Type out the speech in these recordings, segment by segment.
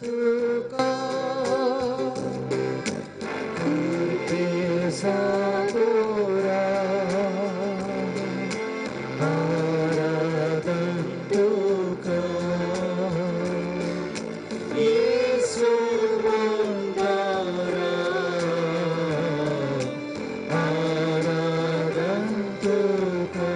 तुका कृपेसा गोरा आराधन तुका येसू मंदारा आराधन तुका.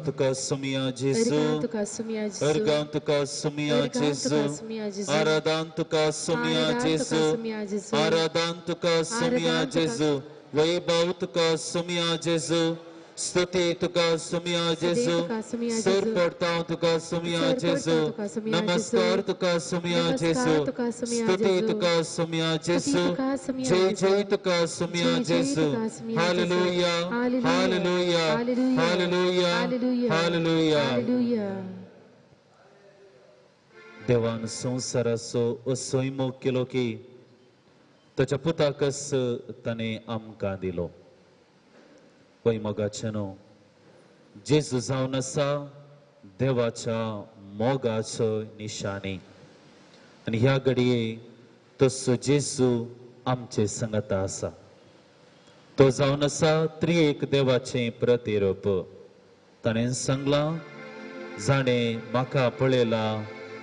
तुका सुमिया जेसू, अर्गां तुका सुमिया जेसू, आराधान तुका सुमिया जेसू, आराधान तुका सुमिया जेसू, वैभव तुका सुमिया जेसू, स्तुती तुका सुमिया जेसू, सर पडता तुका सुमिया जेसू, नमस्कार तुका सुमिया जेसू, स्तुती तुका सुमिया जेसू, जय जय तुका सुमिया जेसू. Hallelujah, hallelujah, hallelujah, hallelujah. देवान संवसाराचो असोय मोग केलो की ताच्या पुताकच ताणें आमकां दिलो. पय मोगाचें न्हू जेजू जावन आसा देवाच्या मोगाचो निशाणी आनी ह्या घडये तसो जेजू आमचे संगता आसा. तो जावन आसा त्रिएक देवाचें प्रतिरूप. ताणें सांगलां, जाणें म्हाका पळयला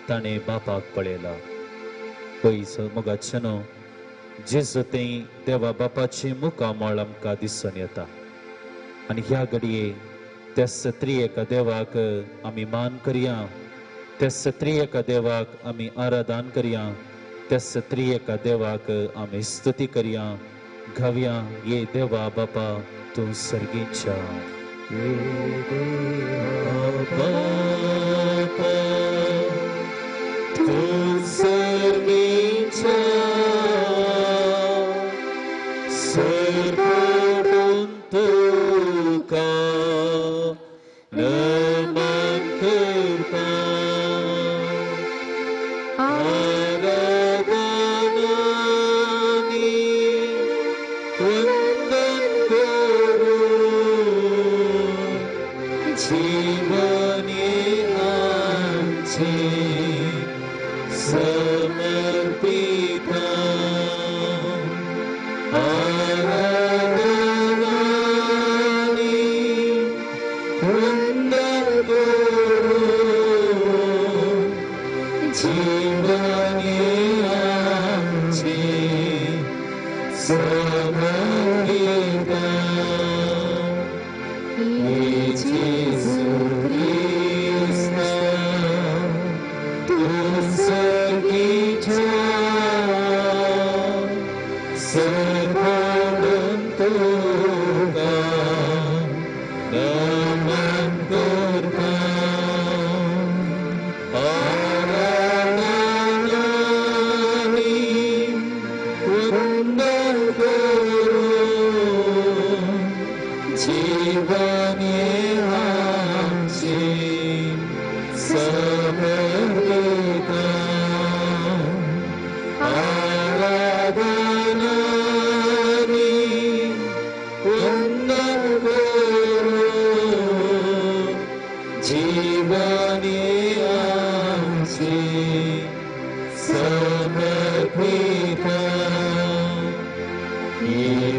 ताणें बापाक पळयला. पय मोगाचें न्हू जेजू तें देवा बापाचें मुखामळ आमकां दिसून येता आनी ह्या घडये त्याच त्रिएका देवाक आमी मान करया, त्याच त्रिएका देवाक आमी आराधन करया, त्याच त्रिएका देवाक आमी स्तुती करया. गावया, ये देवा बापा तूं सर्गीच्या. ये देवा बापा तूं सर्गीच्या, सर्पडून तुका नमन करता, आराधनानी वंदन करू, जीवनी आमचे समर्पिता, आराधनानी वंदन करू, जीवनी जीवने आमचे समर्पिता जेजू क्रिस्ता तूं सर्गीच्या सर्वान तुका नमन करता आराधनानी वंदन करूं जीवने आमचे समर्पिता आराधनानी वंदन करूं जीवने आमचे समर्पिता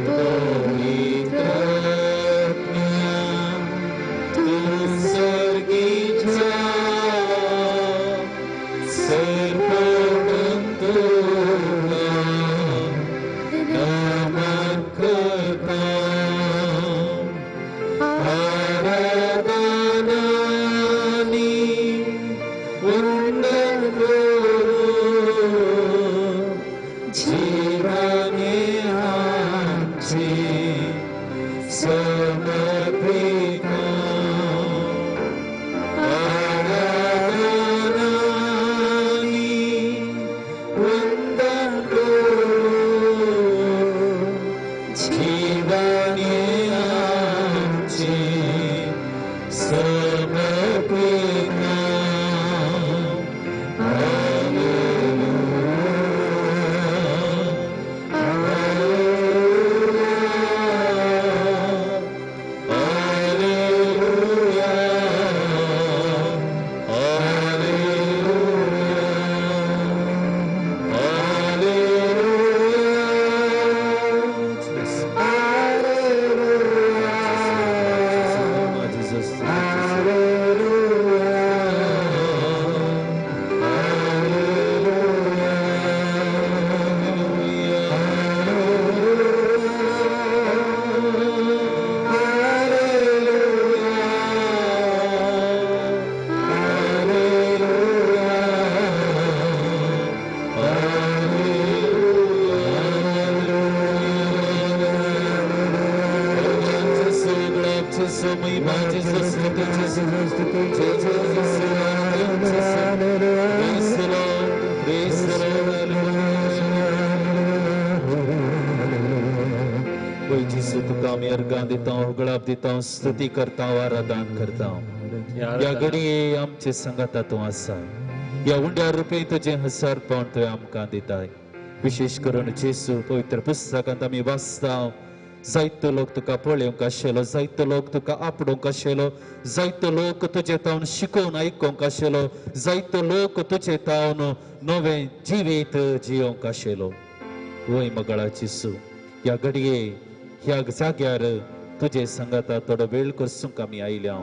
पवित्र आत्म्या तूं सर्गीच्या सर्वान तुका नमन करता आराधनानी वंदन करूं जीवने आमचे समर्पिता आराधनानी वंदन करूं जीवने आमचे समर्पिता तुका आमी अर्गां दिता, उगडाप दिता, स्तुती करता, आराधन करता। ह्या घडये आमचे संगाता तूं आसा, ह्या उंड्या रुपये तुजें हसारपण तुवें आमकां दिताय। विशेष करून जेसू पवित्र पुस्तकांत आमी वाचता, जायतो लोक तुका पळोवंक आशिल्लो, जायतो लोक तुका आपडोवंक आशिल्लो, जायतो लोक तुजे तावन शिकोवन आयकोंक आशिल्लो, जायतो लोक तुजे तावन नवें जिवीत जियोवंक आशिल्लो। वय मगळा जेसू, ह्या घडये ह्या जाग्यार तुजे संगाता थोडो वेळ करसूंक आमी आयल्या।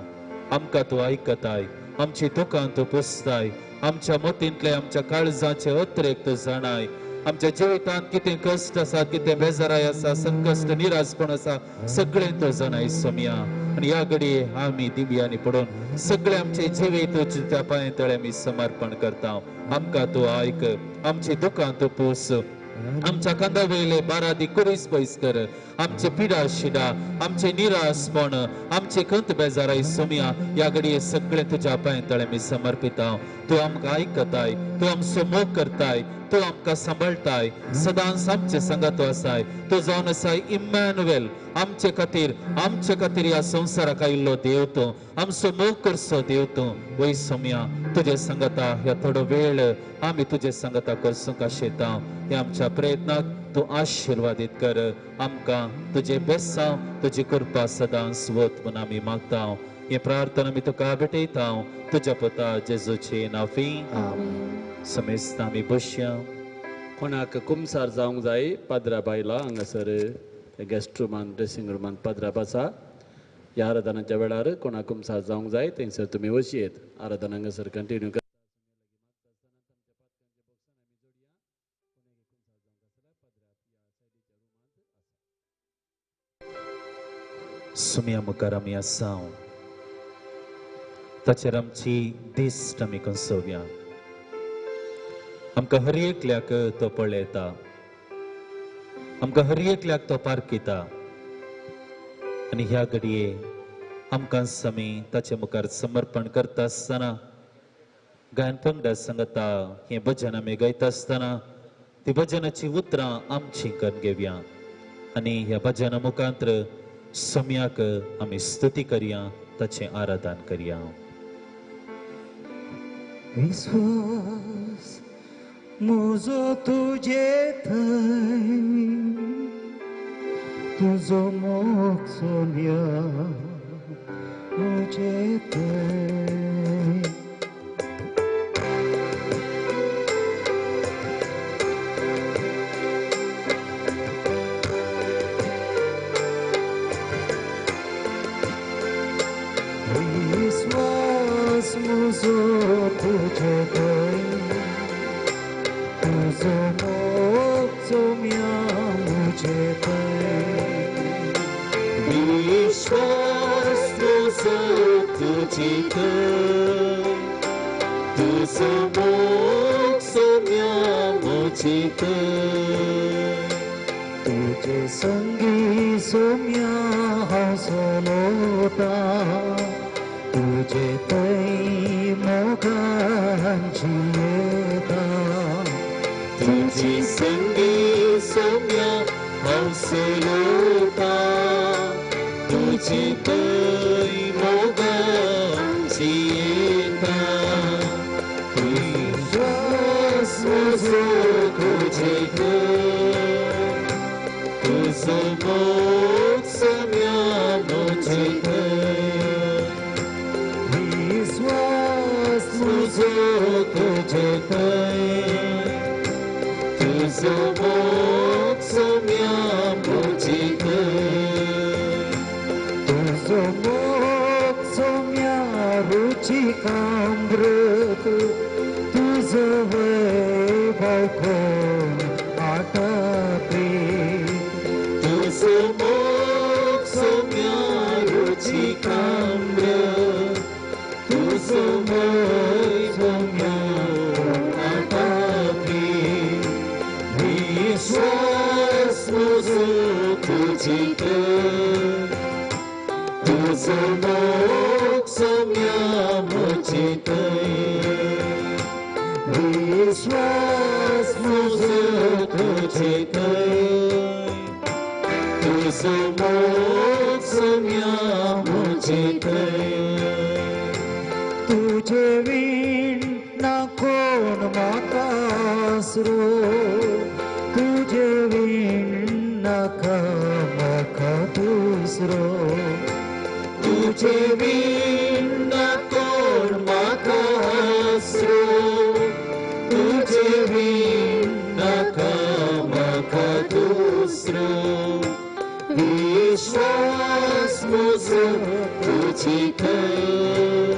आमकां तूं आयकताय, आमची दुकान तूं पुसताय, आमच्या मतींतले आमच्या काळजाचे अत्रेक तूं जाणाय। आमच्या जिवितांत कितें कश्ट आसा, कितें बेजाराय आसा, संकश्ट निराशपण आसा, सगळें तूं जाणाय सोम्या। आनी ह्या घडये आमी दिव्यांनी पडून सगळें आमचें जिवीत तुज्या पांय तळे आमी समर्पण करता। आमकां तूं आयक, आमची दुकान तूं पोस, आमच्या कांदा वयले बारादी कुरीस पयस कर, आमचे पिडा शिडा, आमचे निराशपण, आमचे खंत बेजाराय सोम्या, ह्या घडये सगळें तुज्या पांय तळे आमी समर्पिता। तूं आमकां आयकताय, तूं आमचो मोग करताय, तूं आमकां सांबाळटाय, सदांच आमचे संगात आसाय। तूं जावन आसाय इम्मॅन्युएल, आमचे खातीर, आमचे खातीर ह्या संवसाराक आयिल्लो देव तूं, आमचो मोग करचो देव तूं। वय सोम्या, तुजे संगाता ह्या थोडो वेळ आमी तुजे संगाता करसूंक आशेता। ह्या आमच्या प्रयत्नाक तूं आशिर्वादीत कर, आमकां तुजें बेसांव, तुजी कृपा सदांच वत म्हूण आमी मागता। ही प्रार्थना आमी तुका भेटयता तुज्या पुता जेजूचे नांवी। समेस्त आमी बसया। कोणाक कुमसार जावंक जाय पाद्रा बायला हांगासर गेस्ट रुमान ड्रेसिंग रुमान पाद्रा आसा। ह्या आराधनाच्या वेळार कोणाक कुमसार जावंक जाय थंयसर तुमी वचयेत। आराधना हांगासर कंटिन्यू कर। सुम्या मुखार आमी आसा, ताचेर आमची दिश्ट आमी कंसोवया. आमकां हर एकल्याक तो पळयता, आमकां हर एकल्याक तो पारखिता आनी ह्या घडये आमकां आमी ताचे मुखार समर्पण करता आसतना गायन पंगडा सांगता हें भजन आमी गायता आसतना ती भजनाची उतरां आमची करून घेवया आनी ह्या भजना मुखांत्र सम्याक आमी स्तुती करया, ताचें आराधन करया. विश्वास म्हजो तुजे थंय, तुजो मोग सोम्या म्हजे थंय. विश्वास म्हजो तुजे थंय, तुजो मोग सोम्या म्हजे थंय. विश्वास म्हजो तुजे थंय, तुजो मोग सोम्या म्हजे थंय. तुजे संगी सोम्या हांव चलता, तुजे थंय मोगान जियेता. तुजी संगी सोम्या हांव चलता, तुजे थंय मोगान जियेता. विश्वास म्हजो तुजे थंय, तुजो मोग सोम्या म्हजे थंय. विश्वास म्हजो तुजे थंय, तुजो मोग सोम्या म्हजे थंय. तुजो मोग सोम्या रुचिकामृत, तुजो वैभव कोण आटापी. तुजो मोग सोम्या रुचिकामृत, तुजो वैभव कोण आटापी. विश्वास म्हजो तुजे थंय, तुजो मोग सोम्या म्हजे थंय. विश्वास म्हजो तुजे थंय, तुजो मोग सोम्या म्हजे थंय. तुजे वीण ना कोण म्हाका आसरो, तुजे वीण नाका म्हाका दुसरो. तुजे वीण ना कोण म्हाका आसरो, तुजे वीण नाका म्हाका दुसरो. विश्वास म्हजो तुजे थंय,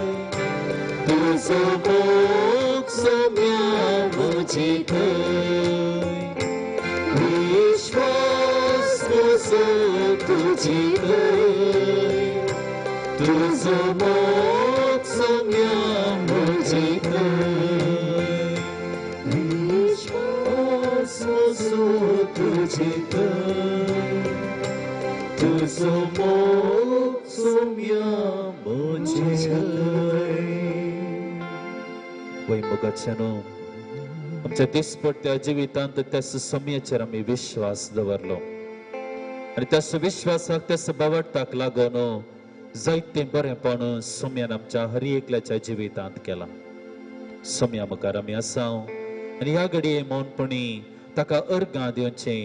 तुजो मोग सोम्या म्हजे थंय. विश्वास म्हजो तुजे थंय, तुजो मोग सोम्या म्हजे थंय. विश्वास म्हजो तुजे थंय, तुजो मोग सोम्या म्हजे थंय. वय मोगाच्यानो, आमच्या दिसपट्ट्या जिवितांत त्या सम्याचेर आमी विश्वास दवरलो आनी त्या विश्वासाक त्या बावडटाक लागून जायतें बरेंपण सोम्यान आमच्या हर एकल्याच्या जिवितांत केलां. सोम्या मुखार आमी आसा आनी ह्या घडये मौनपणी ताका अर्गां दिवचें,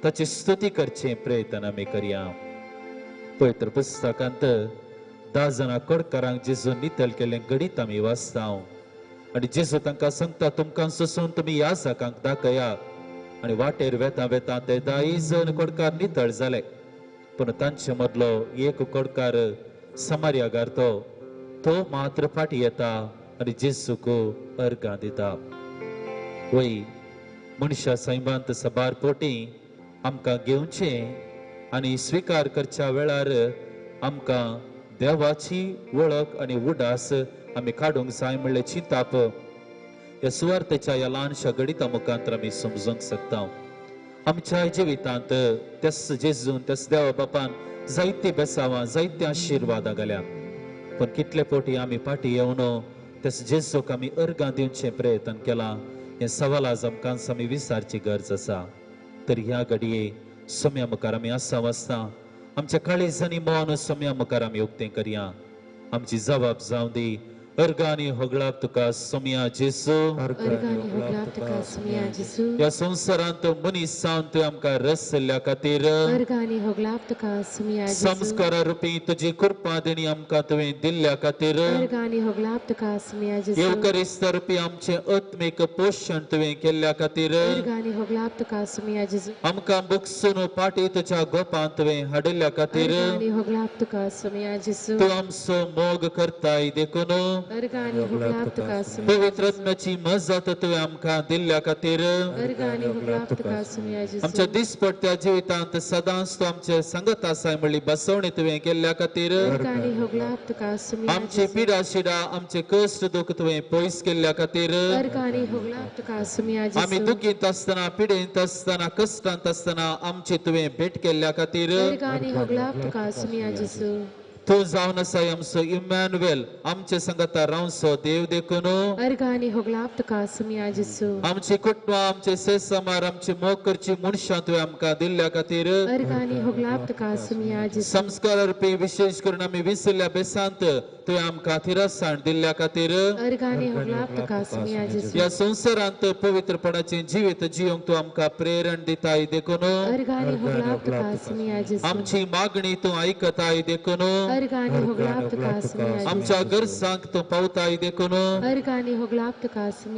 ताची स्तुती करचें प्रयत्न आमी करया. पवित्र पुस्तकांत 10 जाणां कोडकारांक जेजू नितळ केल्लें घडीत आमी वाचता आनी जेजू तांकां सांगता, तुमकां सोसून तुमी ह्या जाकांक दाखया. आनी वाटेर वेता वेता ते 10 जण कोडकार नितळ जाले, पूण तांचे मदलो एक कोडकार समार्यागार तो मात्र फाटी येता आनी जेजूक अर्गां दिता. वय मनशा सैमांत सबार पोटी आमकां घेवचें आनी स्विकार करच्या वेळार आमकां देवाची वळख आनी उडास आमी काडूंक जाय म्हणलें चिंताप ह्या सुवार्थेच्या ह्या ल्हानशा गणिता मुखांतर आमी समजूंक शकता. आमच्या जिवितांत त्याच जेजून त्याच देवा बापान जायते बेसावां जायते आशिर्वादां घाल्यात, पूण कितले फावटी आमी फाटीं येवन त्याच जेजूक आमी अर्गां दिवचें प्रयत्न केलां हें सवाल आज आमकां आमी विचारची गरज आसा. तर ह्या घडये सोम्या मुखार आमी आसा वाचता आमच्या काळीज आनी मन सोम्या मुखार आमी उक्तें करया. आमची जबाब जावं दी अर्गां आनी होगळाप तुका सोम्या जेजू. ह्या संवसारांत मनीस जावन तुवें आमकां रचल्ल्या खातीर संस्कारा रुपी तुजी कृपा देणी आमकां तुवें दिल्ल्या खातीर येवकरिस्ता रुपी आमचें आत्मीक पोशण तुवें केल्ल्या खातीर आमकां बगसून पाटी तुज्या गोपांत तुवें हाडिल्ल्या खातीर तूं आमचो मोग करताय देखून पवित्र आत्म्याची मजत तुवें आमकां दिल्ल्या खातीर आमच्या दिसपट्ट्या जिवितांत सदांच तूं आमचे संगत आसाय म्हणली बसवणी तुवें केल्ल्या खातीर आमची पिडा शिडा आमचे कश्ट दुख तुवें पयस केल्ल्या खातीर आमी दुखींत आसतना पिडेंत आसतना कश्टांत आसतना आमची तुवें भेट केल्ल्या खातीर तूं जावन आसाय आमचो इमॅन्युएल आमचे संगता रावचो देव देखून आमची कुटुंबां आमचे सेसमार आमची मोग करची मनशां तुवें आमकां दिल्ल्या खातीर संस्कार रुपी विशेष करून आमी विसरल्या बेसांत तुवें आमकां थिरसाण दिल्ल्या खातीर ह्या संवसारांत पवित्रपणाचें जिवीत जिवंक तूं आमकां प्रेरण दिताय देखून आमची मागणी तूं आयकताय देखून आमच्या गरजांक तूं पावताय देखून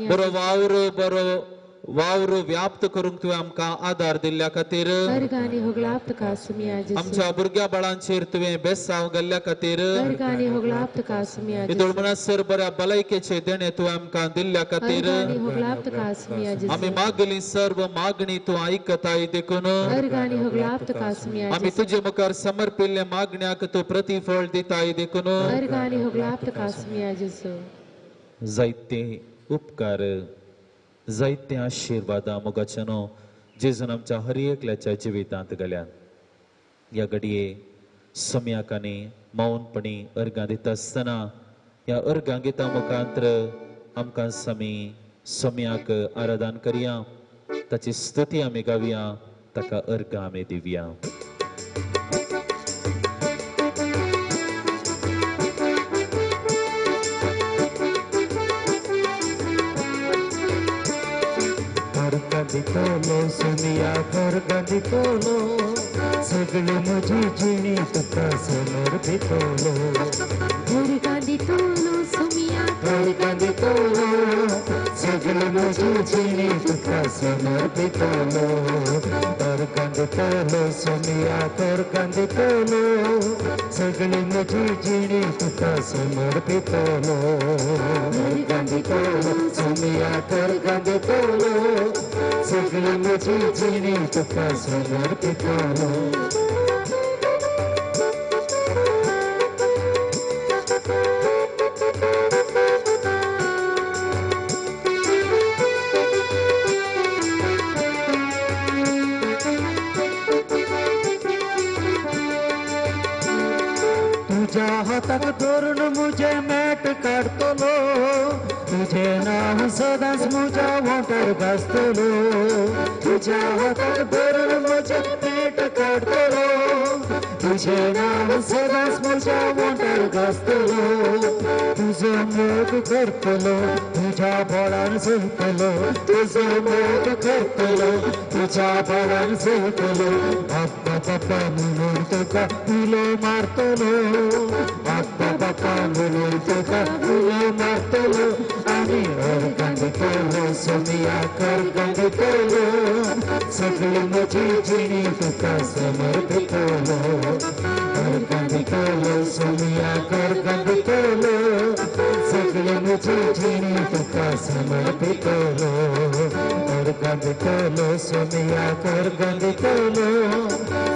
बरो वावर बरो वावर व्याप्त करूंक तुवें आमकां आदार दिल्ल्या खातीर आमच्या भुरग्या बाळांचेर तुवें बेसांव घाल्ल्या खातीर म्हणसर बऱ्या भलायकेचे देणे तुवें आमकां दिल्ल्या खातीर आमी मागली सर्व मागणी तूं आयकताय देखून आमी तुजे मुखार समर्पिल्ल्या मागण्याक तूं प्रतिफळ दिताय देखून जायते उपकार जायते आशिर्वादां मोगाच्या न्हू जेजून आमच्या हर एकल्याच्या जिवितांत गेल्यात. ह्या घडये सम्याक आनी मौनपणी अर्गां दिता आसतना ह्या अर्गां गितां मुखांत्र आमकां आमी सम्याक आराधन करया, ताची स्तुती आमी गावया, ताका अर्गां आमी दिवया. दितलो सुनिया कर दितलो सगळे म्हजी जिणी तुका समर्पितलो दितलो सुमिया कर दितलो सगळे म्हजी जिणी तुका समर्पितलो कर दितलो सुनिया कर दितलो सगळे म्हजी जिणी तुका समर्पितलो दितलो सुनिया कर दितलो सगळी म्हजी जिणी तुका समर्पितलो. तुझ्या हाताक धरून म्हजें मॅट काडटलो तुझे नांव सदांच म्हज्या वोंठार गाजतलो तुझ्या हाताक धरून म्हजें मॅट काडटलो तुझे नांव सदांच म्हज्या वोंठार गाजतलो तुजो मोग करतलो तुझ्या बळान जगतलो तुजो मोग करतलो तुझ्या बळान जगतलो बाप्पा बाप्पा म्हणून तुका उलो मारतलो बाप्पा बाप्पा म्हणून तुका उलो मारतलो आनी अर्गां दितलो सोमिया अर्गां दितलो सगळी म्हजी जिणी तुका समर्पितलो अर्गां दितलो सोमिया अर्गां दितलो सगळी म्हजी जिणी तुका समर्पितलो. अर्गां दितलो सोमयाक अर्गां दितलो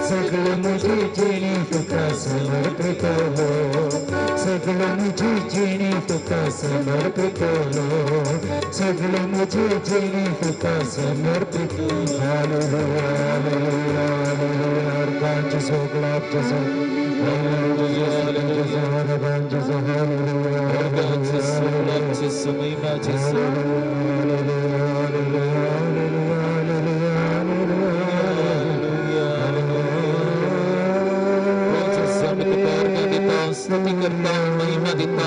सगळी म्हजी जिणी तुका समर्पितलो सगळी म्हजी जिणी तुका समर्पितलो सगळी म्हजी जिणी तुका समर्पितलो. Hallelujah hallelujah hallelujah. अर्गां जेजू गुलाब जेजू अर्गां जेजू हालेलुया अर्गां जेजू गुलाब जेजू महिमा जेजू. स्तुती करता महिमा दिता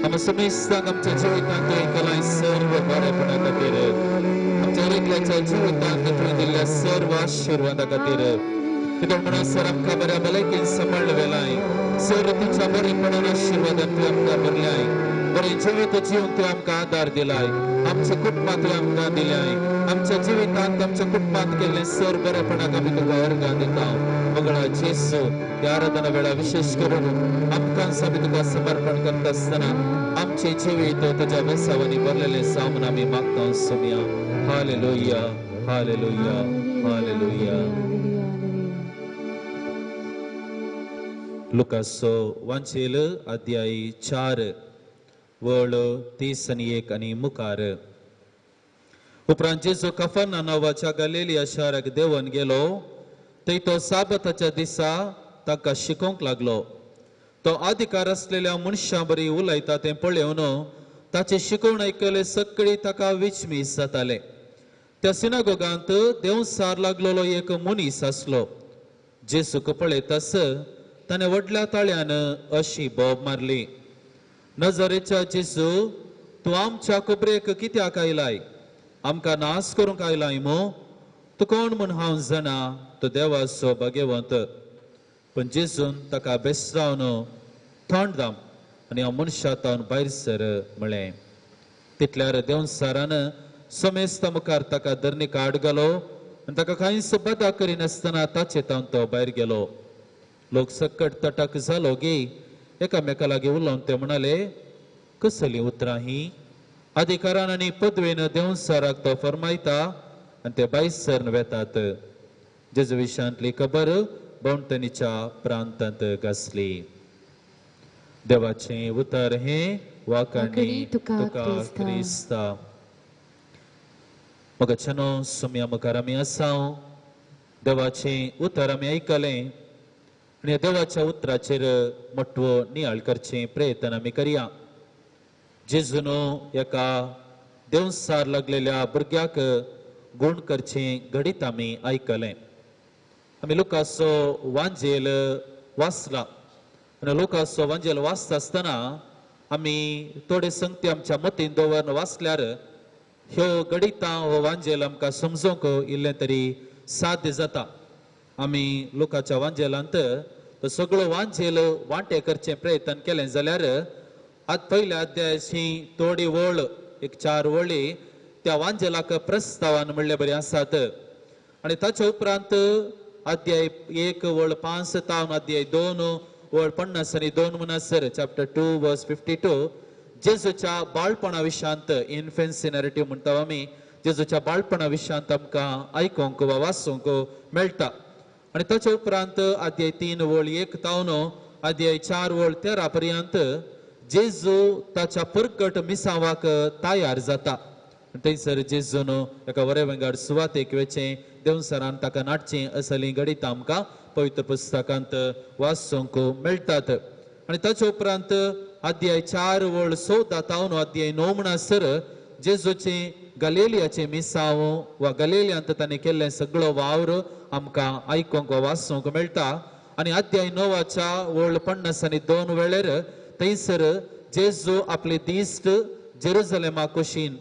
आमी समेस्तांक आमच्या जिवितांत ऐकलाय सर्व बरेपणा खातीर आमच्या एकल्याच्या जिवितांत तुवें दिल्ल्या सर्व आशिर्वादा खातीर कित्याक म्हणून सर आमकां बऱ्या भलायकेन सांबाळ्ळ वेलाय सर तुमच्या बरेपणान आशिर्वादान तुवें आमकां भरल्याय बरें जिवीत जिवंक तुवें आमकां आदार दिलाय आमच्या कुटुंबांत तुवें आमकां दिल्याय आमच्या जिवितांत आमच्या कुटुंबांत केल्लें सर बरेपणाक आमी तुका अर्गां दिता. मंगळा जेसू ह्या आराधना वेळा विशेष करून आमकां आमी तुका समर्पण करता आसतना आमचें जिवीत तुज्या बेसावांनी भरलेलें जावं म्हूण आमी मागता सोमया. Hallelujah hallelujah hallelujah. लुकासो वांचेल अध्याय 4 वळ 31 आनी मुखार. उपरांत जेजू कफर्ना नांवाच्या गलिलिया शाराक देंवन गेलो. थंय तो साबताच्या दिसा ताका शिकोवंक लागलो. तो अधिकार आसलेल्या मनशां बरी उलयता तें पळोवन ताचें शिकवण आयकले सगळीं ताका विचमीस जाताले. त्या सिनागोगांत देंवसार लागलेलो एक मनीस आसलो. जेजूक पळयतास ताणें व्हडल्या ताळ्यान अशी बोब मारली, नजरेच्या जेजू तूं आमच्या कोबरेक कित्याक आयलाय? आमकां नाश करूंक आयलाय मू? तूं कोण म्हूण हांव जाणा, तो देवाचो भाग्यवंत. पण जेजून ताका बेसरावन थोंड दाम आनी हांव मनशा तावन भायर सर म्हळें. तितल्यार देंवसारान समेस्ता मुखार ताका धरणीक आड घालो आनी ताका कांयच बदा करिनासतना ताचे तावन तो भायर गेलो. लोक सकट तटक जालो गी एकामेका लागीं उलोवन ते म्हणाले, कसलीं उतरां हीं? अधिकारान आनी पदवेन देंवसाराक तो फरमायता आनी ते भायर सरन वेतात. जेजू विशांतली खबर भोंवतणीच्या प्रांतांत घासली. देवाचें उतर हें वाखाणी तुका क्रिस्ता. मगाच्यानो सोमया मुखार आमी आसा. देवाचें उतर आमी आयकलें आनी देवाच्या उतराचेर मोटवो नियाळ करचें प्रयत्न आमी करया. जेजून एका देंवसार लागलेल्या भुरग्याक गूण करचें घडीत आमी आयकलें. आमी लुकासो वांजेल वाचला आनी लुकासो वांजेल वाचता आसतना आमी थोडे संगती आमच्या मतीन दवरून वाचल्यार ह्यो घडितां हो वांजेल आमकां समजूंक इल्लें तरी साध्य जाता. आमी लोकाच्या वांजेलांत तो सगळो वांजेल वांटे करचें प्रयत्न केलें जाल्यार आतां पयल्या अध्यायाची थोडी वळ एक 4 वळी त्या वांजेलाक प्रस्तावान म्हणले बरें आसात. आनी ताच्या उपरांत अध्याय 1 वळ 5 तावन अध्याय 2 वळ 52 म्हणसर चॅप्टर 2 वर्स 52 जेजूच्या बाळपणा विशांत इन्फेन्सी नॅरेटिव्ह म्हणटा आमी जेजूच्या बाळपणा विशांत आमकां आयकूंक वा वाचूंक मेळटा. आनी ताच्या उपरांत अध्याय 3 वळ 1 तावन अध्याय 4 वळ 13 पर्यंत जेजू ताच्या परकट मिसावाक तयार जाता. थंयसर जेजून एका बऱ्या वेंगाड सुवातेक वेचें देंवसारान ताका नाटचें असलीं घडितां आमकां पवित्र पुस्तकांत वाचूंक मेळटात. आनी ताच्या उपरांत अध्याय 4 वळ 14 तावन अध्याय 9 म्हणसर जेजूचें गलेलियाचें मिसांव वा गलेलियांत ताणें केल्लें सगळो वावर आमकां आयकूंक वा वाचूंक मेळटा. आनी अध्याय 9 वळ 52 वेळेर थंयसर जेजू आपले दिश्ट जेरुजलेमा कुशीन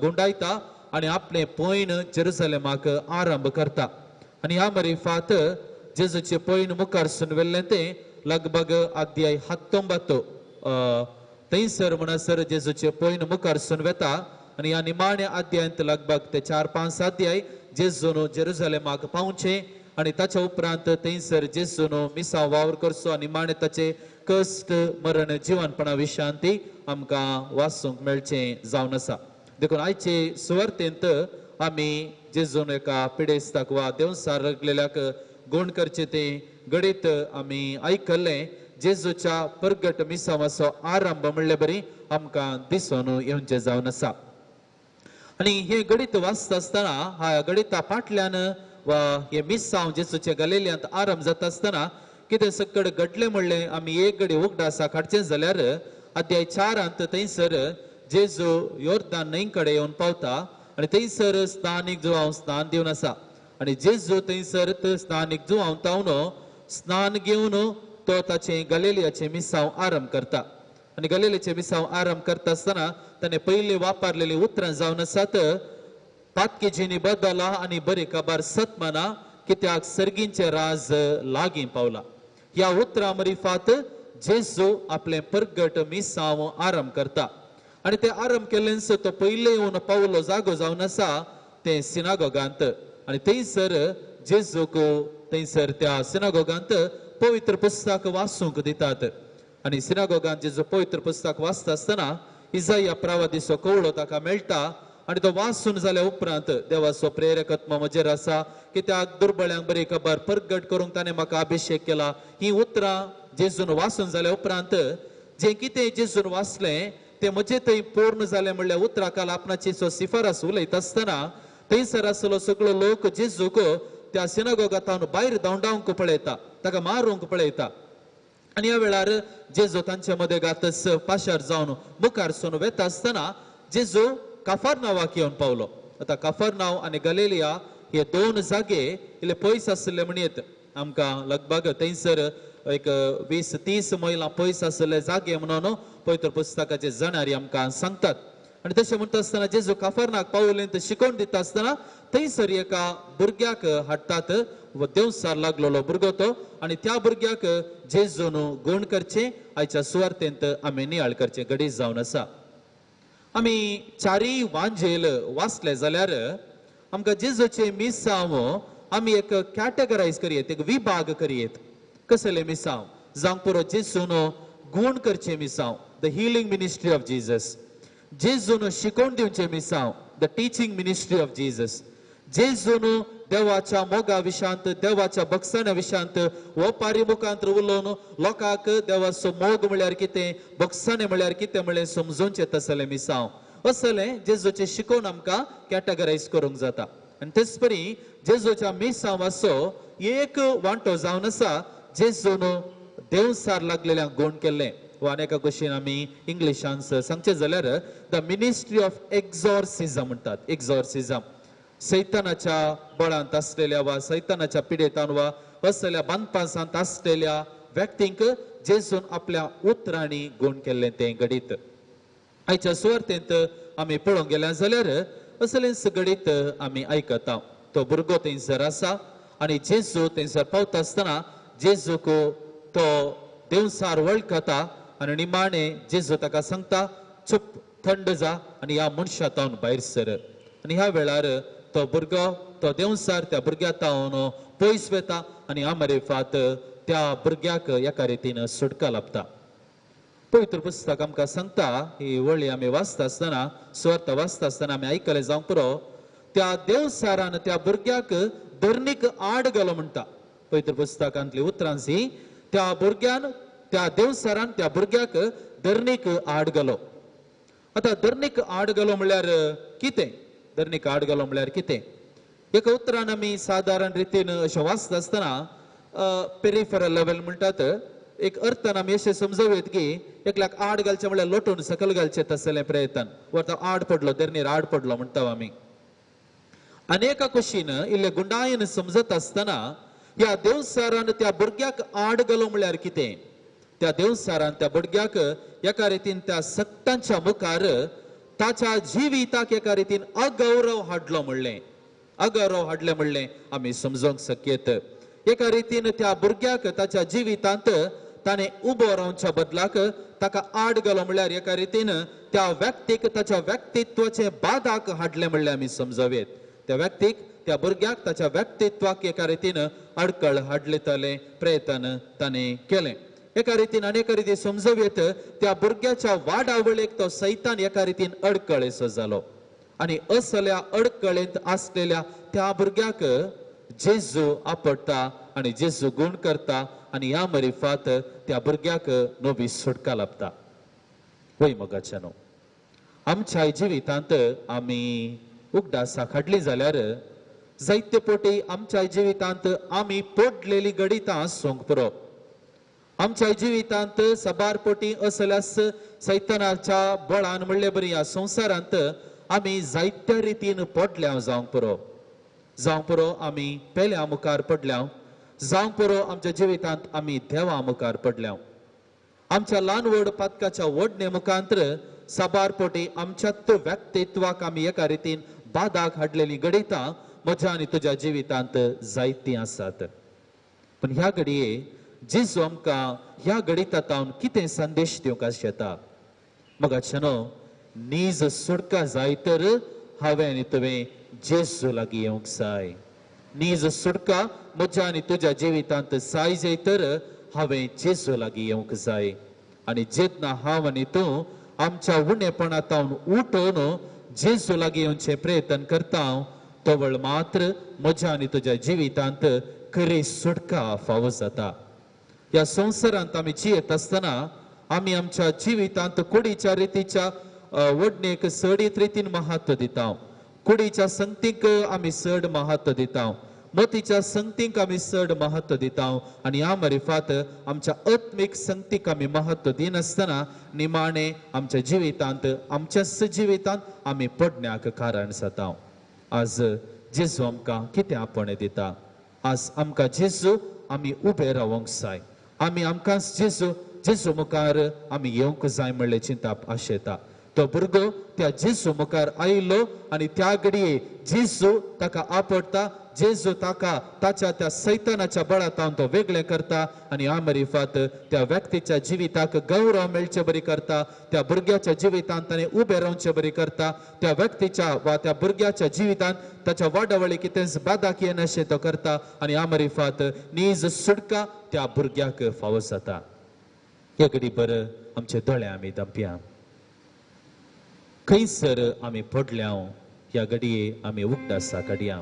गुंडायता आनी आपलें पयण जेरुजलेमाक आरंभ करता. आनी ह्या मरिफात जेजूचें पयण मुखार सून वेल्लें तें लगभग अध्याय 19 थंयसर म्हणसर जेजूचें पयण मुखार सून वेता. आनी ह्या निमाण्या अध्यायांत लगभग ते 4-5 अध्याय जेजून जेरुजलेमाक पावचें आनी ताच्या उपरांत थंयसर जेजून मिसांव वावर करचो आनी निमाणें ताचें कश्ट मरण जिवनपणा विशांती आमकां वाचूंक मेळचें जावन आसा. देखून आयचे सुवार्तेंत आमी जेजून एका पिडेस्ताक वा देवसार लागलेल्याक गुण करचें तें घडीत आमी आयकल्लें. जेजूच्या परगट मिसांवाचो आरंभ म्हणले बरी आमकां दिसून येवचें जावन आसा. आनी हें गणीत वाचता आसतना ह्या गणिता फाटल्यान वा हे मिसांव जेजूच्या गलेल्यांत आरंभ जाता आसतना कितें सकड घडलें म्हणलें आमी एक घडी उगडासा काडचें जाल्यार अध्याय 4 थंयसर जेजू योर्दान न्हंय कडेन येवन पावता आनी थंयसर स्नानीक जुवांव स्नान दिवन आसा. आनी जेजू थंयसर स्नानीक जुवांव तावन स्नान घेवन तो ताचें गलेलियाचें मिसांव आरंभ करता. आनी गलेलियाचें मिसांव आरंभ करता आसतना ताणें पयलीं वापरलेलीं उतरां जावन आसात, पातकेजीनी बदला आनी बरी खबर सतमाना कित्याक सर्गींचें राज लागीं पावला. ह्या उतरां मरिफात जेजू आपलें परगट मिसांव आरंभ करता. आनी ते आरंभ केल्ल्यान तो पयले येवन पावलो जागो जावन आसा तें सिनागोगांत. आनी थंयसर जेजूक थंयसर त्या सिनागोगांत पवित्र पुस्तक वाचूंक दितात. आनी सिनागोगांत जेजू पवित्र पुस्तक वाचता आसतना इजाया प्रवादीचो कवळो ताका मेळटा आनी तो वाचून जाल्या उपरांत देवाचो प्रेरकत्व म्हजेर आसा कित्याक दुर्बळ्यांक बरी खबर परगट करूंक ताणें म्हाका अभिशेक केला. ही उतरां जेजून वाचून जाल्या उपरांत जें कितें जेजून वाचलें तें म्हजे थंय पूर्ण जालें म्हणल्यार उतरां काल आपणाची शिफारस उलयता आसतना थंयसर आसलो सगळो लोक जेजूक त्या सिनागोगांत भायर धांवडावंक पळयता, ताका मारूंक पळयता. आनी ह्या वेळार जेजू तांचे मदें गातच पाशार जावन मुखार सून वेता आसतना जेजू काफरनावाक येवन पावलो. आतां काफरनाव आनी गलेलिया हे दोन जागे इल्ले पयस आशिल्ले म्हणयेत आमकां लगभग थंयसर एक 20-30 मैलां पयस आशिल्ले जागे म्हणून पवित्र पुस्तकाचे जाणारी आमकां सांगतात. आनी तशें म्हणटा आसतना जेजू काफरनाक पावले शिकोवन दिता आसतना थंयसर एका भुरग्याक हाडटात, देवसार लागलेलो भुरगो तो. आनी त्या भुरग्याक जेजून गुण करचें आयच्या सुवार्तेंत आमी नियाळ करचें घडीत जावन आसा. आमी चारीय वांजेल वाचले जाल्यार आमकां जेजूचें मिसांव आमी एक कॅटेगरायज करयेत, एक विभाग करयेत. कसले मिसांव जावंक पुरो जेजून गुण करचें मिसांव, the healing ministry of Jesus. जेजून शिकोवन दिवचें मिसांव, the teaching ministry of Jesus. जेजून देवाच्या मोगा विशांत, देवाच्या भक्साण्या विशांत ओपारी मुखांत उलोवन लोकांक देवाचो मोग म्हळ्यार कितें, भक्साणें म्हळ्यार कितें म्हणलें समजोवचें तसलें मिसांव. असलें जेजूचें शिकोवन आमकां कॅटेगरायज करूंक जाता. आनी तेच परी जेजूच्या मिसांवाचो एक वांटो जावन आसा जेजून देवसार लागलेल्यांक गुण केल्लें. वा आनी एका कुशीन आमी इंग्लिशान सांगचें जाल्यार the ministry of exorcism म्हणटात. एक्झॉर्सिजम सैतानाच्या बळांत आसलेल्या वा सैतानाच्या पिडेतान वा असल्या बांदपासांत आसलेल्या व्यक्तींक जेजून आपल्या उतरांनी गुण केल्लें तें घडीत आयच्या सुवार्तेंत आमी पळोवंक गेल्या जाल्यार असलेंच घडीत आमी आयकता. तो भुरगो थंयसर आसा आनी जेजू थंयसर पावता आसतना जेजूक तो देवसार वळखता आनी निमाणें जेजू ताका सांगता, चुप थंड जा आनी ह्या मनशा तावन भायर सर. आनी ह्या वेळार तो भुरगो तो देवसार त्या भुरग्या तावन पयस वेता आनी आमरेफात त्या भुरग्याक एका रितीन सुटका लाभता. पवित्र पुस्तक आमकां सांगता, ही वळी आमी वाचता आसतना सुवार्थ वाचता आसतना आमी आयकलें जावंक पुरो, त्या देवसारान त्या भुरग्याक धरणीक आड गेलो म्हणटा. पवित्र पुस्तकांतली उतरां ही, त्या भुरग्यान त्या देवसारान त्या भुरग्याक धरणीक आड गेलो. आतां धरणीक आड गेलो म्हणल्यार कितें? धरणीक आड गेलो म्हणल्यार कितें? एका उतरान आमी सादारण रितीन अशें वाचता आसतना पेरिफेरल लेवल म्हणटात, एक अर्थान आमी अशें समजूं की एकल्याक आड घालचें म्हणल्यार लोटून सकयल घालचें तसलें प्रयत्न, वा आड पडलो धरणीर आड पडलो म्हणटा आमी. आनी एका कुशीन इल्ले गुंडायेन समजत आसतना ह्या देवसारान त्या भुरग्याक आड गेलो म्हणल्यार कितें? त्या देवसारान त्या भुरग्याक एका रितीन त्या सक्तांच्या मुखार ताच्या जिविताक एका रितीन अगौरव हाडलो म्हणलें, अगौरव हाडलें म्हणलें आमी समजूंक शक्यत. एका रितीन त्या भुरग्याक ताच्या जिवितांत ताणें उबो रावच्या बदलाक ताका आड गेलो म्हणल्यार एका रितीन त्या व्यक्तीक ताच्या व्यक्तित्वाचे बादाक हाडलें म्हणलें आमी समजावयेत. त्या व्यक्तीक त्या भुरग्याक ताच्या व्यक्तित्वाक एका रितीन अडकळ हाडलें प्रयत्न ताणें केलें. एका रितीन आनी एका रितीन समजूं येत त्या भुरग्याच्या वाडावळेक तो सैतान एका रितीन अडकळेसो जालो. आनी असल्या अडकळेंत आसलेल्या त्या भुरग्याक जेजू आपडटा आनी जेजू गूण करता आनी ह्या मरिफात त्या भुरग्याक नवी सुटका लाभता. वय मोगाच्यानो, आमच्या जिवितांत आमी उगडासा काडली जाल्यार जायते पोटी आमच्या जिवितांत आमी पडलेली घडितां आसूंक पुरो. आमच्या जिवितांत साबार पोटी असल्यास सैतानाच्या बळान म्हणले बरी ह्या संवसारांत आमी जायत्या रितीन पडल्या जावंक पुरो. जावंक पुरो आमी पेल्या मुखार पडल्या, जावंक पुरो आमच्या जिवितांत आमी देवा मुखार पडल्या. आमच्या ल्हान व्हड पातकाच्या ओडणे मुखांतर साबार पोटी आमच्या व्यक्तित्वाक आमी एका रितीन बादाक हाडलेली घडितां म्हज्या आनी तुज्या जिवितांत जायतीं आसात. पूण ह्या घडये जेजू आमकां ह्या घडितांत कितें संदेश दिवंक आशेता? मोगाच्यानो, नीज सुटका जाय तर हांवें आनी तुवें जेजू लागीं येवंक जाय. नीज सुटका म्हज्या आनी तुज्या जिवितांत जाय जाय तर हांवें जेजू लागीं येवंक जाय. आनी जेन्ना हांव आनी तूं आमच्या उणेपणांत उठून जेजू लागीं येवचें प्रयत्न करता तवळ मात्र म्हज्या आनी तुज्या जिवितांत खरी सुटका फावो जाता. ह्या संवसारांत आमी जियेत आसतना आमी आमच्या जिवितांत कुडीच्या रितीच्या वडणेक चडीत रितीन महत्व दिता. कुडीच्या संगतीक आमी चड महत्व दिता, मतीच्या संगतीक आमी चड महत्व दिता आनी ह्या मरिफात आमच्या आत्मीक संगतीक आमी महत्व दिनासतना निमाणे आमच्या जिवितांत आमच्याच जिवितांत आमी पडण्याक कारण जाता. आज जेजू आमकां कितें आपोवणें दिता? आज आमकां जेजू आमी उबे रावंक जाय. आमी आमकां जेजू जेजू मुखार आमी येवंक जाय म्हणलें चिंताप आशेता. तो भुरगो त्या जेजू मुखार आयलो आनी त्या घडये जेजू ताका आपडटा. जेजू ताका ताच्या त्या सैतानाच्या बळांत तो वेगळें करता आनी आमरिफात त्या व्यक्तीच्या जिविताक गौरव मेळचे बरी करता. त्या भुरग्याच्या जिवितांत ताणें उबें रावचे बरी करता. त्या व्यक्तीच्या वा त्या भुरग्याच्या जिवितांत ताच्या वाडावळी कितेंच बादाक येनाशें तो करता आनी आमरिफात नीज सुटका त्या भुरग्याक फावो जाता. हे घडी बरं आमचे दोळे आमी दंपया. खंयसर आमी पडल्या ह्या घडये आमी उगडासा काडया.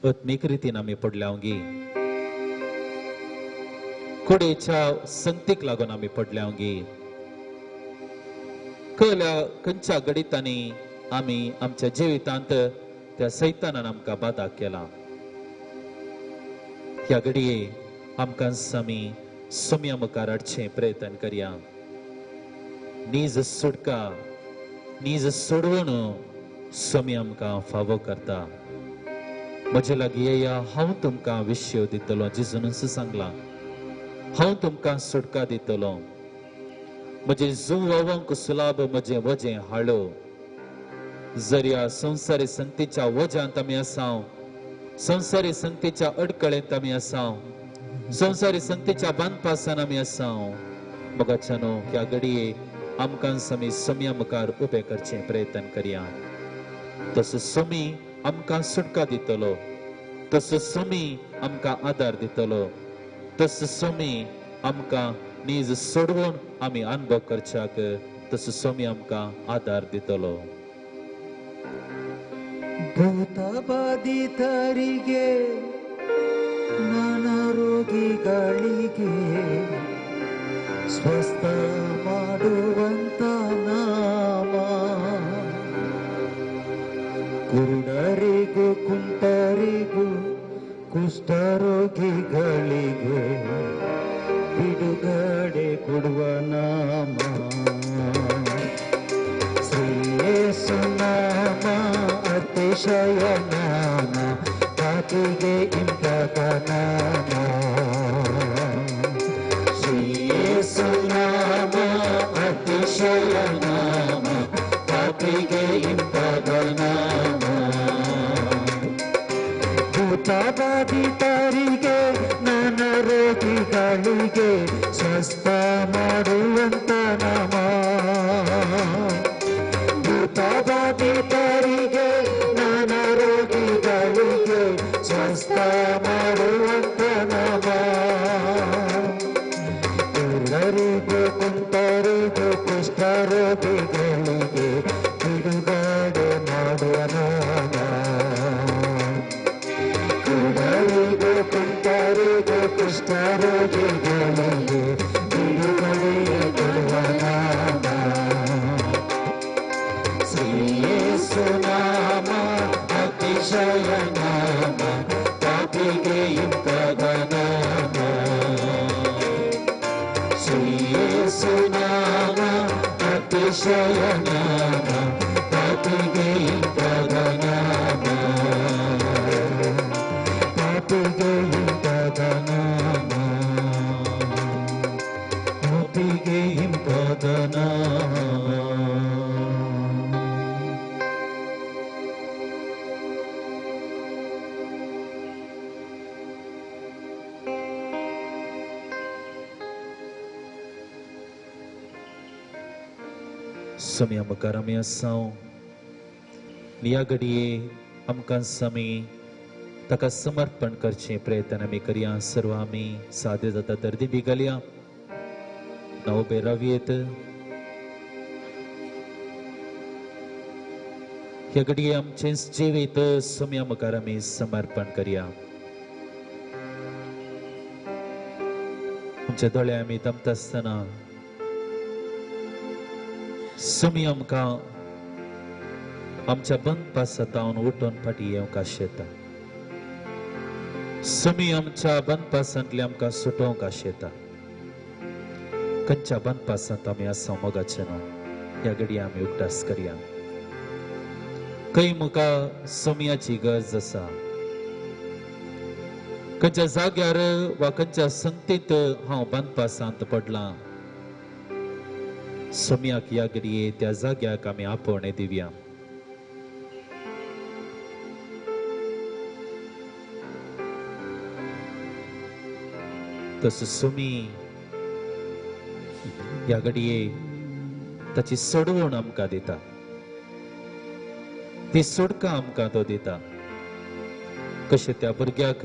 आत्मीक रितीन आमी पडल्या गी, कुडेच्या संगतीक लागून आमी पडल्या गी, कळ्या खंयच्या घडितांनी आमी आमच्या जिवितांत त्या सैतानान आमकां बादा केला. ह्या घडये आमकां आमी सोम्या मुखार हाडचें प्रयत्न करया. नीज सुटका नीज सोडवण सोमी आमकां फावो करता. म्हजे लागीं येया, हांव तुमकां विशय दितलो. जेजूनच सांगलां, हांव तुमकां सुटका दितलो. म्हजें जूं व्हांवंक सुलाब, म्हजें वजें हाडो. जर ह्या संवसारी संगतीच्या वज्यांत आमी आसाव, संवसारी संगतीच्या अडकळेंत आमी आसाव, संवसारी संगतीच्या बांदपासान आमी आसाव, मोगाच्यानो ह्या घडये आमकां आमी सोम्या मुखार उबे करचें प्रयत्न करया. तसो सोमी आमकां सुटका दितलो, तसो सोमी आमकां आदार दितलो, तसो सोमी आमकां नीज सोडवून आमी अनुभव करच्याक तसो सोमी आमकां आदार दितलो. ಭೂತಬಾಧಿತರಿಗೆ ನಾನಾ ರೋಗಿಗಳಿಗೆ ಸ್ವಸ್ಥ ಮಾಡುವಂತ ನಾಮ, ಕುರುಡರಿಗೂ ಕುಂಟರಿಗೂ ಕುಷ್ಠರೋಗಿಗಳಿಗೆ ಬಿಡುಗಡೆ ಕೊಡುವ ನಾಮ, ಶ್ರೀಯೇಸು ನಾಮ ಅತಿಶಯ ನಾಮ, ಕಾಟಿಗೆ ಇಂಪಾದ ನಾಮ, ಶ್ರೀಯೇಸು ನಾಮ ಅತಿಶಯ ನಾಮ, ಕಾಟಿಗೆ ಇಂಪಾದ ನಾಮ. ಭೂತಬಾಧಿತರಿಗೆ ನಾನಾ ರೋಗಿಗಳಿಗೆ ಸ್ವಸ್ಥ ಮಾಡುವಂತ ನಾಮ, ಭೂತಬಾಧಿತರಿಗೆ ನಾನಾ ರೋಗಿಗಳಿಗೆ ಸ್ವಸ್ಥ ಮಾಡುವಂತ ನಾಮ, ಕುರುಡರಿಗೂ ಕುಂಟರಿಗೂ ಕುಷ್ಠರೋಗಿಗಳಿಗೆ ಬಿಡುಗಡೆ अतिशय नाम पापिगे इंपद नाम श्री येसु नाम अतिशय नाम पापिगे इंपद नाम पापिगे इंपद नाम पापिगे इंपद नाम. स्वामी मुखार आमी आसा ह्या घडये आमकां स्वामी ताका समर्पण करचें प्रयत्न आमी करया. सर्व आमी सादे जाता तर दिंडी घालया ना उबे रावयेत. ह्या घडये आमचें जिवीत स्वाम्या मुखार आमी समर्पण करया. आमच्या दोळे आमी दमता आसतना स्वामी आमकां आमच्या बंदपासांत उठून फाटीं येवंक आशेता. स्वामी आमच्या बंदपासांतले आमकां सुटोवंक आशेता. खंयच्या बंदपासांत आमी आसा मोगाचें न्हू ह्या घडये आमी उगडास करया. खंय मुका स्वाम्याची गरज आसा, खंयच्या जाग्यार वा खंयच्या संगतींत हांव बंदपासांत पडलां, स्वाम्याक ह्या घडये त्या जाग्याक आमी आपोवणें दिवया. तसो स्वामी ह्या घडये ताची सोडवण आमकां दिता, ती सोडका आमकां तो दिता. कशें त्या भुरग्याक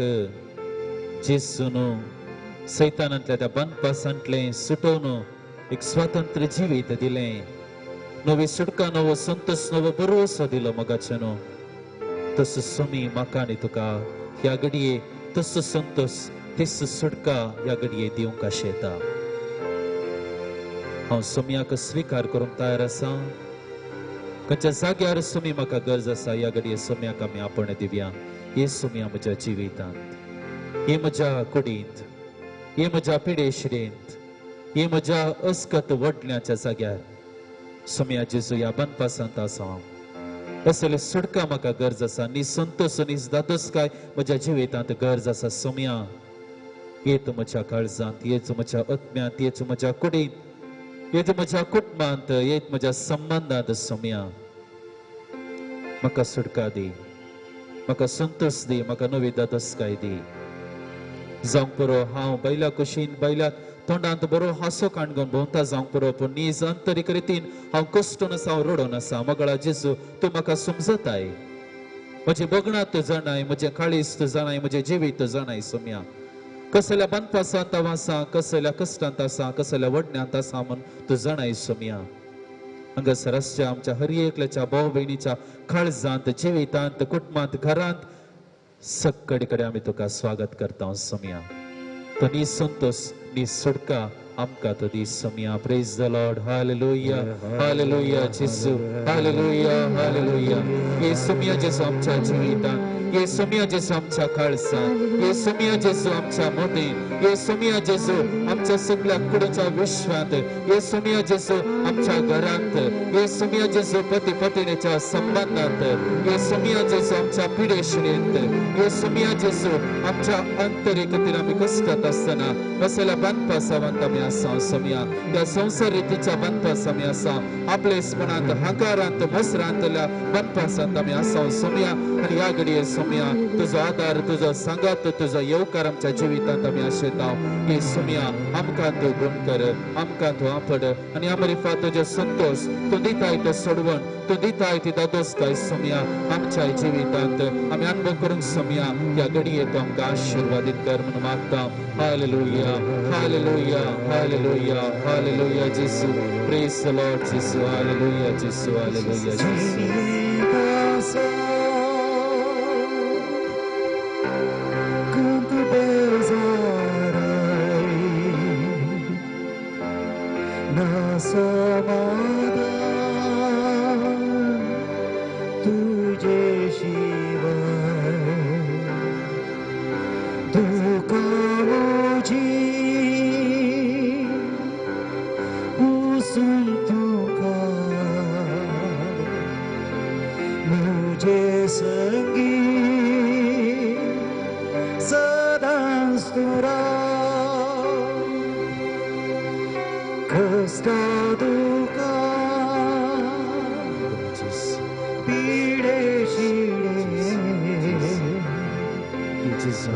जेसून सैतानांतल्या त्या बांदपासांतलें सुटोवन एक स्वातंत्र्य जिवीत दिलें, नवी सुटका, नवो संतोष, नवो भरोसो दिलो मोगाचें न्हू. तसो स्वामी म्हाका आनी तुका ह्या घडये तसो संतोष, तेच सुटका ह्या घडये दिवंक आशेता. हांव स्वाम्याक स्विकार करूंक तयार आसा. खंयच्या जाग्यार स्वामी म्हाका गरज आसा ह्या घडये स्वाम्याक आमी आपोवणें दिवया. हे स्वाम्या म्हज्या जिवितांत, हे म्हज्या कुडींत, हे म्हज्या पिडेशिरेंत, हे म्हज्या अस्कत वडल्याच्या जाग्यार स्वाम्या जेजू ह्या बांदपासांत आसा हांव. असले सुटका म्हाका गरज आसा, नी संतोष नी दादोसकाय म्हज्या जिवितांत गरज आसा. स्वाम्या येत म्हज्या काळजांत, येत म्हज्या आत्म्यांत, येत म्हज्या कुडींत, येत म्हज्या कुटुंबांत, येत म्हज्या संबंदांत. स्वाम्या म्हाका सुटका दी, म्हाका संतोष दी, म्हाका नवी दादोसकाय दी. जावंक पुरो हांव बैल्या कुशीन बैल्या तोंडांत बरो हांसो काणगून भोंवता जावंक पुरो, पूण नीज आंतरीक रितीन हांव कश्टून आसा, हांव रडोन आसा. मगळा जेजू तूं म्हाका समजताय, म्हजें बगणां तूं जाणाय, म्हजें काळीज तूं जाणाय, म्हजें जिवीत तूं जाणाय. स्वाम्या कसल्या बांदपासांत हांव आसा, कसल्या कश्टांत आसा, कसल्या वडण्यांत आसा म्हूण तूं जाणाय. स्वाम्या हांगासर आसच्या आमच्या हर एकल्याच्या भाव भयणीच्या काळजांत, जिवितांत, कुटुंबांत, घरांत सगळे कडेन आमी तुका स्वागत करता. स्वाम्या तो नी संतोष नी सुटका आमकां तो दी. स्वाम्या प्रेज the Lord. Hallelujah, hallelujah जेजू, हालेलुया, हालेलुया. हे स्वाम्या जेजू आमच्या जिवितांत, हे स्वाम्या जेजू आमच्या काळजांत, हे स्वाम्या जेजू आमच्या मतींत, हे स्वाम्या जेजू आमच्या सगळ्या कुडीच्या विश्वांत, हे स्वाम्या जेजू आमच्या घरांत, हे स्वाम्या जेजू पती पत्नीच्या संबंधांत, हे स्वाम्या जेजू आमच्या पिडेशिरेंत, हे स्वाम्या जेजू आमच्या आंतरीक आमी कश्टांत आसतना कसल्या बांदपासांत आमी आसा. स्वाम्या ह्या संवसार रितीच्या बांदपास आमी आसा, आपलेसपणांत, हाकारांत, मसरांतल्या बांदपासांत आमी आसा. स्वाम्या आनी ह्या घडये स्वाम्या तुजो आदार, तुजो सांगात, तुजो येवकार आमच्या जिवितांत आमी आशेता. हे स्वाम्या आमकां तूं गुण कर, आमकां तूं आपड आनी आमरिफा तुजो संतोष तूं दिताय तो सोडवण, तूं दिताय ती दादोसकाय स्वाम्या आमच्या जिवितांत आमी अनुभव करूंक. स्वाम्या ह्या घडये तूं आमकां आशिर्वादीत कर म्हणून मागता. हालेलुया, हालेलुया, हालेलुया, हालेलुया जेजू. प्रेज the Lord जेजू. हालेलुया जेजू, हालेलुया जेजू. समाधान तुझे शिवाय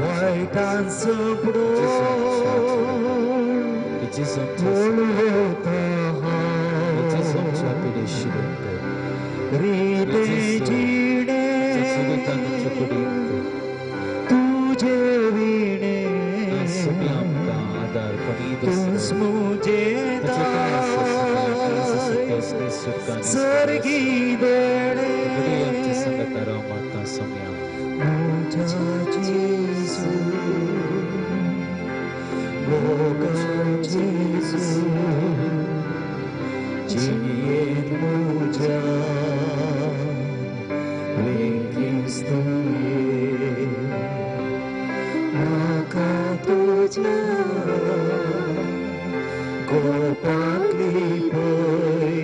वायटान सोपडून उलयता रिते जिणे तुझे विणे तूं मुझे सर्गी देणे म्हज्या जेजू मोगा जेजू जिणेंत म्हज्या वेगळीच तुवें म्हाका तुज्या गोपाक लिपय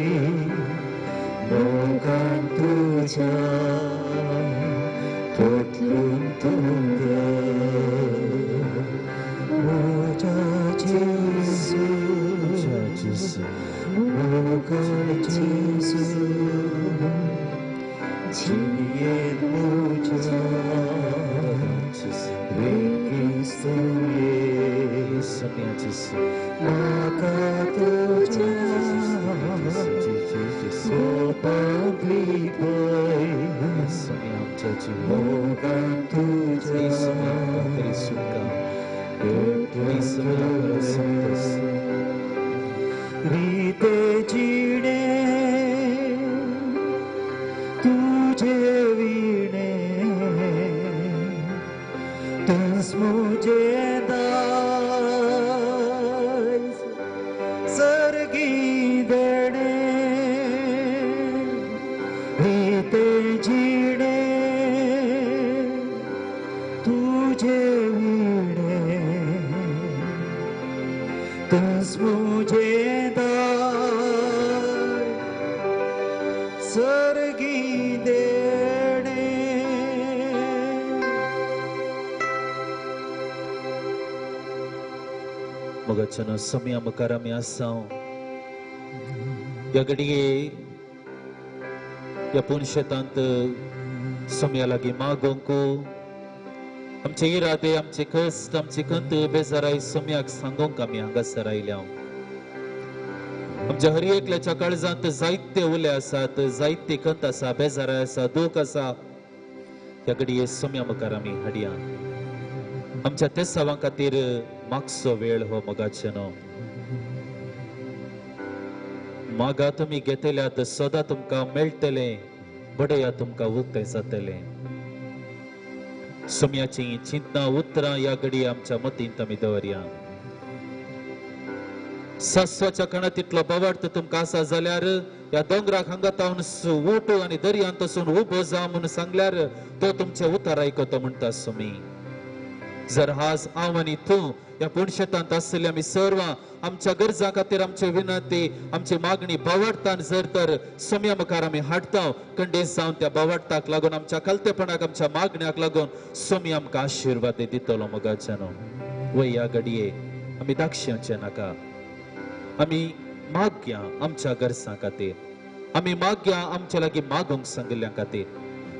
मोगान तुज्या पोतलून तुंगा म्हज्या जेजू मोगा जेजू जिणेंत म्हज्या वेगळीच तुवें म्हाका तुज्या गोपाक लिपय मोगान तुज्या रिते जिणे तुझे विणे तूं मुझे दायज सर्गी देणे रिते जिणे तुझे विणे तूं मुझे दायज सर्गी देणे. मोगाच्यानो सोम्या मुखार आमी आसा ह्या घडये ह्या पुनशेतांत सोम्या लागीं मागोंक आमचे इरादे आमचे कश्ट आमचे खंत बेजाराय सोम्याक सांगोंक आमी हांगासर आयल्या. आमच्या हर एकल्याच्या काळजांत जायते उले आसात, जायते खंत आसा, बेजाराय आसा, दूख आसा. ह्या घडये सोम्या मुखार आमी हाडया. आमच्या तेसावां खातीर मागचो वेळ हो मोगाचेनो. मागा तुमी घेतल्यात सदां तुमकां मेळटलें, बडया तुमकां उक्तें जातलें. सोम्याची चिंतना उतरां ह्या घडये आमच्या मतींत आमी दवरया. सासवाच्या काळांत तितलो बावार्थ तुमकां आसा जाल्यार ह्या दोंगराक हांगा तावन उठ आनी दर्यांत वचून उबो जा म्हणून सांगल्यार तो तुमचें उतर आयकतो म्हणटा सोमी. जर आज हांव आनी तूं ह्या पुणशेतांत आसलें आमी सर्वां आमच्या गरजां खातीर आमची विनंती आमची मागणी बावार्थान जर तर सोम्या मुखार आमी हाडटा, कंडेस जावन त्या बावार्थाक लागून आमच्या खालतेपणाक आमच्या मागण्याक लागून सोमी आमकां आशिर्वाद दितलो. मोगाच्यानो वय ह्या घडये आमी दाक्षेवचें नाका. आमी मागया आमच्या गरजां खातीर, आमी मागया आमच्या लागीं मागूंक सांगिल्ल्या खातीर,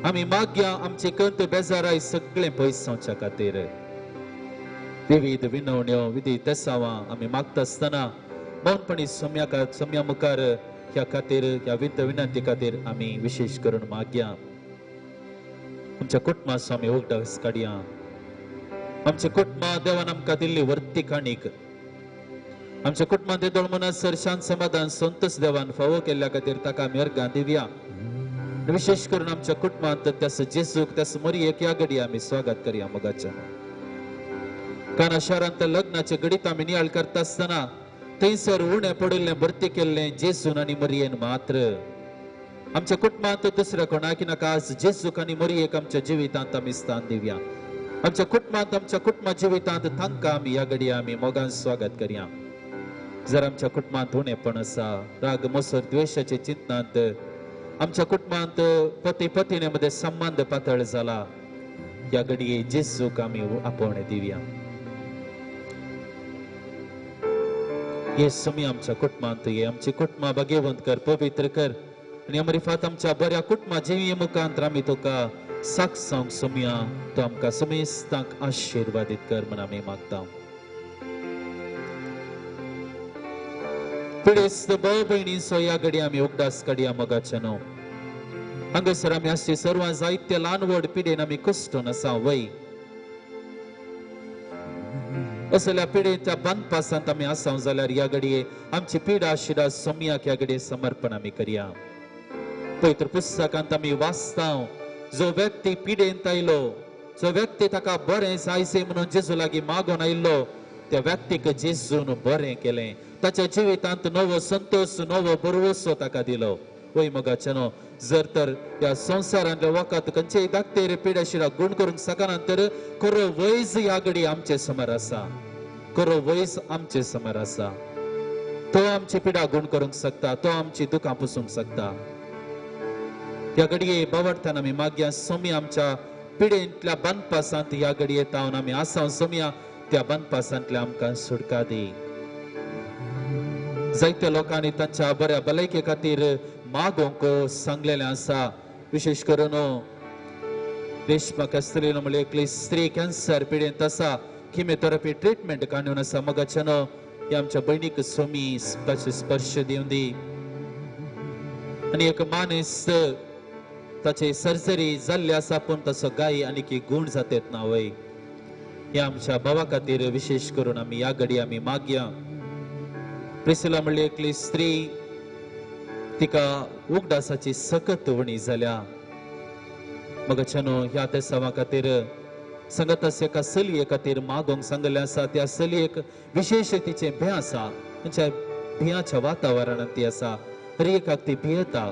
आमी मागया आमचे कंत बेजाराय सगळें पयस जावच्या खातीर. विविध विनवण्यो विधी तेसावां आमी मागता आसतना मौनपणी सोम्या मुखार ह्या खातीर ह्या विनंती खातीर आमी विशेश करून मागया. आमच्या कुटुंबाचो आमी उगडास काडया. आमच्या कुटुंबा देवान आमकां दिल्ली वर्ती काणीक आमच्या कुटुंबांत येदोळ म्हणसर शांत समाधान संतोष देवान फावो केल्ल्या खातीर ताका आमी अर्घां दिवया. विशेश करून आमच्या कुटुंबांत त्यास जेजूक त्यास मरियेक ह्या घडये आमी स्वागत करया. मोगाच्या काना शारांत लग्नाचे घडीत आमी नियाळ करता आसतना थंयसर उणें पडिल्लें भरती केल्लें जेजून आनी मरियेन मात्र. आमच्या कुटुंबांत दुसऱ्या कोणाक नाका आज जेजूक आनी मरियेक आमच्या जिवितांत आमी स्थान दिवया. आमच्या कुटुंबांत आमच्या कुटुंबा जिवितांत तांकां आमी ह्या घडये आमी मोगान स्वागत करया. जर आमच्या कुटुंबांत उणेपण आसा, राग मोसर द्वेशाचे चिंतनांत आमच्या कुटुंबांत पती पत्नी मध्ये संबंध पातळ जाला, ह्या घडये जेजूक आमी आपोवणें दिवया. हे सोमी आमच्या कुटुंबांत ये, आमची कुटुंबां भाग्यवंत कर, पवित्र कर आनी अमरिफात आमच्या बऱ्या कुटुंबा जिवी मुखांत आमी तुका साक्षांक सोमया तो आमकां समेस्तांक आशिर्वादीत कर म्हण आमी मागता. पिडेस्त भाव भयणींचो ह्या घडी आमी उगडास काडया मोगाचे न्हू. हांगासर आमी आसचे सर्वां जायते ल्हान व्हड पिडेन आमी कश्टून आसा वय. असल्या पिडेच्या बांदपासांत आमी आसा जाल्यार ह्या घडये आमची पिडा शिडा सोमयाक ह्या घडये समर्पण आमी करया. पवित्र पुस्तकांत आमी वाचता जो व्यक्ती पिडेंत आयलो, जो व्यक्ती ताका बरें जायसे म्हणून जेजू लागीं मागून आयिल्लो, त्या व्यक्तीक जेजून बरें केलें. ताच्या जिवितांत नवो संतोष, नवो भरवसो ताका दिलो. वय मोगाचे न्हू, जर तर ह्या संवसारांतले वखद खंयचेय दाक्तेर पिडा शिडा गुण करूंक शकना तर खरो वैज ह्या घडी आमचे समोर आसा. खरो वैज आमचे समोर आसा. तो आमची पिडा गुण करूंक शकता, तो आमची दुखां पुसूंक शकता. ह्या घडये बावडटान आमी मागया सोमी आमच्या पिडेंतल्या बांदपासांत ह्या घडये तावन आमी आसा सोमया त्या बांदपासांतल्या आमकां सुटका दी. जायत्या लोकांनी तांच्या बऱ्या भलायके खातीर मागोवंक सांगलेलें आसा. विशेष करून रेश्मा कास्त्रीनो म्हणल्यार एकली स्त्री कॅन्सर पिडेंत आसा, किमोथेरपी ट्रिटमेंट काडून आसा. मोगाचे न्हू, ह्या आमच्या भयणीक सोमी ताचे स्पर्श दिवन दी. आनी एक मानेस्त ताची सर्जरी जाल्ली आसा पूण ताचो गाय आनी गूण जातेत ना वय. ह्या आमच्या भावा खातीर विशेष करून आमी ह्या घडी आमी मागया. प्रिसिला म्हणली एकली स्त्री तिका उगडासाची सकत उणी जाल्या. मोगाचे न्हू, ह्या तेसांवा खातीर सांगत एका चलये खातीर मागोवंक सांगलें आसा. त्या चलयेक विशेष तिचें भंय आसा, तांच्या भियाच्या वातावरणांत ती आसा. हर एकाक ती भियेता.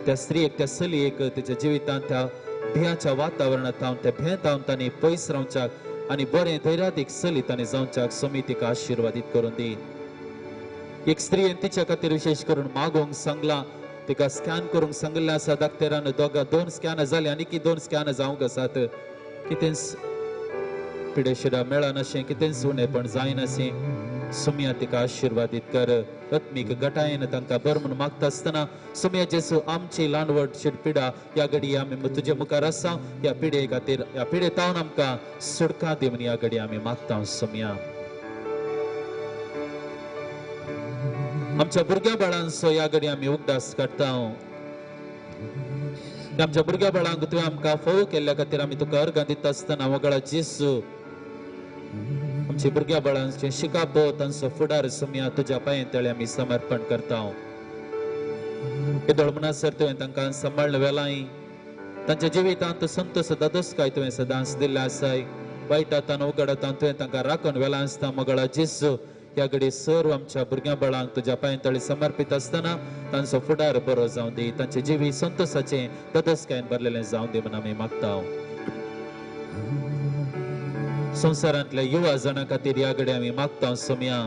त्या स्त्रियेक, त्या चलयेक तिच्या जिवितांत त्या भियाच्या वातावरणांत हांव त्या भंयेंत हांव तांणी पयस रावच्याक आनी बरें धैर्यादीक चली तांणी जावच्याक सोमी तिका आशिर्वादीत करून दी. एक स्त्रियेन तिच्या खातीर विशेष करून मागोवंक सांगलां, तिका स्कॅन करूंक सांगिल्लें आसा. डाक्टरान दोन स्कॅन जाले आनी दोन स्कॅन जावंक आसात. कितेंच पिडेशिडा मेळनाशें, कितेंच उणेपण जायनाशें. सोमया तिका आशिर्वादीत कर. आत्मीक गटायेन तांकां बर म्हूण मागता आसतना सोमया जेसू आमची ल्हान व्हड शिडपिडा ह्या घडी आमी तुजे मुखार आसा. ह्या पिडे खातीर, ह्या पिडे तावन आमकां सुटका दी म्हूण ह्या घडी आमी मागता सोमया. आमच्या भुरग्या बाळांचो ह्या घडी आमी उगडास काडटा. आमच्या भुरग्या बाळांक तुवें आमकां फोव केल्ल्या खातीर आमी तुका अर्गां दिता आसतना वगळा जेसू आमच्या भुरग्या बाळांचें शिकाप, तांचो फुडार सोमया तुज्या पांये तळे आमी समर्पण करता. येदोळ म्हणसर तुवें तांकां सांबाळ्ळ वेलाय, तांच्या जिवितांत संतोष दादोसकाय तुवें सदांच दिल्लें आसाय. वायटांत उगडातान तुवें तांकां राखून वेला आसता. मोगळा जेसू ह्या घडी सर्व आमच्या भुरग्यां बाळांक तुज्या पांये तळे समर्पीत आसतना तांचो फुडार बरो जावं दी, तांचें जिवीत संतोषाचें दादोसकायेन भरलेलें जावं दी म्हूण आमी मागता. संवसारांतल्या युवा जाणां खातीर ह्या घडी आमी मागता सोमया.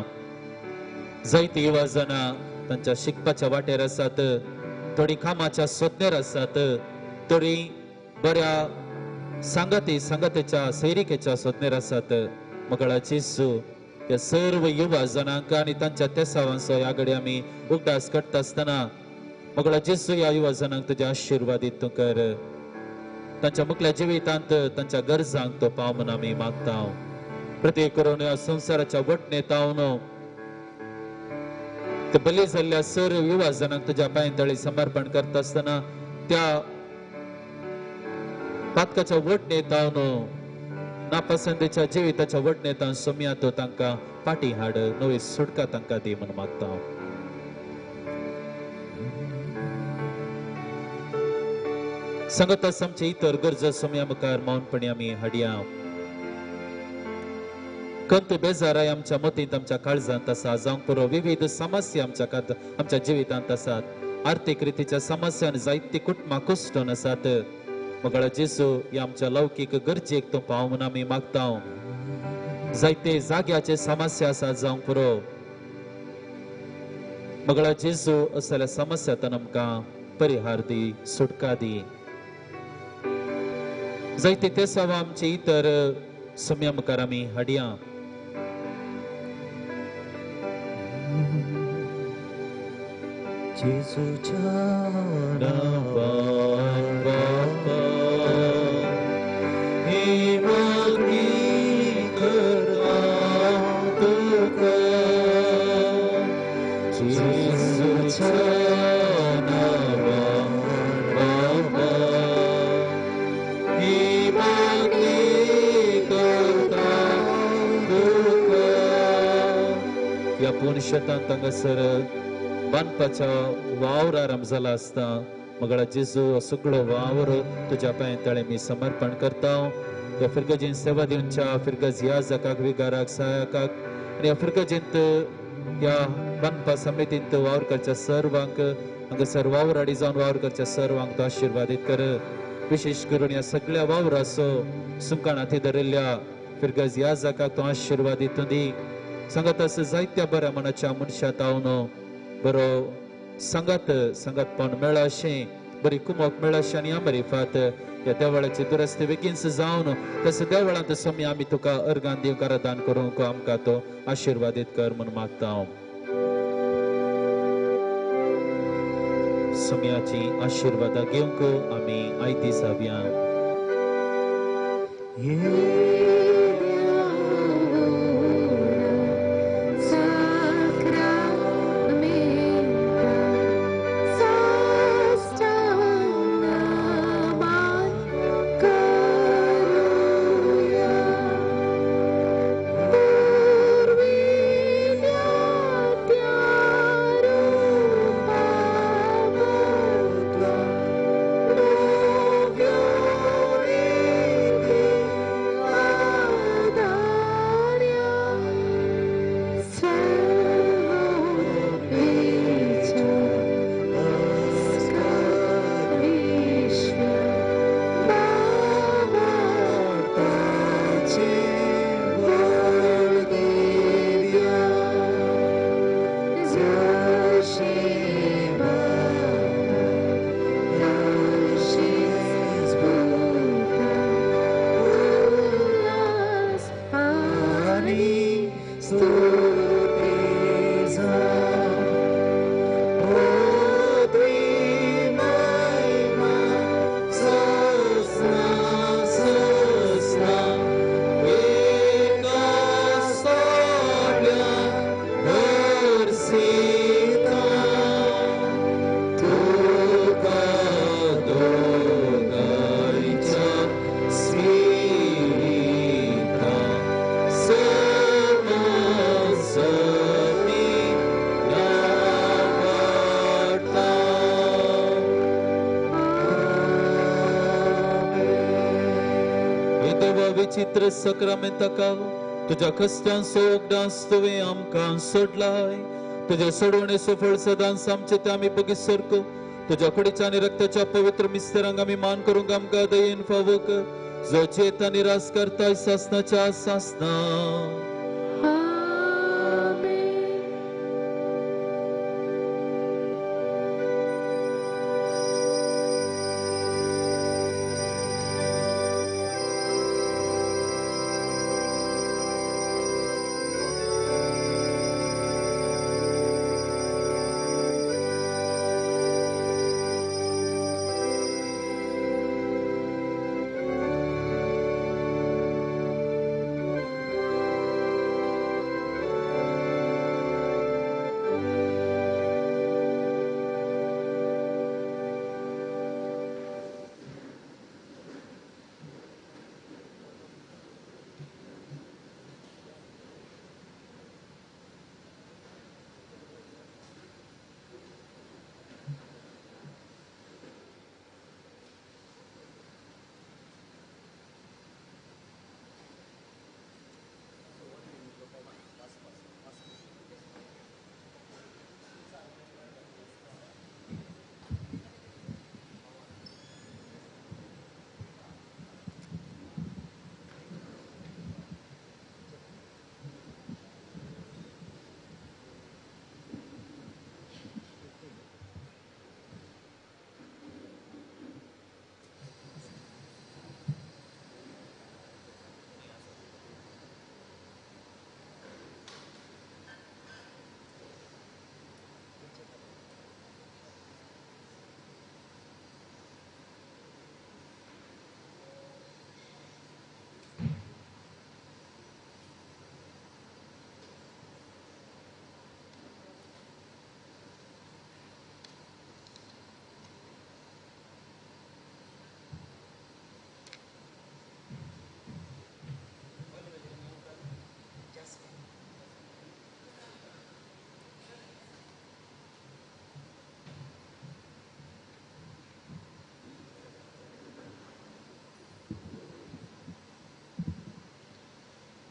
जायती युवा जाणां तांच्या शिकपाच्या वाटेर आसात, थोडीं कामाच्या सोदनेर आसात, थोडीं बऱ्या सांगाती सांगातेच्या सैरिकेच्या सोदनेर आसात. मोगळा जेसू ह्या सर्व युवा जाणांक आनी तांच्या तेसावांचो ह्या घडी आमी उगडास काडटा आसतना मोगळा जेसू ह्या युवा जाणांक तुज्या आशिर्वादीत तूं कर. तांच्या मुखल्या जिवितांत तांच्या गरजांक तो पाव म्हूण आमी मागता. प्रत्येक करून ह्या संवसाराच्या वटणे तावन ते बली जाल्ल्या सर्व युवा जाणांक तुज्या पांये तळे समर्पण करता आसतना त्या पातकाच्या वटणे तावन नापसंदेच्या जिविताच्या वटणे तावन सोमया तो तांकां फाटी हाड, नवी सुटका तांकां दी म्हूण मागता. सांगत आमचे इतर गरजो सोमया मुखार मौनपणी आमी हाडया. कंत बेजाराय आमच्या मतींत, आमच्या काळजांत आसा. जावंक पुरो विविध समस्या आमच्या आमच्या जिवितांत आसात. आर्थीक रितीच्या समस्यान जायती कुटुंबां कुश्टून आसात. मगळा जेसू ह्या आमच्या लौकीक गरजेक तूं पाव म्हूण आमी मागता. जायते जाग्याचे समस्या आसात जावंक पुरो. मगळा जेसू असल्या समस्यांतल्यान आमकां परिहार दी, सुटका दी. जायते ते सवा आमचे इतर सोमया मुखार आमी हाडया. जेजूच्या नांवान बापा ह्या पूर्ण शेतांत हांगासर बांदपाच्या वावर आरंभ जाला आसता. मगळा जेजू सगळो वावर तुज्या पांय तळे मी समर्पण करता. ह्या फिरगजीन सेवा दिवच्या फिरगज याजकाक विगाराक सहायकाक आनी ह्या फिरगजींत ह्या बांदपा समितींत वावर करच्या सर्वांक हांगासर वावराडी जावन वावर करच्या सर्वांक तो आशिर्वादीत कर. विशेष करून ह्या सगळ्या वावराचो सुंकाण हाती धरिल्ल्या फिरगज याजकाक तो आशिर्वादीत दी. सांगात असं जायत्या बऱ्या मनाच्या मनशां तावन बरो सांगात सांगातपण मेळा अशें बरी कुमोक मेळा अशें आनी अमरीफात ह्या देवळाची दुरस्ती बेगीनच जावन तसं देवळांत स्वामी आमी तुका अर्गान दिवंक आराधन करूंक आमकां तो आशिर्वादीत कर म्हूण मागता. स्वाम्याची आशिर्वादां घेवंक आमी आयती जावया. विचित्र सक्रामेंताका तुज्या कश्टांचो उगडास तुवें आमकां सोडलाय. तुज्या सोडवणेचो फळ सदांच आमचे ते आमी बगीत सारको तुज्या कुडीच्या आनी रक्ताच्या पवित्र मिस्तरांक आमी मान करूंक आमकां दयेन फावो कर, जो जेत आनी रास करताय सासनाच्या सासना.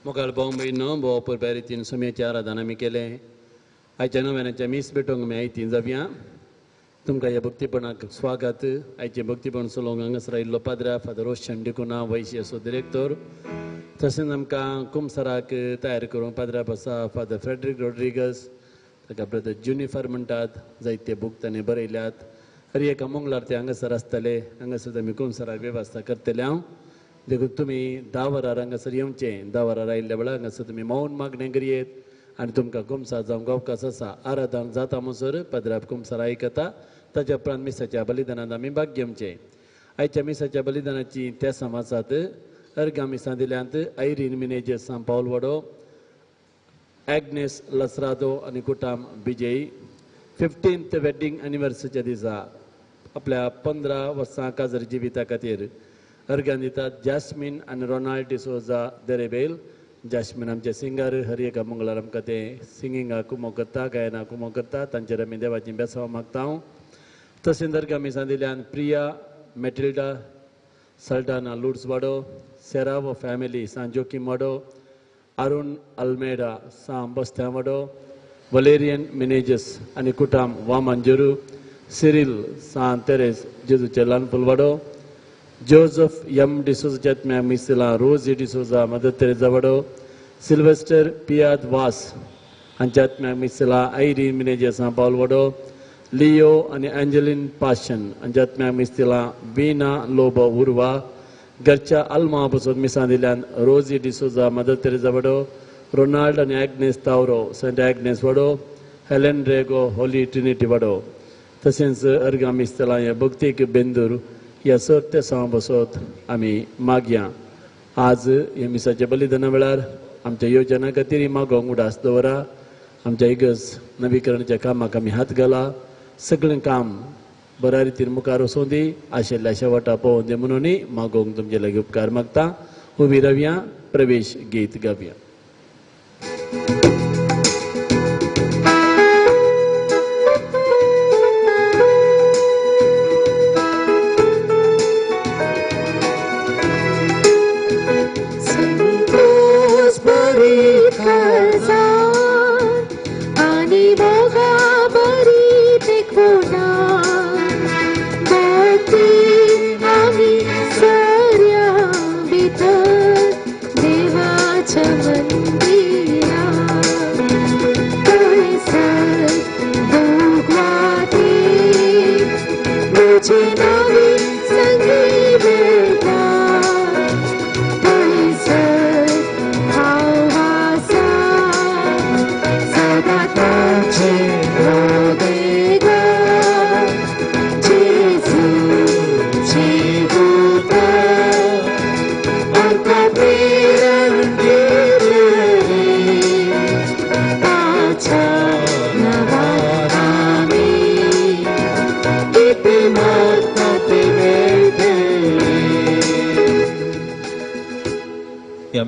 मुखार भोव म्हयनो भोव पुरब्या रितीन सुम्याची आराधना आमी केलें. आयच्या नव्यानाच्या मीस भेटोवंक आमी आयतीन जावया. तुमकां ह्या भक्तीपणाक स्वागत. आयचें भक्तीपण चलोवंक हांगासर आयिल्लो पाद्रा फादर रोशन डिकुना वैश्य डिरेक्टर, तशेंच आमकां कुमसराक तयार करूंक पाद्रा आसा फादर फ्रेडरीक रोड्रिगस, ताका ब्रदर जुनिफर म्हणटात. जायते बूक ताणें बरयल्यात. हर एका मंगळार ते हांगासर आसतले. हांगासर आमी कुमसराक वेवस्था करतले हांव. देखून तुमी 10 वरार हांगासर येवचें. 10 वरार आयिल्ल्या वेळार हांगासर तुमी मौन मागणें करयेत आनी तुमकां कुमसार जावंक अवकाश आसा. आराधन जाता म्हणसर पाद्रा कुमसार आयकता. ताच्या उपरांत मिसाच्या बलिदानांत आमी भाग घेवचें. आयच्या मिसाच्या बलिदानाची त्या समाजात अर्घा मिसां दिल्यांत आयरीन मिनेजस सांग पावल वडो, एग्नेस लसरादो आनी कुटाम विजयी. 15th wedding एनिवर्सरीच्या दिसा आपल्या 15 वर्सां काजर जिविता खातीर अर्घां दितात जास्मीन आनी रोनाल्ड डिसोजा दरेबेल. जास्मीन आमचे सिंगर, हर एका मंगळार आमकां ते सिंगिंगाक कुमो करता, गायनाक कुमो करता. तांचेर आमी देवाची बेसांव मागता. तशेंच अर्घां मिसां दिल्यान प्रिया मेटिल्डा सल्टाना लुड्स वाडो, सेरावो फॅमिली सांत जोकीम वाडो, अरुण अल्मेडा सांत बस्त्यां वाडो, वलेरियन मिनेजस आनी कुटाम वामंजुरू, सिरील सांत तेरेस जेजूचे ल्हानपूल वाडो, जोजफ एम डिसोजाच्या आत्म्याक मिसला रोजी डिसोजा मदर तेरेजा वाडो, सिल्वेस्टर पियाद वास हांच्या आत्म्याक मिसला आयरीन मिनेजस सांत पावल वाडो, लियो आनी एंजलीन पाशन हांच्या आत्म्याक मिसला वीना लोबो उर्वा, घरच्या आल्मा बसोत मिसां दिल्यान रोजी डिसोजा मदर तेरेजा वाडो, रोनाल्ड आनी एग्नेस तावरो सेंट एग्नेस वाडो, हेलन रेगो होली ट्रिनिटी वाडो. तशेंच अर्घां मिसतलां ह्या भक्तीक बेंदूर ह्या सर्त साव बसोत आमी मागया. आज ह्या मिसाच्या बलिदाना वेळार आमच्या योजना खातीर मागोवंक उडास दवरा. आमच्या इगर्ज नवीकरणाच्या कामाक आमी हात घाला. सगळें काम बऱ्या रितीन मुखार वचूं दी, आशिल्ल्या शेवटा पळोवन दी म्हणून मागोवंक तुमचे लागीं उपकार मागता. उबी रावया, प्रवेश गीत गावया.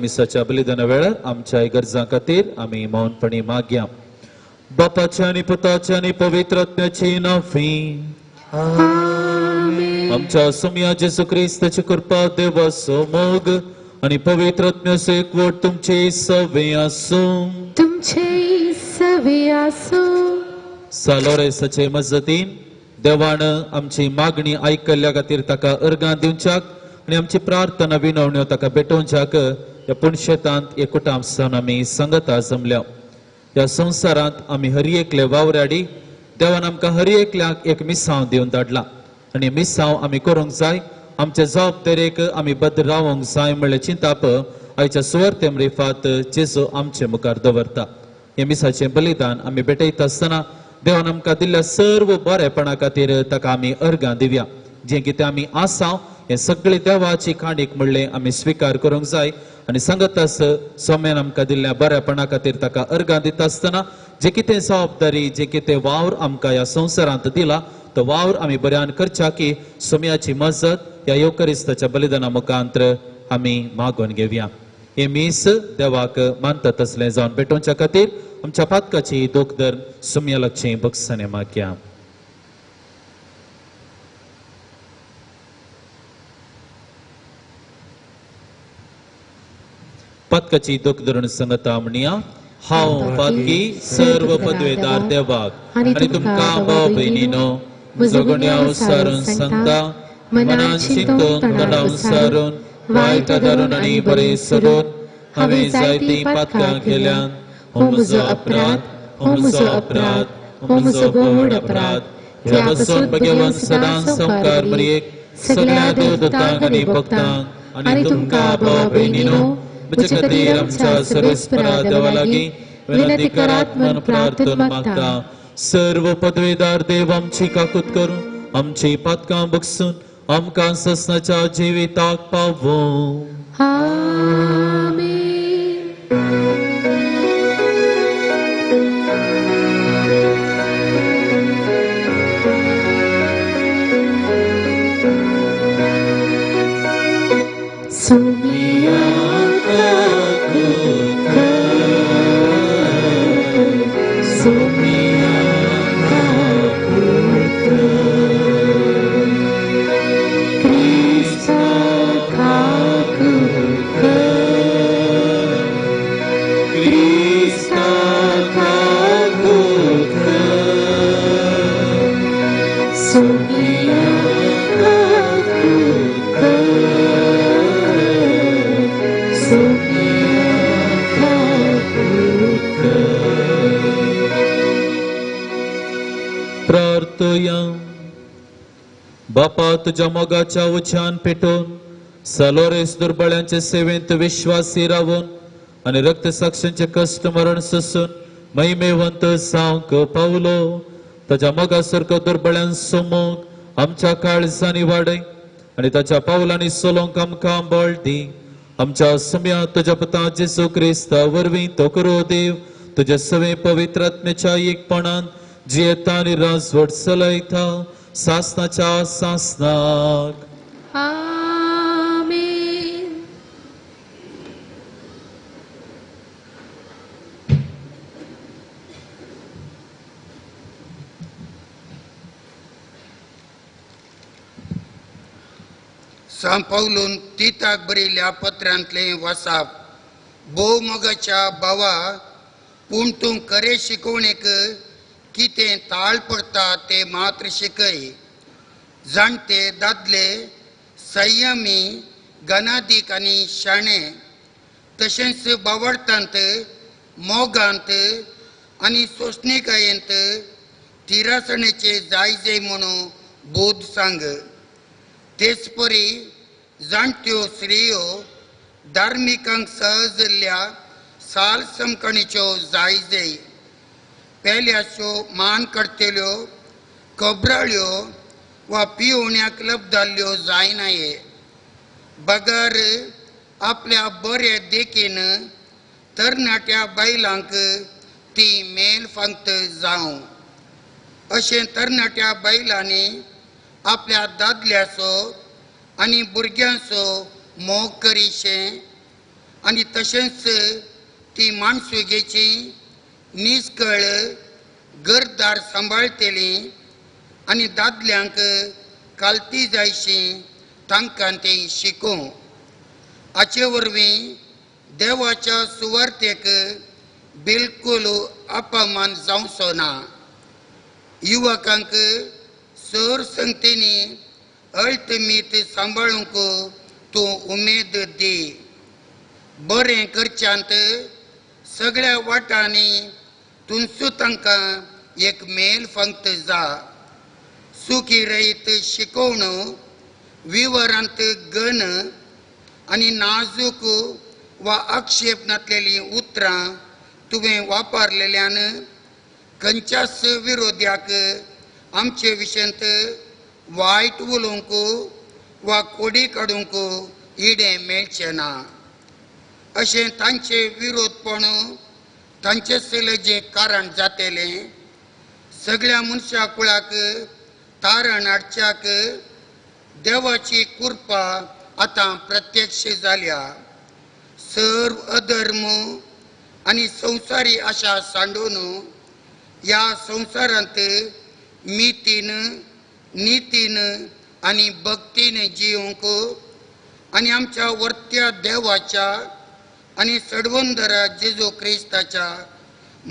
मिसाच्या बलिदाना वेळार आमच्या गरजां खातीर आमी मौनपणी मागया. बापाच्या आनी पुताच्या आनी पवित्र आत्म्याची नांवी आमच्या सोम्या जेजू क्रिस्ताची कृपा, देवाचो मोग आनी पवित्र आत्म्याचो एकवट तुमचे सवे आसूं. तुमचे सवे आसूं. सालोरेसाचे मजतीन देवान आमची मागणी आयकल्ल्या खातीर ताका अर्गां दिवच्याक आनी आमची प्रार्थना विनवण्यो ताका भेटोवच्याक ह्या पुणशेतांत एकूटाम सावन आमी संगता जमल्या. ह्या संवसारांत आमी हर एकले वावराडी देवान आमकां हर एकल्याक एक मिसांव दिवन धाडला आनी मिसांव आमी करूंक जाय. आमचे जबाबदारेक आमी बद्द रावंक जाय म्हणलें चिंताप आयच्या सुवार्ते मरिफात जेजू आमचे मुखार दवरता. हे मिसाचें बलिदान आमी भेटयता आसतना देवान आमकां दिल्ल्या सर्व बरेपणा खातीर ताका आमी अर्गां दिवया. जें कितें आमी आसा हें सगळें देवाची काणीक म्हणलें आमी स्विकार करूंक जाय आनी सांगतास सोम्यान आमकां दिल्ल्या बऱ्यापणा खातीर ताका अर्गां दिता आसतना जे कितें जबाबदारी, जे कितें वावर आमकां ह्या संवसारांत दिला तो वावर आमी बऱ्यान करच्या की सोम्याची मजत ह्या येवकरिस्ताच्या बलिदाना मुखांत्र आमी मागोवन घेवया. हे मीस देवाक मानता तसलें जावन भेटोवच्या खातीर आमच्या पातकाची दोख धर सोम्या लागचें बक्षाने मागया. पातकाची दुख धरून संगता म्हणया. हांव पातकी सर्व पदवेदार देवाक आनी तुमकां भाव भयणीनो म्हजो गुन्यांव सारून सांगता. मनान चिंतून तोंडान सारून वायट धरून आनी बरें सोडून हांवें जायतीं पातकां केल्यान. हो म्हजो अपराध, हो म्हजो अपराध, हो म्हजो व्हड अपराध. ह्या पासून भगवान सदां संवकार मरयेक सगळ्या देवदूतांक आनी भक्तांक आनी तुमकां भाव भयणीनो म्हजे खातीर आमच्या सर्वेस्परा देवा लागीं विनंती करात म्हूण प्रार्थना मागता. सर्व पदवेदार देव आमची काकूत करून आमची पातकां बगसून आमकां ससनाच्या जिविताक पावों. आमेन. सुमिया काकूत कर, सुमिया काकूत कर, क्रिस्ता काकूत कर, क्रिस्ता काकूत कर, सुमिया काकूत कर, सुमिया काकूत कर. प्रार्थया. बापा, तुज्या मोगाच्या उज्यान पेटोवन सलोरेस दुर्बळ्यांचे सेवेंत विश्वासी रावून आनी रक्तसाक्षांचे कश्ट मरण सोसून महिमेवंत जावंक पावलो. ताच्या मोगा सारको दुर्बळ्यांचो मोग आमच्या काळजांनी वाडय आनी ताच्या पावलांनी चलोवंक आमकां बळ दी. आमच्या सम्या तुज्या पुता जेजू क्रिस्ता वरवीं तो करो देव तुज्या सवे पवित्र आत्म्याच्या एकपणान जियेता आनी राजवट चलयता सासनाच्या सासनाक. आमेन. सांत पावलून तिताक बरयल्ल्या पत्रांतलें वासाप. भोव मोगाच्या भावा, पूण तूं खरे शिकवणेक कितें ताळ पडता तें मात्र शिकय. जाणटे दादले संयमी गणादीक आनी शाणे, तशेंच बावडटांत मोगांत आनी सोंसणीकायेंत तिरासणेचे जायजे म्हणून बोध सांग. तेच परी जाणट्यो स्त्रियो धार्मिकांक सहजल्ल्या साल समकणीच्यो जायजे, पेल्याच्यो मान करतल्यो कबराळ्यो वा पिवण्याक लबदाल्यो जायनाये, बगर आपल्या बरे देखीन तरणाट्या बायलांक ती मेल फांगत जावं. अशें तरणाट्या बायलांनी आपल्या दादल्याचो आनी भुरग्यांचो मोग करीशें आनी तशेंच ती माणसुगेची निस्कळ घरदार सांबाळटली आनी दादल्यांक कालती जायशी तांकां ती शिकोवं. हाचे वरवीं देवाच्या सुवार्तेक बिलकूल अपमान जावचो ना. युवकांक सर संगतींनी अल्तमीत सांबाळूंक तूं उमेद दी. बरें करच्यांत सगळ्या वाटांनी तुमचो तांकां एक मेल फांगत जा. सुखी रयत शिकोवण विवरांत गण आनी नाजूक वा आक्षेप नासलेलीं उतरां तुवें वापरलेल्यान खंयच्याच विरोध्याक आमचे विशयांत वायट उलोवंक वा कोडी काडूंक इडें मेळचें ना. अशें तांचे विरोधपण तांचे सलेजें कारण जातलें. सगळ्या मनशा कुळाक तारण हाडच्याक देवाची कृपा आतां प्रत्यक्ष जाल्या. सर्व अधर्म आनी संवसारी आशा सांडून ह्या संवसारांत मितीन नितीन आनी भक्तीन जिवंक आनी आमच्या वर्त्या देवाच्या आनी सडवंदरा जेजू क्रिस्ताच्या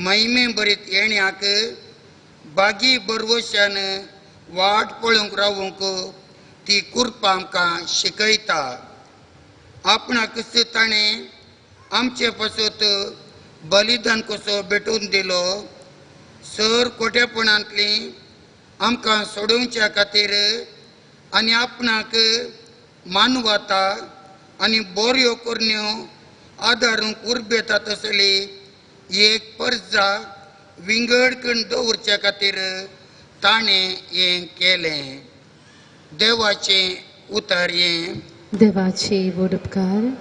महिमे भरीत येण्याक बागी बरवशान वाट पळोवंक रावूंक ती कुरपा आमकां शिकयता. आपणाकच ताणें आमचे पासत बलिदान कसो भेटून दिलो सर कोट्यापणांतली आमकां सोडोवच्या खातीर आनी आपणाक मानवता आनी बऱ्यो करण्यो आदारूंक उर्बेता तसली एक परजा विंगड करून दवरच्या खातीर ताणें हें केलें. देवाचें उतर हें. देवाचे व्हड उपकार.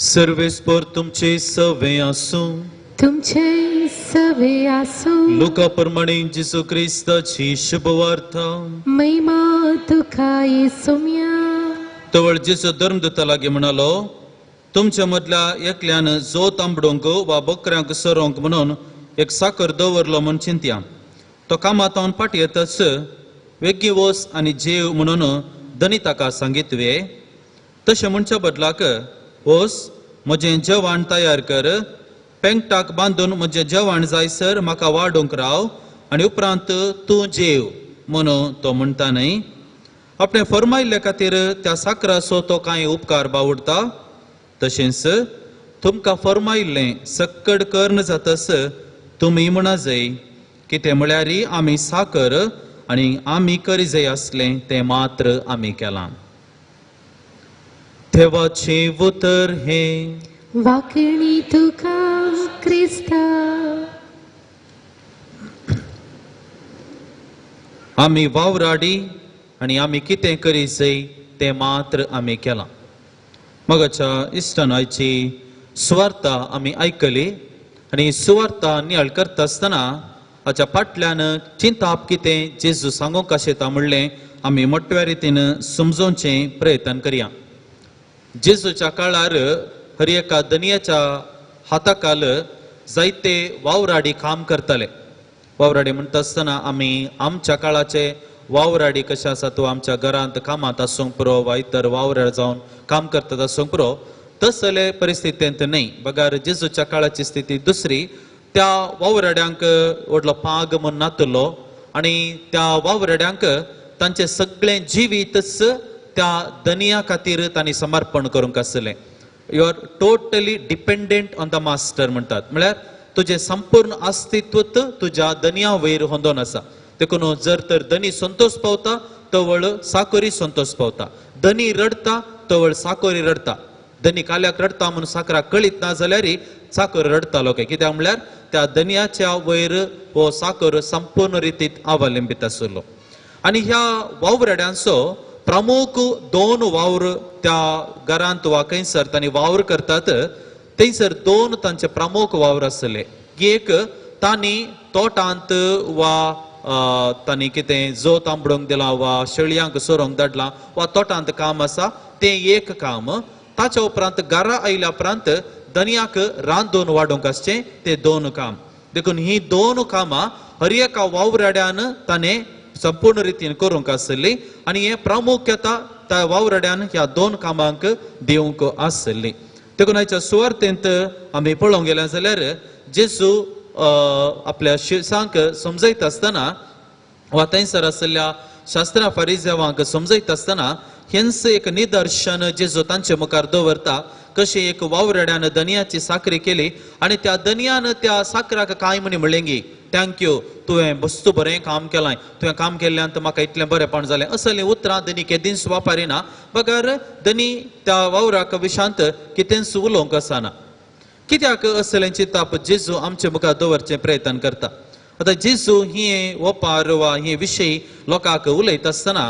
सर्वेस्पर तुमचे सवे आसूं. तुमचे सवे आसूं. लुका प्रमाणे जेजू क्रिस्ताची शुभवार्ता. महिमा तुका येसुम्या. तवळ जेजू धर्मदूता लागीं म्हणालो, तुमच्या मदल्या एकल्यान जो तांबडोंक वा बकऱ्यांक सरोंक म्हणून एक साकर दवरलो म्हूण चिंतया. तो कामातावन फाटी येतच वेगीं वच आनी जेव म्हणून धनी ताका सांगीत वे. तशें म्हणच्या बदलाक वच म्हजें जेवण तयार कर, पेंकटाक बांदून म्हजें जेवण जायसर म्हाका वाडूंक राव आनी उपरांत तूं जेव म्हणून तो म्हणटा न्हय. आपणें फर्मायल्ल्या खातीर त्या साकराचो तो कांय उपकार बावडटा. तशेंच तुमकां फर्मायल्लें सक्कड कर्ण जातस तुमी म्हणा जाय कितें म्हळ्यार आमी साकर आनी आमी करी जाय आसलें तें मात्र आमी केलां. देवाचें उतर हें. वाकणी तुका क्रिस्ता. आमी वावराडी आनी आमी कितें करी जाय तें मात्र आमी केलां. मगाच्या इश्टान आयची सुवार्ता आमी आयकली आनी सुवार्ता नियाळ करता आसतना हाच्या फाटल्यान चिंताप कितें जेजू सांगूंक आशेता म्हणलें आमी मोठ्या रितीन समजोवचें प्रयत्न करया. जेजूच्या काळार हर एका दनयाच्या हाताखाल जायते वावराडी काम करताले. वावराडी म्हणटा आसतना आमी आमच्या काळाचे वावराडी कशें आसा तो आमच्या घरांत कामांत आसूंक पुरो वा इतर वावराड जावन काम करतात आसूंक पुरो, तसले परिस्थितींत न्हय. बगार जेजूच्या काळाची स्थिती दुसरी. त्या वावराड्यांक व्हडलो पाग म्हूण नातलो आनी त्या वावराड्यांक तांचें सगळें जिवीतच त्या दनिया खातीर तांणी समर्पण करूंक आसलें. You are totally dependent on the master म्हणटात, म्हळ्यार तुजें संपूर्ण अस्तित्व तुज्या दनिया वयर होंदोन आसा. देखून जर तर दनी संतोष पावता तवळ साकोरी संतोष पावता, दनी रडता तवळ साकोरी रडता. दनी काल्याक रडता म्हणून साकराक कळीत ना जाल्यार साकर रडतालो काय, कित्याक म्हळ्यार त्या दनियाच्या वयर हो साकर संपूर्ण रितीत अवलंबीत आशिल्लो. आनी ह्या वावराड्यांचो प्रमुख दोन वावर त्या घरांत वा खंयसर तांणी वावर करतात थंयसर दोन तांचे प्रमुख वावर आसले. एक तांणी तोटांत वा तांणी कितें जोत आंबडूंक दिलां वा शेळयांक सोरोंक धाडलां वा तोटांत काम आसा तें एक काम. ताच्या उपरांत घरा आयल्या उपरांत दनयाक रांदून वाडूंक आसचें तें दोन काम. देखून ही दोन कामां हर एका वावराड्यान ताणें संपूर्ण रितीन करूंक आसली आनी हें प्रामुख्यता त्या वावराड्यान ह्या दोन कामांक दिवंक आसली. देखून आयच्या सुवार्थेंत आमी पळोवंक गेले जाल्यार जेजू आपल्या शिसांक समजयता आसतना वा थंयसर आशिल्ल्या शास्त्रां फारिजेवांक समजयता आसतना हेंच एक निदर्शन जेजू तांचे मुखार दवरता. कशें एक वावराड्यान दनयाची साकरी केली आनी त्या दनयान त्या साकराक कांय म्हणी म्हणलें, thank you, तुवें बस्तू बरें काम केलां, तुवें काम केल्ल्यान म्हाका इतलें बरेंपण जालें. असलीं उतरां दनी केदींच वापरिना, बगर दनी त्या वावराक विशांत कितेंच उलोवंक आसना. कित्याक असलें चिंताप जेजू आमचे मुखार दवरचें प्रयत्न करता. आतां जेजू ही ओपार वा हे विशयी लोकांक उलयता आसतना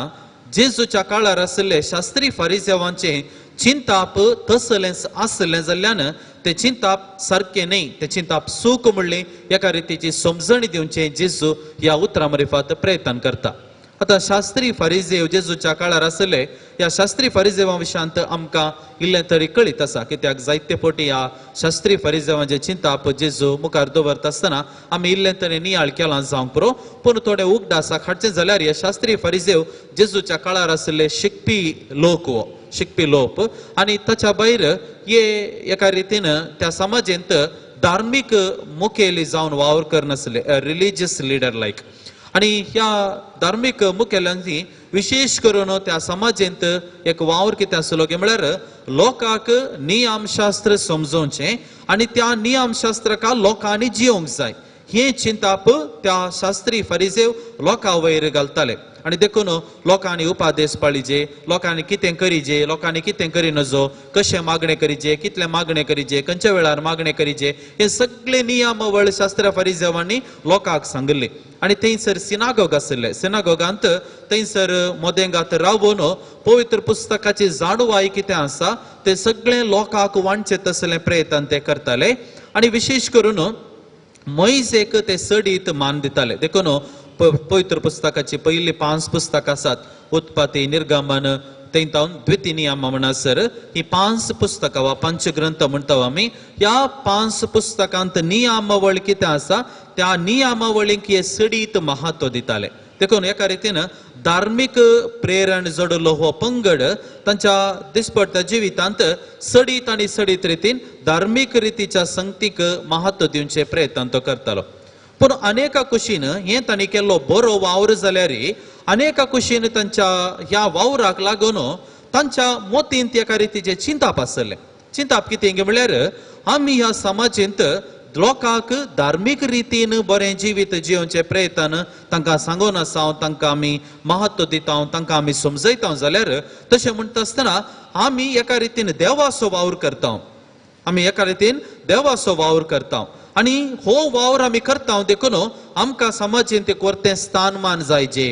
जेजूच्या काळार आशिल्ले शास्त्री फारिजेवांचें चिंताप तसलेंच आसलें जाल्ल्यान तें चिंताप सारकें न्हय, तें चिंताप चूक म्हणलें एका रितीची समजणी दिवचें जेजू ह्या उतरां मार्फत प्रयत्न करता. आतां शास्त्री फारिजेव जेजूच्या काळार आशिल्ले ह्या शास्त्री फारिजेवा विशयांत आमकां इल्लें तरी कळीत आसा, कित्याक जायते फावटी ह्या शास्त्री फारिजेवांचें चिंताप जेजू मुखार दवरता आसतना आमी इल्लें तरी नियाळ केलां जावंक पुरो. पूण थोडे उगडासाक हाडचें जाल्यार हे शास्त्री फारिजेव जेजूच्या काळार आशिल्ले शिकपी लोक, शिकपी लोक आनी ताच्या भायर हे एका रितीन त्या समाजेंत धार्मीक मुखेली जावन वावर करनासले, रिलिजियस लिडर लायक. आनी ह्या धार्मीक मुखेल्यांनी विशेष करून त्या समाजेंत एक वावर कितें आसलो की म्हळ्यार लोकांक नियमशास्त्र समजोवचें आनी त्या नियमशास्त्राक लोकांनी जियोंक जाय हें चिंताप त्या शास्त्री फारिजेव लोकां वयर घालताले. आनी देखून लोकांनी उपादेश पाळिजे, लोकांनी कितें करिजे, लोकांनी कितें करी नजो, कशें मागणें करिजे, कितलें मागणें करिजे, खंयच्या वेळार मागणें करिजे, हे सगळे नियमावळ शास्त्र फारिजेवांनी लोकांक सांगिल्ली. आनी थंयसर सिनागोग आशिल्ले, सिनागोगांत थंयसर मोदेंगात रावून पवित्र पुस्तकाची जाणवाय कितें आसा तें सगळें लोकांक वांटचें तसलें प्रयत्न ते करताले. आनी विशेष करून मोयजेक ते सडीत मान दिताले. देखून पवित्र पुस्तकाची पयलीं 5 पुस्तकां आसात, उत्पत्ती, निर्गमन, थंय द्वितीय नियम म्हणसर ही 5 पुस्तकां वा 5 ग्रंथ म्हणटा आमी. ह्या 5 पुस्तकांत नियमावळ कितें आसा त्या नियमावळींक हे सडीत महत्व दिताले. देखून एका रितीन धार्मीक प्रेरण जोडिल्लो हो पंगड तांच्या दिसपट्ट्या जिवितांत सडीत आनी सडीत रितीन धार्मीक रितीच्या संगतीक महत्व दिवचे प्रयत्न तो करतालो. पूण अनेका कुशीन हें तांणी केल्लो बरो वावर जाल्यार अनेका कुशीन तांच्या ह्या वावराक लागून तांच्या मोतींत एका रितीचें चिंताप आसलें. चिंताप कितें म्हळ्यार आमी ह्या समाजेंत लोकांक धार्मीक रितीन बरें जिवीत जियोवचें प्रयत्न तांकां सांगून आसा, तांकां आमी महत्व दिता, तांकां आमी समजयता जाल्यार तशें म्हणटा आसतना आमी एका रितीन देवाचो वावर करता, आमी एका रितीन देवाचो वावर करता आनी हो वावर आमी करता. देखून आमकां समाजेंत एक वरतें स्थानमान जायजे,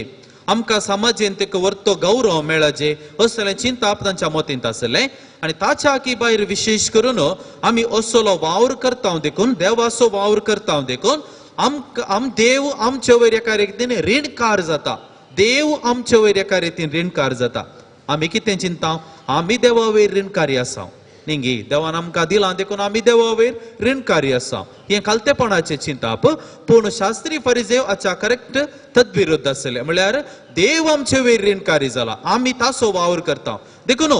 आमकां समाजेंत एक वरतो गौरव मेळचे असलें चिंताप तांच्या मतींत आसलें. आनी ताच्या की भायर विशेष करून आमी असलो वावर करता देखून, देवाचो वावर करता देखून आमकां देव आमचे वयर एका रितीन रिणकार जाता, देव आमचे वयर एका रितीन रिणकार जाता. आमी कितें चिंता, आमी देवा वयर रिणकारी आसा. निंगी देवान आमकां दिलां देखून आमी देवा वयर रीणकारी आसा, हें खालतेपणाचें चिंताप. पूण शास्त्री फरिजेव हाच्या करेक्ट तद्विरुद्ध आसले, म्हळ्यार देव आमचे वयर रीणकारी जाला, आमी ताचो वावर करता. देखून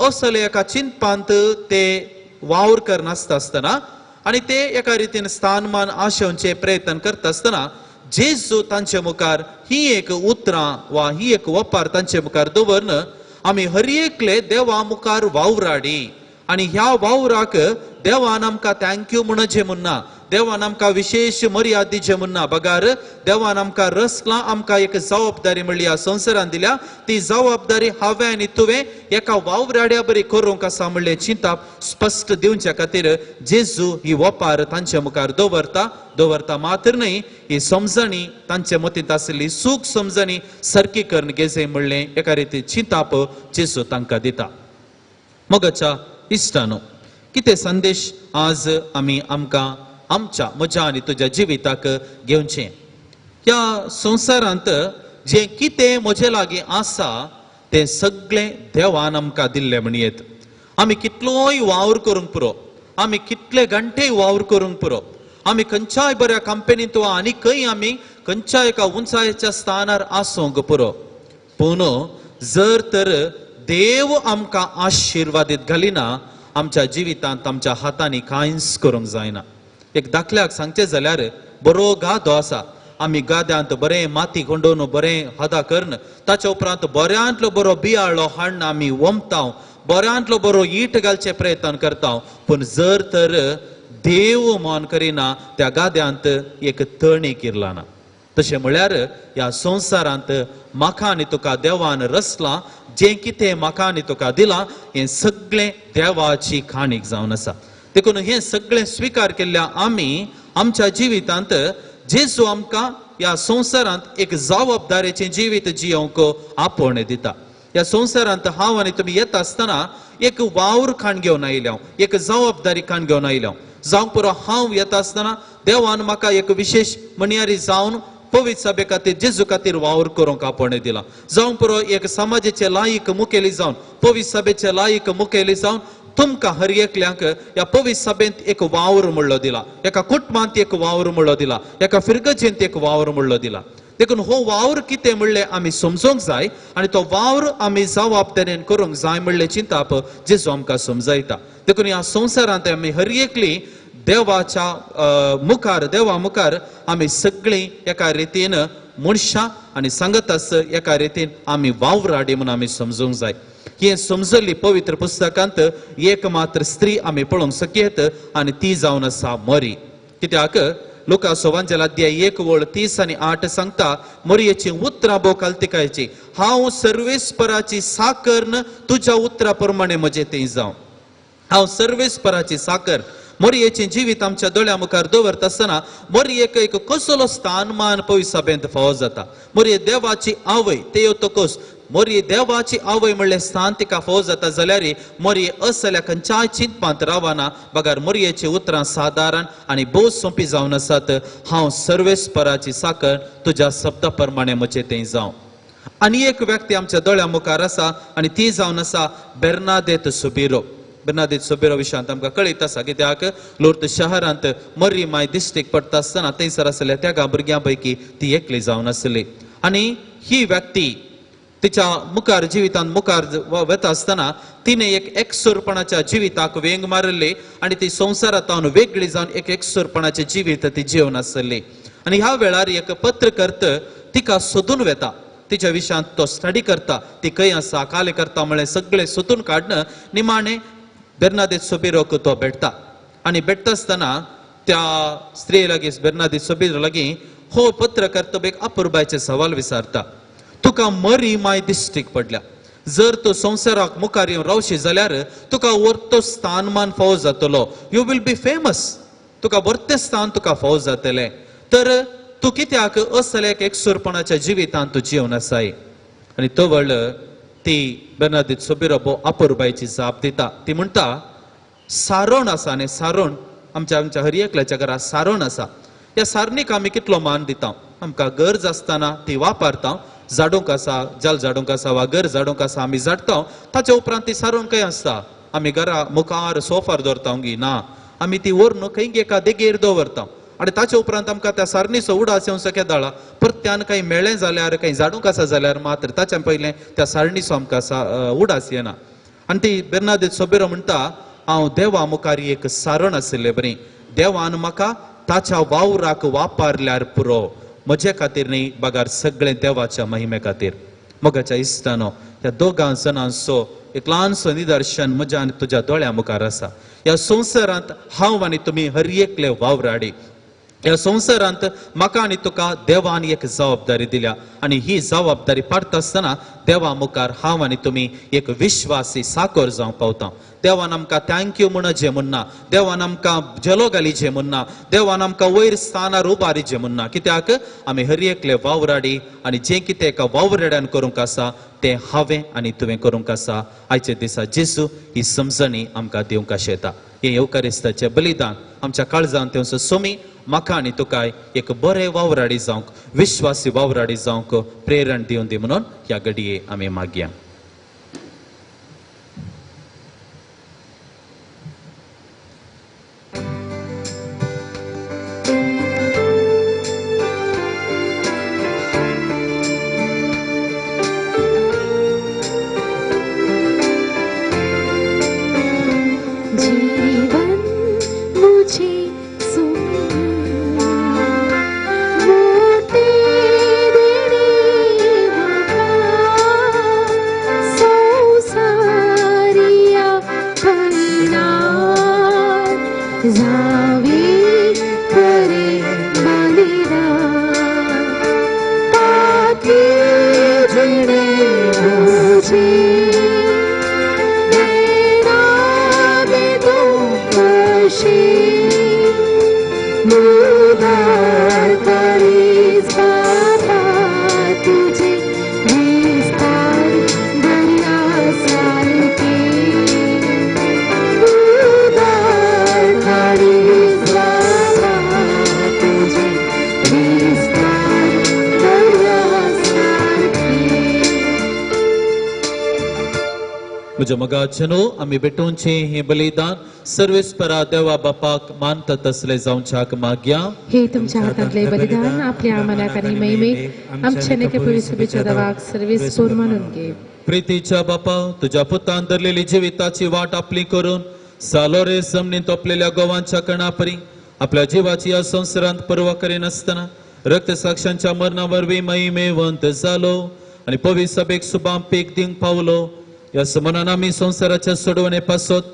असले एका चिंतपांत ते वावर करनासता आसतना आनी ते एका रितीन स्थानमान आशेवचे प्रयत्न करता आसतना जेजू तांचे मुखार ही एक उतरां वा ही एक वपार तांचे मुखार दवरन आमी हर एकले देवा मुखार वावराडी आनी ह्या वावराक देवान आमकां thank you म्हणचें म्हणना, देवान आमकां विशेश मर्याद दिचें म्हणना, बगार देवान आमकां रसला, आमकां एक जबाबदारी म्हणली ह्या संवसारान दिल्या, ती जबाबदारी हांवें आनी तुवें एका वावराड्या बरी करूंक आसा म्हणलें चिंताप स्पश्ट दिवच्या खातीर जेजू ही वपार तांचे मुखार दवरता. दवरता मात्र न्हय, ही समजणी तांचे मतींत आशिल्ली सूख समजणी सारकी करून घेजे म्हणलें एका रिती चिंताप जेजू तांकां दिता. मोगाच्या इश्टानो, कितें संदेश आज आमी आमकां आमच्या म्हज्या आनी तुज्या जिविताक घेवचें? ह्या संवसारांत जें कितें म्हजे लागीं आसा तें सगळें देवान आमकां दिल्लें म्हणयेत. आमी कितलोय वावर करूंक पुरो, आमी कितले घंटे वावर करूंक पुरो, आमी खंयच्याय बऱ्या कंपनींत वा आनी खंय आमी खंयच्या एका उंचायेच्या स्थानार आसूंक पुरो, पूण जर तर देव आमकां आशिर्वादीत घालिना आमच्या जिवितांत आमच्या हातांनी कांयच करूंक जायना. एक दाखल्याक सांगचें जाल्यार बरो गादो आसा, आमी गाद्यांत बरें माती खंडोवन बरें हदा करून ताच्या उपरांत बऱ्यांतलो बरो बियाळो हाडून आमी वमता, बऱ्यांतलो बरो it घालचे प्रयत्न करता, पूण जर तर देव मान करिना त्या गाद्यांत एक तणी किरलाना. तशें म्हळ्यार ह्या संवसारांत म्हाका आनी तुका देवान रचलां, जें कितें म्हाका आनी तुका दिलां हें सगळें देवाची काणीक जावन आसा. देखून हें सगळें स्विकार केल्ल्या आमी आमच्या जिवितांत जेजू आमकां ह्या संवसारांत एक जबाबदारेचें जिवीत जियोवंक आपोवणें दिता. ह्या संवसारांत हांव आनी तुमी येता आसतना एक वावर खाण घेवन आयल्या, एक जबाबदारी खाण घेवन आयल्या. जावंक पुरो हांव येता आसतना देवान म्हाका एक विशेश म्हणयारी जावन पवित्र सभे खातीर जेजू खातीर वावर करूंक आपोवणें दिलां. जावंक पुरो एक समाजाचे लायक मुखेली जावन पवित्र सभेचे लायक मुखेली जावन तुमकां हर एकल्यांक ह्या पवित्र सभेंत एक वावर म्हणलो दिला, एका कुटुंबांत एक वावर म्हणलो दिला, एका फिरगजेंत एक वावर म्हणलो दिला. देखून हो वावर कितें म्हणलें आमी समजूंक जाय आनी तो वावर आमी जबाबदारेन करूंक जाय म्हणलें चिंताप जेजू आमकां समजायता. देखून ह्या संवसारांत आमी हर एकली देवाच्या मुखार देवा मुखार आमी सगळीं एका रितीन मनशां आनी सांगत आस एका रितीन आमी वावराडी म्हूण आमी समजूंक जाय. हें समजल्ली पवित्र पुस्तकांत एक मात्र स्त्री आमी पळोवंक शकयत आनी ती जावन आसा मरी. कित्याक लुका सोवांजेल अध्याय 1:30-8 सांगता मरयेची उतरां भोव कालतिकायची, हांव सर्वेस्पराची साकर तुज्या उतरा प्रमाणे म्हजें तें जावं. हांव सर्वेस्पराची साकर. मरयेचें जिवीत आमच्या दोळ्या मुखार दवरता आसतना मरयेक एक कसलो स्थानमान पवित्र सभेंत फावो जाता. मरये देवाची आवय ते येतकच मरये देवाची आवय म्हणलें स्थान तिका फावो जाता जाल्यार मरये असल्या खंयच्याय चिंतपांत रावना, बगार मरयेची उतरां सादारण आनी भोव सोंपी जावन आसात, हांव सर्वेस्पराची साकर तुज्या शब्दा प्रमाणे म्हजें तें जावं. आनी एक व्यक्ती आमच्या दोळ्या मुखार आसा आनी ती जावन आसा बेर्नादेत सुबिरो. बेर्नादेत सुबिरो विशयांत आमकां कळीत आसा, कित्याक लोर्द शहरांत मरी माय दिश्टीक पडटा आसतना थंयसर आसल्या त्या भुरग्यां पैकी ती एकली जावन आसली. आनी ही व्यक्ती तिच्या मुखार जिवितांत मुखार वता आसतना तिणें एक एकसुरपणाच्या जिविताक वेंग मारिल्ली आनी ती संवसारांत वेगळी जावन एक एकसुरपणाचें जिवीत ती जिवन आसली. आनी ह्या वेळार एक पत्रकर्त तिका सोदून वेता, तिच्या विशयांत तो स्टडी करता, ती खंय आसा काले करता म्हळें सगळें सोदून काडून निमाणें बेर्नादेत सोबिरोक तो भेटता. आनी भेटता आसतना त्या स्त्रिये लागीं बेर्नादेत सोबिरो लागीं हो पत्रकर्त एक अपुरबायचे सवाल विचारता, तुका मरी माय दिश्टीक पडल्या, जर तूं संवसाराक मुखार येवन रावशी जाल्यार तुका वर्तो स्थानमान फावो जातलो, you will be famous, तुका वर्तें स्थान तुका फावो जातलें, तर तूं कित्याक असल्या एक एकसुरपणाच्या जिवितांत तूं जिवन आसाय. आनी तवळ ती बेर्नादेत सोबिरो भोव अपुरबायची जाप दिता. ती म्हणटा सारोण आसा आनी सारोण आमच्या आमच्या हर एकल्याच्या घरा सारोण आसा, ह्या सारणीक आमी कितलो मान दिता, आमकां गरज आसतना ती वापरता, झाडूंक आसा जल झाडूंक आसा वा घर झाडूंक आसा आमी झाडटा, ताच्या उपरांत ती सारोण खंय आसता आमी घरा मुखार सोफार दवरता गी ना, आमी ती व्हरून खंय एका देगेर दवरता आनी ताचे उपरांत आमकां त्या सारणीचो उडास येवचो केदाळा परत्यान कांय मेळ्ळें जाल्यार कांय झाडूंक आसा जाल्यार मात्र ताच्या पयलें त्या सारणीचो आमकां उडास येना. आनी ती बेर्नादेत सोबेरो म्हणटा हांव देवा मुखार एक सारण आशिल्ले बरी, देवान म्हाका ताच्या वावराक वापरल्यार पुरो, म्हजे खातीर न्ही बगार सगळें देवाच्या महिमे खातीर. मोगाच्या इश्टानो, ह्या दोगां जाणांचो एक ल्हानसो निदर्शन म्हज्या आनी तुज्या दोळ्या मुखार आसा. ह्या संवसारांत हांव आनी तुमी हर एकले वावराडी. ह्या संवसारांत म्हाका आनी तुका देवान एक जबाबदारी दिल्या आनी ही जबाबदारी पाडटा आसतना देवा मुखार हांव आनी तुमी एक विश्वासी साकर जावंक पावता. देवान आमकां thank you म्हण जें म्हणना, देवान आमकां झेलो घाली जें म्हणना, देवान आमकां वयर स्थानार उबारी जें म्हणना, कित्याक आमी हर एकले वावराडी आनी जें कितें एका वावराड्यान करूंक आसा तें हांवें आनी तुवें करूंक आसा. आयच्या दिसा जेजू ही समजणी आमकां दिवंक आशेता. हें येवकारिस्ताचें बलिदान आमच्या काळजान तेंचो सोमी म्हाका आनी तुकाय एक बरें वावराडी जावंक, विश्वासी वावराडी जावंक प्रेरण दिवन दी म्हणून ह्या घडये आमी मागया. मगाचनो आमी भेटोवचें हें बलिदान सर्वेस्परा देवा बापाक मानता तसले जावच्याक मागया. हे तुमच्या हातांतले बलिदान आपल्या मनाक आनी महिमेक आमच्या नेके सुबेच्या देवाक सर्वेस्पर मानून घे. प्रितीच्या बापा, तुज्या पुतान धरलेली जिविताची वाट आपली करून सालोरे जमनीत तोपलेल्या गोवांच्या कणापरी आपल्या जिवाची ह्या संवसारांत पर्वा करिनासतना रक्तसाक्षांच्या मरणा वरवीं महिमेवंत जालो आनी पवित्र सभेक सुबाम पीक दिवंक पावलो. ह्या समनान आमी संवसाराच्या सोडवणे पासत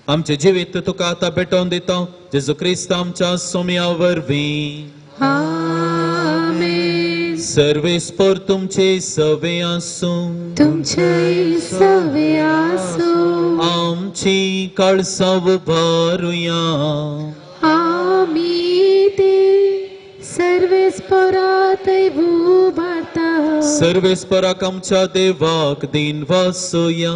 आमचें जिवीत तुका आतां भेटोवन दिता, जेजू क्रिस्त आमच्या सोम्या वरवीं. आमेन. सर्वेस्पर तुमचे सवे आसूं, तुमचे सवे आसूं. आमची काळसां उबारुया, आमी ते सर्वेस्परातय उबारता. सर्वेस्पराक आमच्या देवाक दिन वासुया,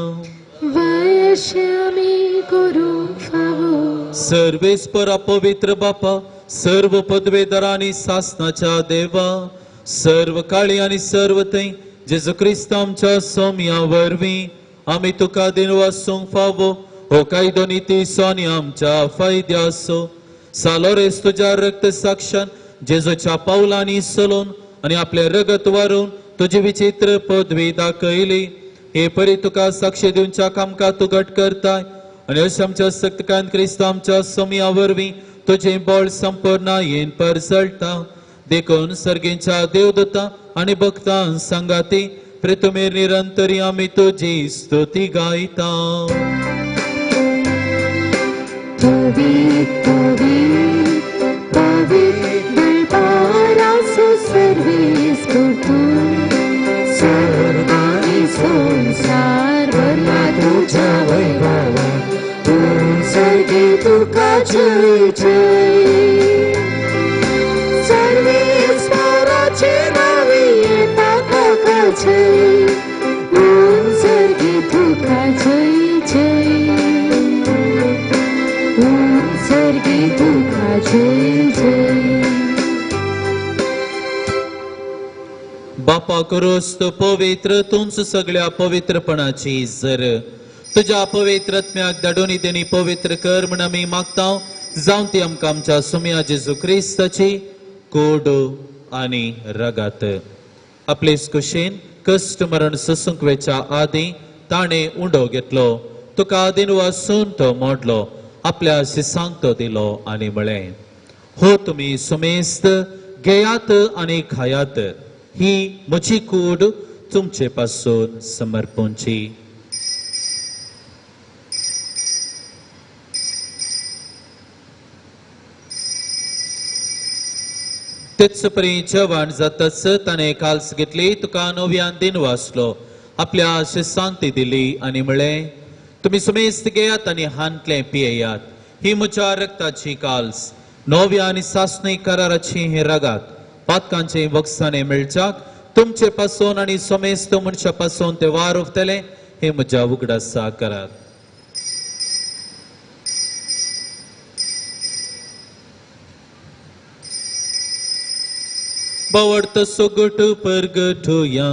वयशे आमी करूंक फावो. सर्वेस्परा पवित्र बापा, सर्व पदवेदार आनी सासनाच्या देवा, सर्व काळी आनी सर्व थंय जेजू क्रिस्त आमच्या सोम्या वरवीं आमी तुका दिन वासूंक फावो. हो कायदो नितीचो आनी आमच्या फायद्याचो. सालोरेस तुज्या रक्त साक्षान जेजूच्या पावलांनी चलोवन आनी आपलें रगत वारून तुजी विचित्र पदवी दाखयली. हे परी तुका साक्षी दिवच्या आमकां तूं घट करताय आनी अशें आमच्या सक्तकान क्रिस्त आमच्या सोम्या वरवीं तुजें बळ संपूर्णायेन परजळटा. देखून सर्गेच्या देवदूतां आनी भक्तां सांगाती प्रितुमेर निरंतरी आमी तुजी स्तुती गायता. संसार भरला तुझ्या वैभवा, तूं सर्गी तुका जय जय. सर्वेस्पराचे नावे येता ताका जय, तूं सर्गी तुका जय जय, तूं सर्गी तुका जय जय. बापा क्रिस्त पवित्र तुमच सगळ्या पवित्रपणाची जर तुज्या पवित्र आत्म्याक धाडून तेणी पवित्र कर म्हण आमी मागता, जावन ती आमकां आमच्या सुम्या जेजू क्रिस्ताची कोड आनी रगात. आपलेच कुशीन कश्ट मरण सोसूंक वेच्या आदीं ताणें उंडो घेतलो, तुका दिन वासून तो मोडलो, आपल्या शिसांक तो दिलो आनी म्हळें, हो तुमी सुमेस्त घेयात आनी खायात, ही म्हजी कूड तुमचे पासून समर्पणची. तेच परी जेवण जातच ताणें काल्स घेतली, तुका नव्यान दिन वाचलो, आपल्या शिसांक ती दिली आनी म्हळें, तुमी सुमेस्त घेयात आनी हांतलें पियेयात, ही म्हज्या रक्ताची काल्स, नव्या आनी सासणी कराराची हे रगात, पातकांचे बक्षाने मेळच्याक तुमचे पासून आनी समेस्त मनशा पासून ते वार उरतले, हे म्हज्या उगडासा करात. बावडतो सोगट परगटुया.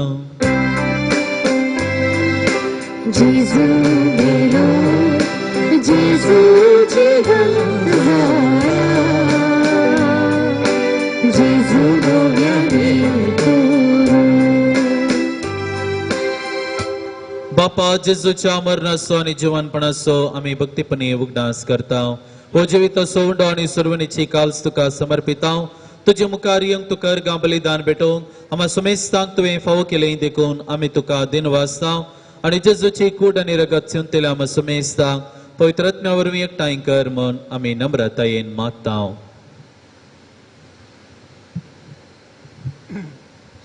जेजू मेरो, जेजू जिवंत जाया, जेजू नव्याने करू. बापा, जेजूच्या मरणाचो आनी जिवनपणाचो आमी भक्तीपणी उगडास करता. हो जिविताचो उंडो आनी सुरवणीची काल्स तुका समर्पिता. तुजे मुखार येवंक तुका अर्गां बलिदान भेटोवंक आमा सुमेस्तांक तुवें फावो केलें देखून आमी तुका दिन वाचता. आनी जेजूची कूड आनी रगत चिंतल्या आमा सुमेस्तांक पवित्र आत्म्या वरवीं एकठांय कर म्हूण आमी नम्रतायेन मागता.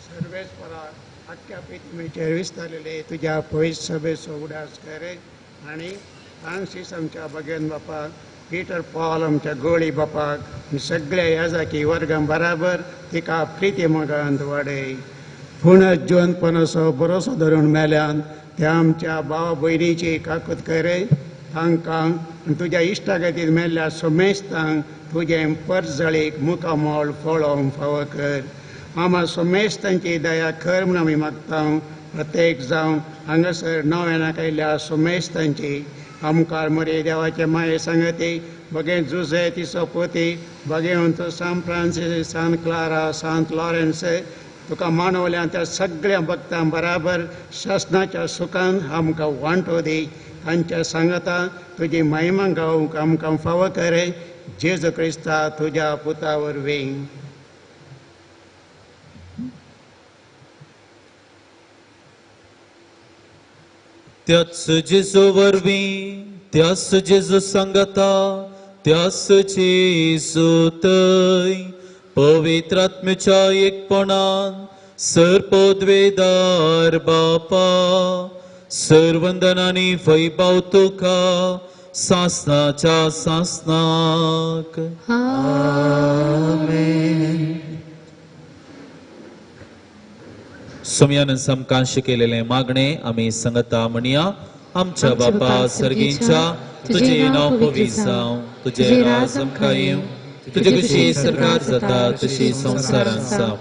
सर्वेस्परा आख्ख्या पृथ्वीचेर विस्तारलेले तुज्या पवित्र सभेचो उडास करे आनी फ्रांसीस आमच्या बगेन बापाक, पीटर पॉल आमच्या गोळी बापाक, सगळ्या याजाकी वर्गां बराबर तिका प्रिती मोगांत वाडय. पूण जिवनपणाचो बरोसो धरून मेल्यान त्या आमच्या भाव भयणीची काकूत करे, तांकां तुज्या इश्टागतीन मेल्ल्या सोमेस्तांक तुजें परजळीक मुखामोळ फळोवंक फावो कर. आमा सोमेस्तांची दया कर म्हूण आमी मागता. प्रत्येक जावन हांगासर नव्यानाक आयिल्ल्या सोमेस्तांची आमकार मरे देवाचे माये सांगती बगे जुजे तिचो पोती बगे सान फ्रांसीस, सान क्लारा, सांत लॉरेन्स तुका मानवल्या त्या सगळ्या भक्तां बराबर शासनाच्या सुखान आमकां वांटो दी. तांच्या सांगता तुजी महिमा गावंक आमकां फावो करे, जेजू क्रिस्ता तुज्या पुता वरवीं. त्याच जेजू वरवीं, त्याच जेजू सांगता, त्याच जेजू थंय पवित्र आत्म्याच्या एकपणान सर्पद्वेदार बापा, सर्वंदनानी वैभव तुका सासनाच्या सासनाक. आमेन. सुमयान समकां शिकयलेलें मागणें आमी संगता म्हणया. आमच्या बापा सर्गींच्या, तुजें नांव पवित्र जावं, तुजें राज आमकां येवं, तुजे कशी सरकार जाता तशी संवसारांत जावं.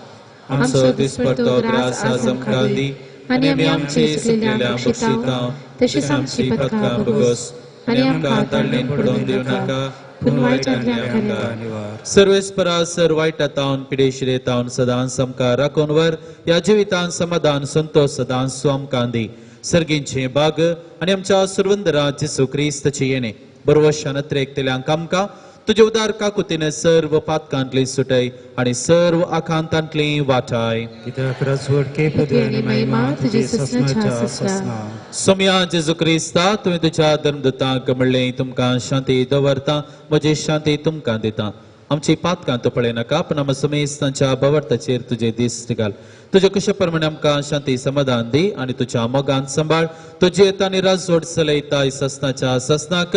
आमचो दिसपट्टो ग्रास आज आमकां दी आनी आमी आमचे सुकलेल्या बक्षिता तशीच आमची पथकां भोगोस आनी आमकां ताळणेन पडोवन दिवं नाका, पूण वायटांतल्यान आमकां. सर्वेस्परा सर वायटा तावन पिडेशिरे तावन सदांच आमकां राखून व्हर. ह्या जिवितान समाधान संतोश सदांच आमकां दी. सर्गींचे बाग आनी आमच्या सुरवंदरा जेजू क्रिस्ताची येणे बरवशान अत्रेकतल्यांक आमकां तुजे उदार काकुतीन सर्व पातकांतली सुटय आनी सर्व आकांतांतली वाटाय. सोम्या जेजू क्रिस्ता, तुवें तुज्या धर्मदूतांक म्हणलें, तुमकां शांती दवरता, म्हजी शांती तुमकां दिता. आमची पातकां तूं पळयनाका, पूण आमच्या समेस्तांच्या भावार्थाचेर तुजे दिश्ट घाल. तुज्या कुशा प्रमाणे आमकां शांती समाधान दी आनी तुज्या मोगान सांबाळ. तुजे येता आनी राजवट चलयता ससनाच्या ससनाक.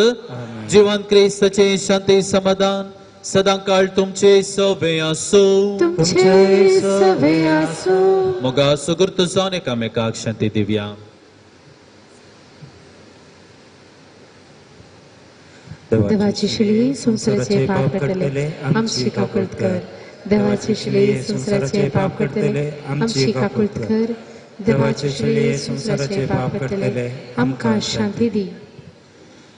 जिवन क्रिस्ताचे शांती समाधान सदां काळ तुमचे सवे आसूं. तुमचे सवे आसूं. मोगा सुगुर्त जावन एकामेकाक शांती दिवया. देवाची शिली संवसाराचे पाप काडटले, आमची काकुळट कर. देवाची शिली संवसाराचे पाप काडटले, आमची काकुळट कर. देवाचे शेळये संवसाराचे पाप करतले आमकां शांती दी.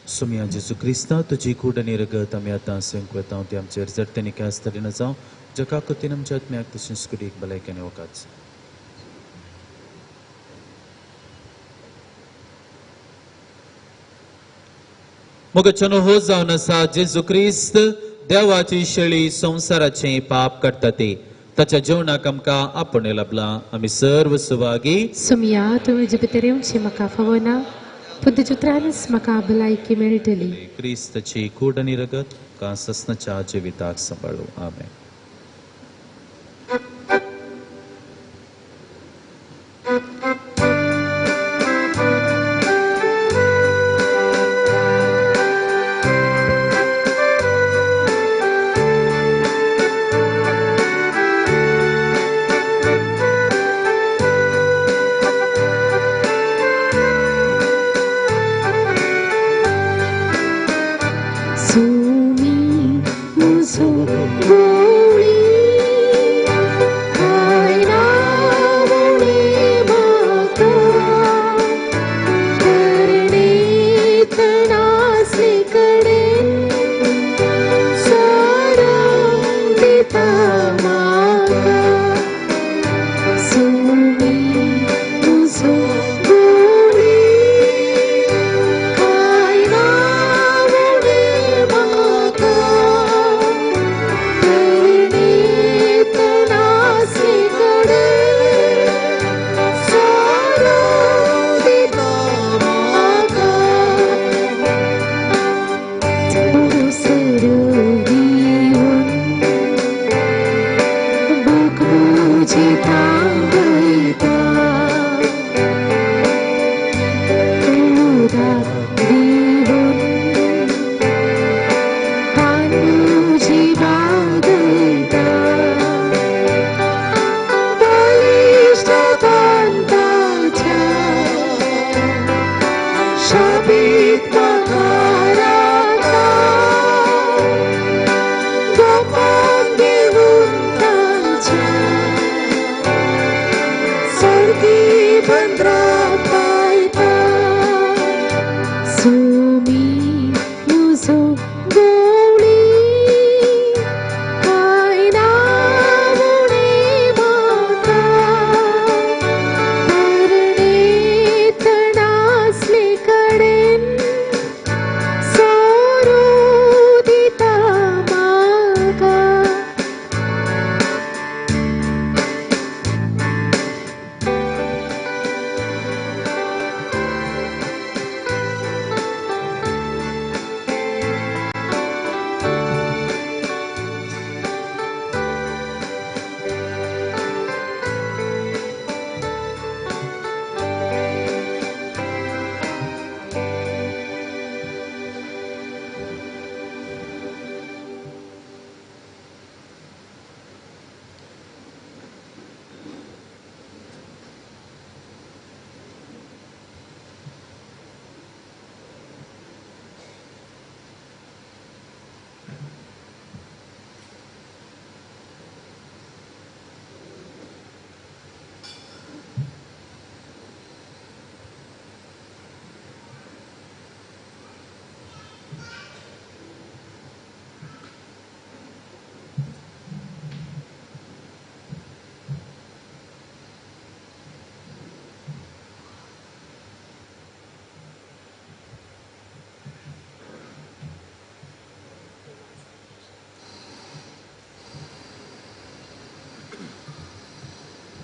सुमया जेजू क्रिस्ता तुजी कूड आनी रगत आमी आतां संकवता ती आमचेर जडते निकास तरेन जावं जगा कतीन आमच्या आत्म्याक तशेंच कुडीक भलायकी आनी वकाच. मोगाच्यानो हो जावन आसा जेजू क्रिस्त देवाची शेळी संवसाराचें पाप काडटा ती ताच्या जेवणाक आमकां आपोवणें लाबलां. आमी सर्व सुभागी. सुमया तुवें जे भितर येवचें म्हाका फावना पूण तुज्या उतरानच म्हाका भलायकी मेळटली. क्रिस्ताची कूड आनी रगत का ससनाच्या जिविताक सांबाळू. आमेन.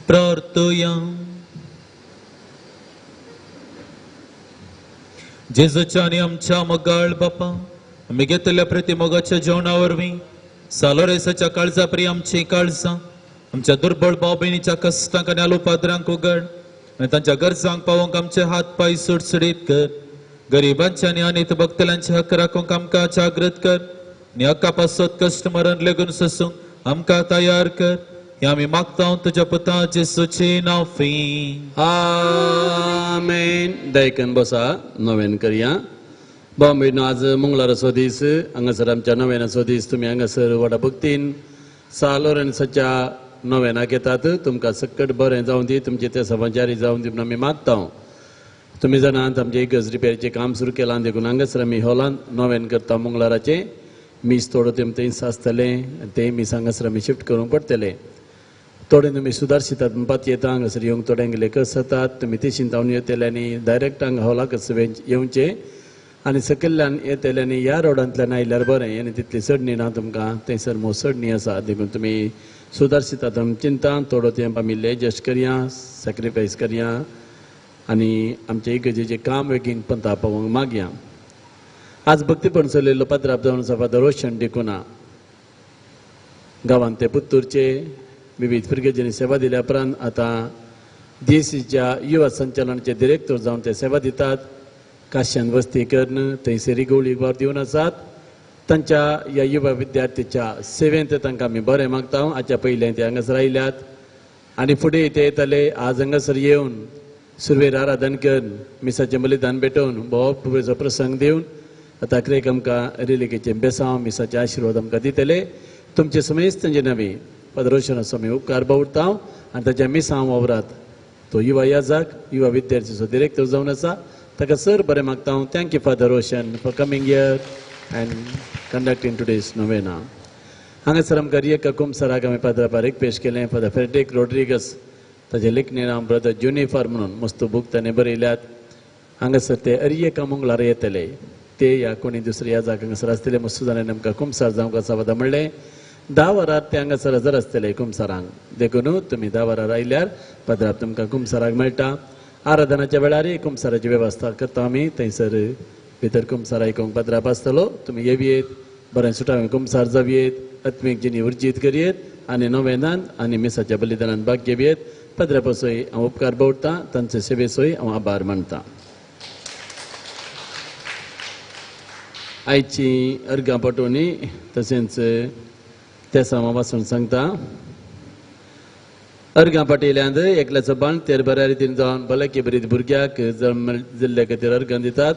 प्रार्थया. जेजूच्या आनी आमच्या मोगाळ बापा, आमी घेतल्या प्रतिमोगाच्या जेवणा वरवीं सालोरेसाच्या काळजा प्रिय आमची काळजां आमच्या दुर्बळ भाव भयणीच्या कश्टांक आनी आलोपाद्रांक उगड आनी तांच्या गरजांक पावोवंक आमचे हात पांय सुडसुडीत कर. गरिबांचे आनी अनीत भक्तल्यांचे हक्क राखूंक आमकां जागृत कर आनी हक्का पासत कश्ट मरण लेगून सोसूंक आमकां तयार कर. हे आमी मागता तुज्या पुता जेजूचे नांवान. आमेन. दयकन बसा नवेन करया. भाव भयणो, आज मंगळाराचो दीस, हांगासर आमच्या नव्यानाचो दीस. तुमी हांगासर व्हडा भक्तीन सालोरेन्साच्या नोवेनाक येतात. तुमकां सक्कट बरें जावं दी, तुमचें तें समाजारी जावन दी म्हणून आमी मागता. तुमी जाणात आमचें इगर्ज रिपेरीचें काम सुरू केलां, देखून हांगासर आमी हॉलांत नोवेन करता. मंगळाराचें मीस थोडो तें थंयच आसतलें, तें मीस हांगासर आमी शिफ्ट करूंक पडटलें. थोडे तुमी सुदारशितात म्हणपाक येता, हांगासर येवंक थोड्यांक लेखस जातात. तुमी तेशीन जावन येतले आनी डायरेक्ट हांगा हॉलाकच येवचें आनी सकयल्ल्यान येतले आनी ह्या रोडांतल्यान आयल्यार बरें, आनी तितली चडणी ना तुमकां, थंयसर मोव चडणी आसा. देखून तुमी सुदारशितात आमी चिंता थोडो तेंप आमी एडजस्ट करया, सॅक्रिफायस करया आनी आमचे इगर्जेचें काम बेगीन पंता पावोवंक मागया. आज भक्तीपण चलयल्लो पात्राप जावन आसा फादर रोशन डिकुना. गांवांत ते पुत्तूरचे विविध फिर्गजेनी सेवा दिल्या उपरांत आतां डीसीच्या युवा संचालनाचे डिरेक्टर जावन ते सेवा दितात. काश्यान वस्ती करून थंयसर गोळी वावर दिवन आसात. तांच्या ह्या युवा विद्यार्थीच्या सेवेंत तांकां आमी बरें मागता. हाच्या पयलें ते हांगासर आयल्यात आनी फुडें ते येतले. आज हांगासर येवन सुरवेर आराधन करून मिसाचें बलिदान भेटोवन भोव पुरेचो प्रसंग दिवन आतां अखेरेक आमकां रिलिकेचें बेसांव मिसाचे आशिर्वाद आमकां दितले. तुमचे समेस्त तांचे नवी फादर रोशनाचो आमी उपकार बावडटा आनी ताच्या मिसांव वावरात तो युवा याजाक युवा विद्यार्थीचो डिरेक्टर जावन आसा, ताका सर बरें मागता. Thank you father Roshan for coming here and conducting today's novena. हांगासर आमकां रियका कुमसराक आमी पाद्रा पारीक पेश केलें. फादर फ्रेडरीक रोड्रिगस ताजें लेखणी नांव ब्रदर जुनिफर म्हणून मस्त बूक ताणें बरयल्यात. हांगासर ते अरियका मंगळार येतले, ते या कोणी दुसरे याजाक हांगासर आसतले. मस्त जाणांनी आमकां कुमसार जावंक आसा वता म्हणलें. 10 वरार ते हांगासर हजर आसतले कुमसारांक, देखून तुमी 10 वरार आयल्यार पाद्राप तुमकां कुमसाराक मेळटा. आराधनाच्या वेळारय कुमसाराची वेवस्था करता आमी, थंयसर भितर कुमसार आयकूंक पाद्राप आसतलो. तुमी येवयेत, बरें सुटावें कुमसार जावयेत, आत्मीक जिणी उर्जीत करयेत आनी नोवेनान आनी मिसाच्या बलिदानान भाग घेवयेत. पाद्रापासोय हांव उपकार बावडटा, तांचे सेवेचोय हांव आभार मानता. आयची अर्गां पाटोवणी तशेंच तेसांव वाचून सांगता. अर्गां पाटयल्यांत एकल्याचो बाण तेर बऱ्या रितीन जावन भलायकी बरी भुरग्याक जल्म दिल्ले खातीर अर्गां दितात.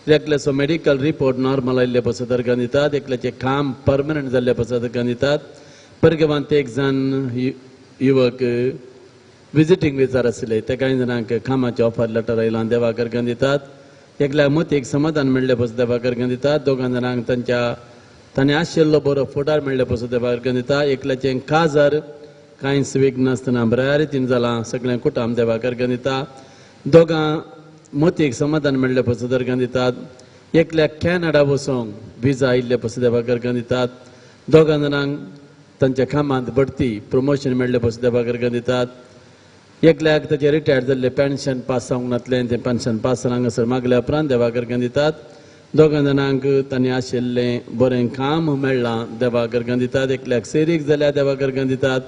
एकल्याचो मेडिकल रिपोर्ट नॉर्मल आयिल्ले पासत अर्गां दितात. एकल्याचें काम परमनंट जाल्ले पासत अर्गां दितात. परगांवांत एक जाण युवक विजिटींग विचार आशिल्ले, ते कांय जाणांक कामाचें ऑफर लेटर आयलां, देवाक अर्गां दितात. एकल्याक मतीक समाधान मेळ्ळे पासत देवाक अर्गां दितात. दोगां जाणांक तांच्या ताणें आशिल्लो बरो फुडार मेळ्ळे पासत देवाक अर्गां दिता. एकल्याचें काजार कांयच विघ्न नासतना बऱ्या रितीन जालां, सगळें कुटुंब देवाक अर्गां दिता. दोगां मतीक समाधान मेळ्ळे पासत अर्गां दितात. एकल्याक कॅनडा वचोंक विजा आयिल्ले पासत देवाक अर्गां दितात. दोगां जाणांक तांच्या कामांत बढती प्रमोशन मेळ्ळे पासत देवाक अर्गां दितात. एकल्याक ताचें रिटायर्ड जाल्लें पेन्शन पास जावंक नासलें, तें पेन्शन पास हांगासर मागल्या उपरांत देवाक अर्गां दितात. दोगां जाणांक तांणी आशिल्लें बरें काम मेळ्ळां, देवाक अर्गां दितात. एकल्याक सेरीक जाल्यार देवाक अर्गां दितात.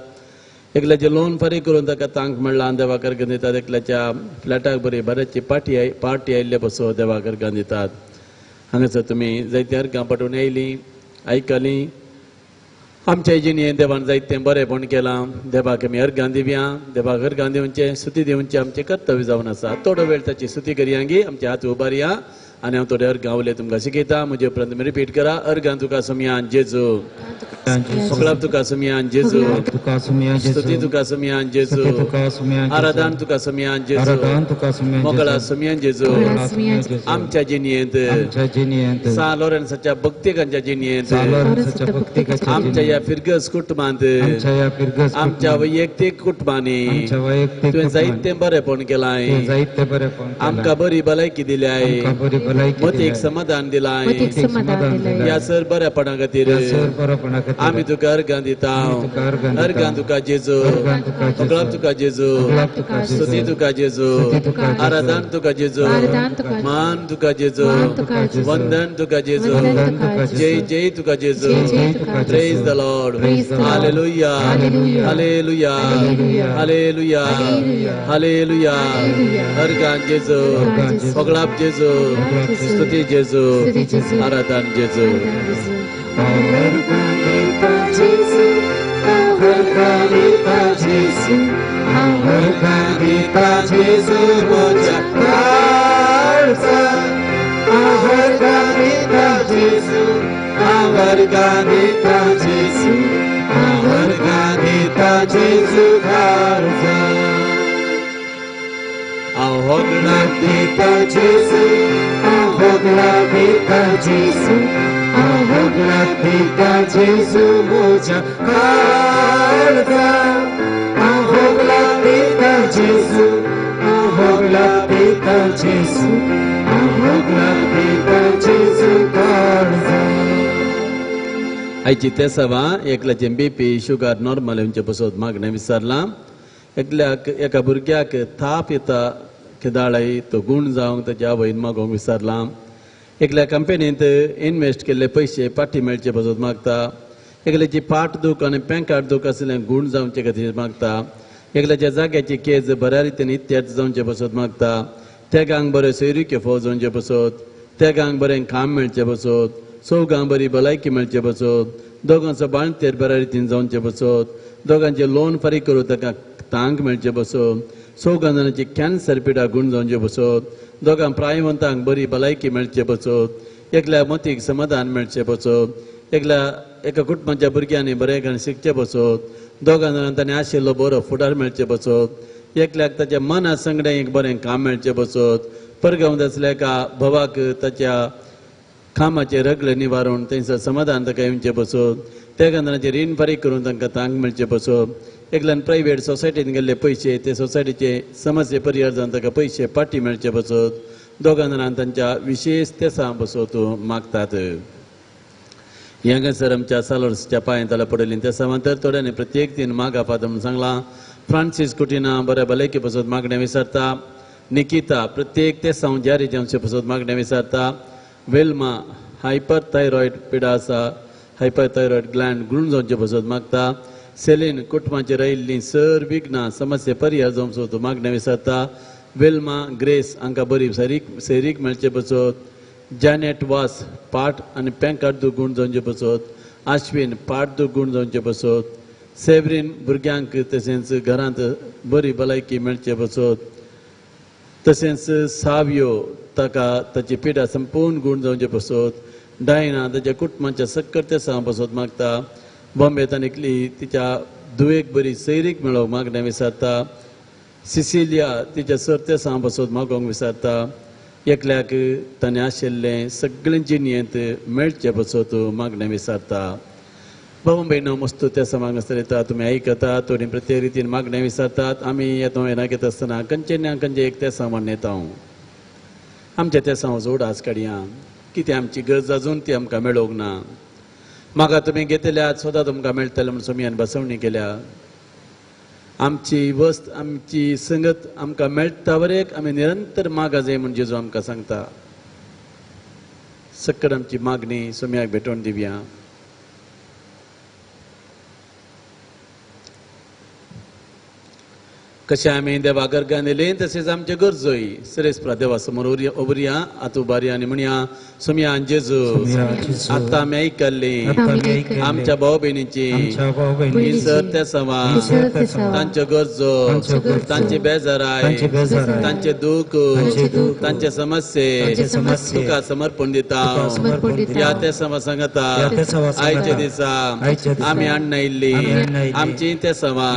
एकल्याचें लोन फारीक करून ताका तांक मेळ्ळां, देवाक अर्गां दितात. एकल्याच्या फ्लॅटाक बरी बऱ्याची पार्टी आयिल्ले पासून देवाक अर्गां दितात. हांगासर तुमी जायतीं अर्गां पाठोवन आयलीं, आयकलीं. आमच्या जिणेंत देवान जायतें बरेंपण केलां, देवाक आमी अर्गां दिवया. देवाक अर्गां दिवचें, स्तुती दिवचें आमचें कर्तव्य जावन आसा. थोडो वेळ ताची स्तुती करया गी, आमचे हात उबारया आनी हांव थोडे अर्गां उलय तुमकां शिकयता. म्हजे उपरांत तुमी रिपीट करा. अर्गां तुका सुमयान जेजू, फकत तुका सुमयान जेजू, स्तुती तुका सुमयान जेजू, आराधन तुका सुमयान जेजू, मोगळा सुमयान जेजू. आमच्या जिणेंत सान लॉरेन्साच्या भक्तिकांच्या जिणेंत, आमच्या ह्या फिरगस कुटुंबांत, आमच्या वैयक्तीक कुटुंबांनी तुवें जायतें बरेंपण केलां, आमकां बरी भलायकी दिल्या, मतीक समाधान दिलां, ह्या सर बऱ्यापणा खातीर आमी तुका अर्गां दिता. अर्गां तुका जेजू, फकत तुका जेजू, स्तुती तुका जेजू, आराधन तुका जेजू, मान तुका जेजू, वंदन तुका जेजू, जय जय तुका जेजू. Praise the Lord. Hallelujah, hallelujah, hallelujah, hallelujah. अर्गां जेजू, फकत जेजू, स्तुती जेजू, आराधन जेजू. Varganita Jesu, Varganita Jesu. होगला दिता जेजू, होगला दिता जेजू, होगला दिता जेजू म्हज्या काळजा. होगला दिता जेजू, होगला दिता जेजू, होगला दिता जेजू काळजा. आयची ते सभा एकल्याचें बीपी शुगर नॉर्मल येवचे पसत मागणें विसरलां. एकल्याक एका भुरग्याक ताप येता केदाळाय तो गूण जावंक ताच्या आवयन मागोवंक विसरलां. एकल्या कंपनींत इनवेस्ट केल्ले पयशे पाटी मेळचे पसत मागता. एकल्याची पाट दूख आनी पेंकाट दूख आशिल्लें गूण जावचे खातीर मागता. एकल्याच्या जाग्याची केज बऱ्या रितीन इत्यार्थ जावचे पसत मागता. तेगांक बरें सोयरिक्यो फोव जावचे पसत, तेगांक बरें काम मेळचें पसत, चौगांक बरी भलायकी मेळचे पसत, दोगांचो बाळंतेर बऱ्या रितीन जावचे पसत, दोगांचें लोन फारीक करूं ताका तांक मेळचे पसत, चौगां जाणांची कॅन्सर पिडा गूण जावचे पसत, दोगां प्रायवंतांक बरी भलायकी मेळचे पसत, एकल्या मतीक समाधान मेळचें पसत, एकल्या एका कुटुंबाच्या भुरग्यांनी बरें शिकचें पसत, दोगां जाणांक ताणें आशिल्लो बरो फुडार मेळचें पसत, एकल्याक ताच्या मना संगडें एक बरें काम मेळचें पसत, परगांव आसल्या एका भावाक ताच्या कामाचें रगले निवारून थंयसर समाधान ताका येवचें पसत, तेगां जाणांचें रीण फारीक करून तांकां तांक मेळचें पसत, एकल्यान प्रायवेट सोसायटीन गेल्ले पयशे ते सोसायटीचे समस्ये परिहार जावन ताका पयशे पाटी मेळचे पसत, दोगां जाणांक तांच्या विशेश तेसां पसत मागतात. हांगासर आमच्या सालोर्सच्या पांयांत ताला पडली त्या समांतर थोड्यांनी प्रत्येक दिन मागा फादर म्हणून सांगलां. फ्रांसीस कुटिना बऱ्या भलायकी पसत मागणें विसरता. निकिता प्रत्येक तेसांव जारी जावचे पसत मागणें विसरता. वेल्मा हायपर थायरॉयड पिडा आसा, हायपर थायरॉयड ग्लँड गुण जावचे पसत मागता. सेलीन कुटुंबाचेर आयिल्लीं सर विघ्नां समस्या परिहार जावंक सोद मागणें विसरता. वेल्मा ग्रेस हांकां बरी सैरीक मेळचे पसत. जॅनेट वास पाट आनी पेंकाट दूख गूण जावचे पसत. आश्विन पाट दूख गूण जावचे पसत. सेवरीन भुरग्यांक तशेंच घरांत बरी भलायकी मेळचे पसत. तशेंच सावयो ताका ताची पिडा संपूर्ण गूण जावचे पसत. डायना ताच्या कुटुंबाच्या सक्कर तेसां पसत मागता. बॉम्बे ताणें तिच्या धुवेक बरी सैरीक मेळोवंक मागणें विसरता. सिसिलिया तिच्या सर तेसां पसत मागोवंक विसरता. एकल्याक ताणें आशिल्लें सगळें जिणेंत मेळचें पसत मागणें विसरता. भाव भयणो मस्त त्या समांग आसतना येता तुमी आयकता थोडी प्रत्येक रितीन मागणें विसरतात. आमी येता येना घेता आसतना खंयचे ना खंयचे एक तेसां म्हण येता. आमच्या तेसांव उडास काडया कितें आमची गरज अजून ती आमकां मेळोवंक ना. म्हाका तुमी घेतल्यात स्वता तुमकां मेळटलें म्हूण सोमयान बसवणी केल्या. आमची वस्त आमची संगत आमकां मेळटा वरेक आमी निरंतर मागा जाय म्हूण जेजू आमकां सांगता. सक्कड आमची मागणी सोमयाक भेटोवन दिवया. कशें आमी देवा गरगान येयले तशेंच आमचे गरजोय सरेस्परा देवा समोर उबरया आतां उबारया आनी म्हणया सोमया जेजू आतां आमी आयकल्ली आमच्या भाव भयणीची सर तेसांवां तांच्यो गरजो तांचे बेजाराय तांचे दूख तांचे समस्ये तुका समर्पण दिता. ह्या तेसांवां सांगता आयच्या दिसा आमी आणयल्ली आमची तेसांवां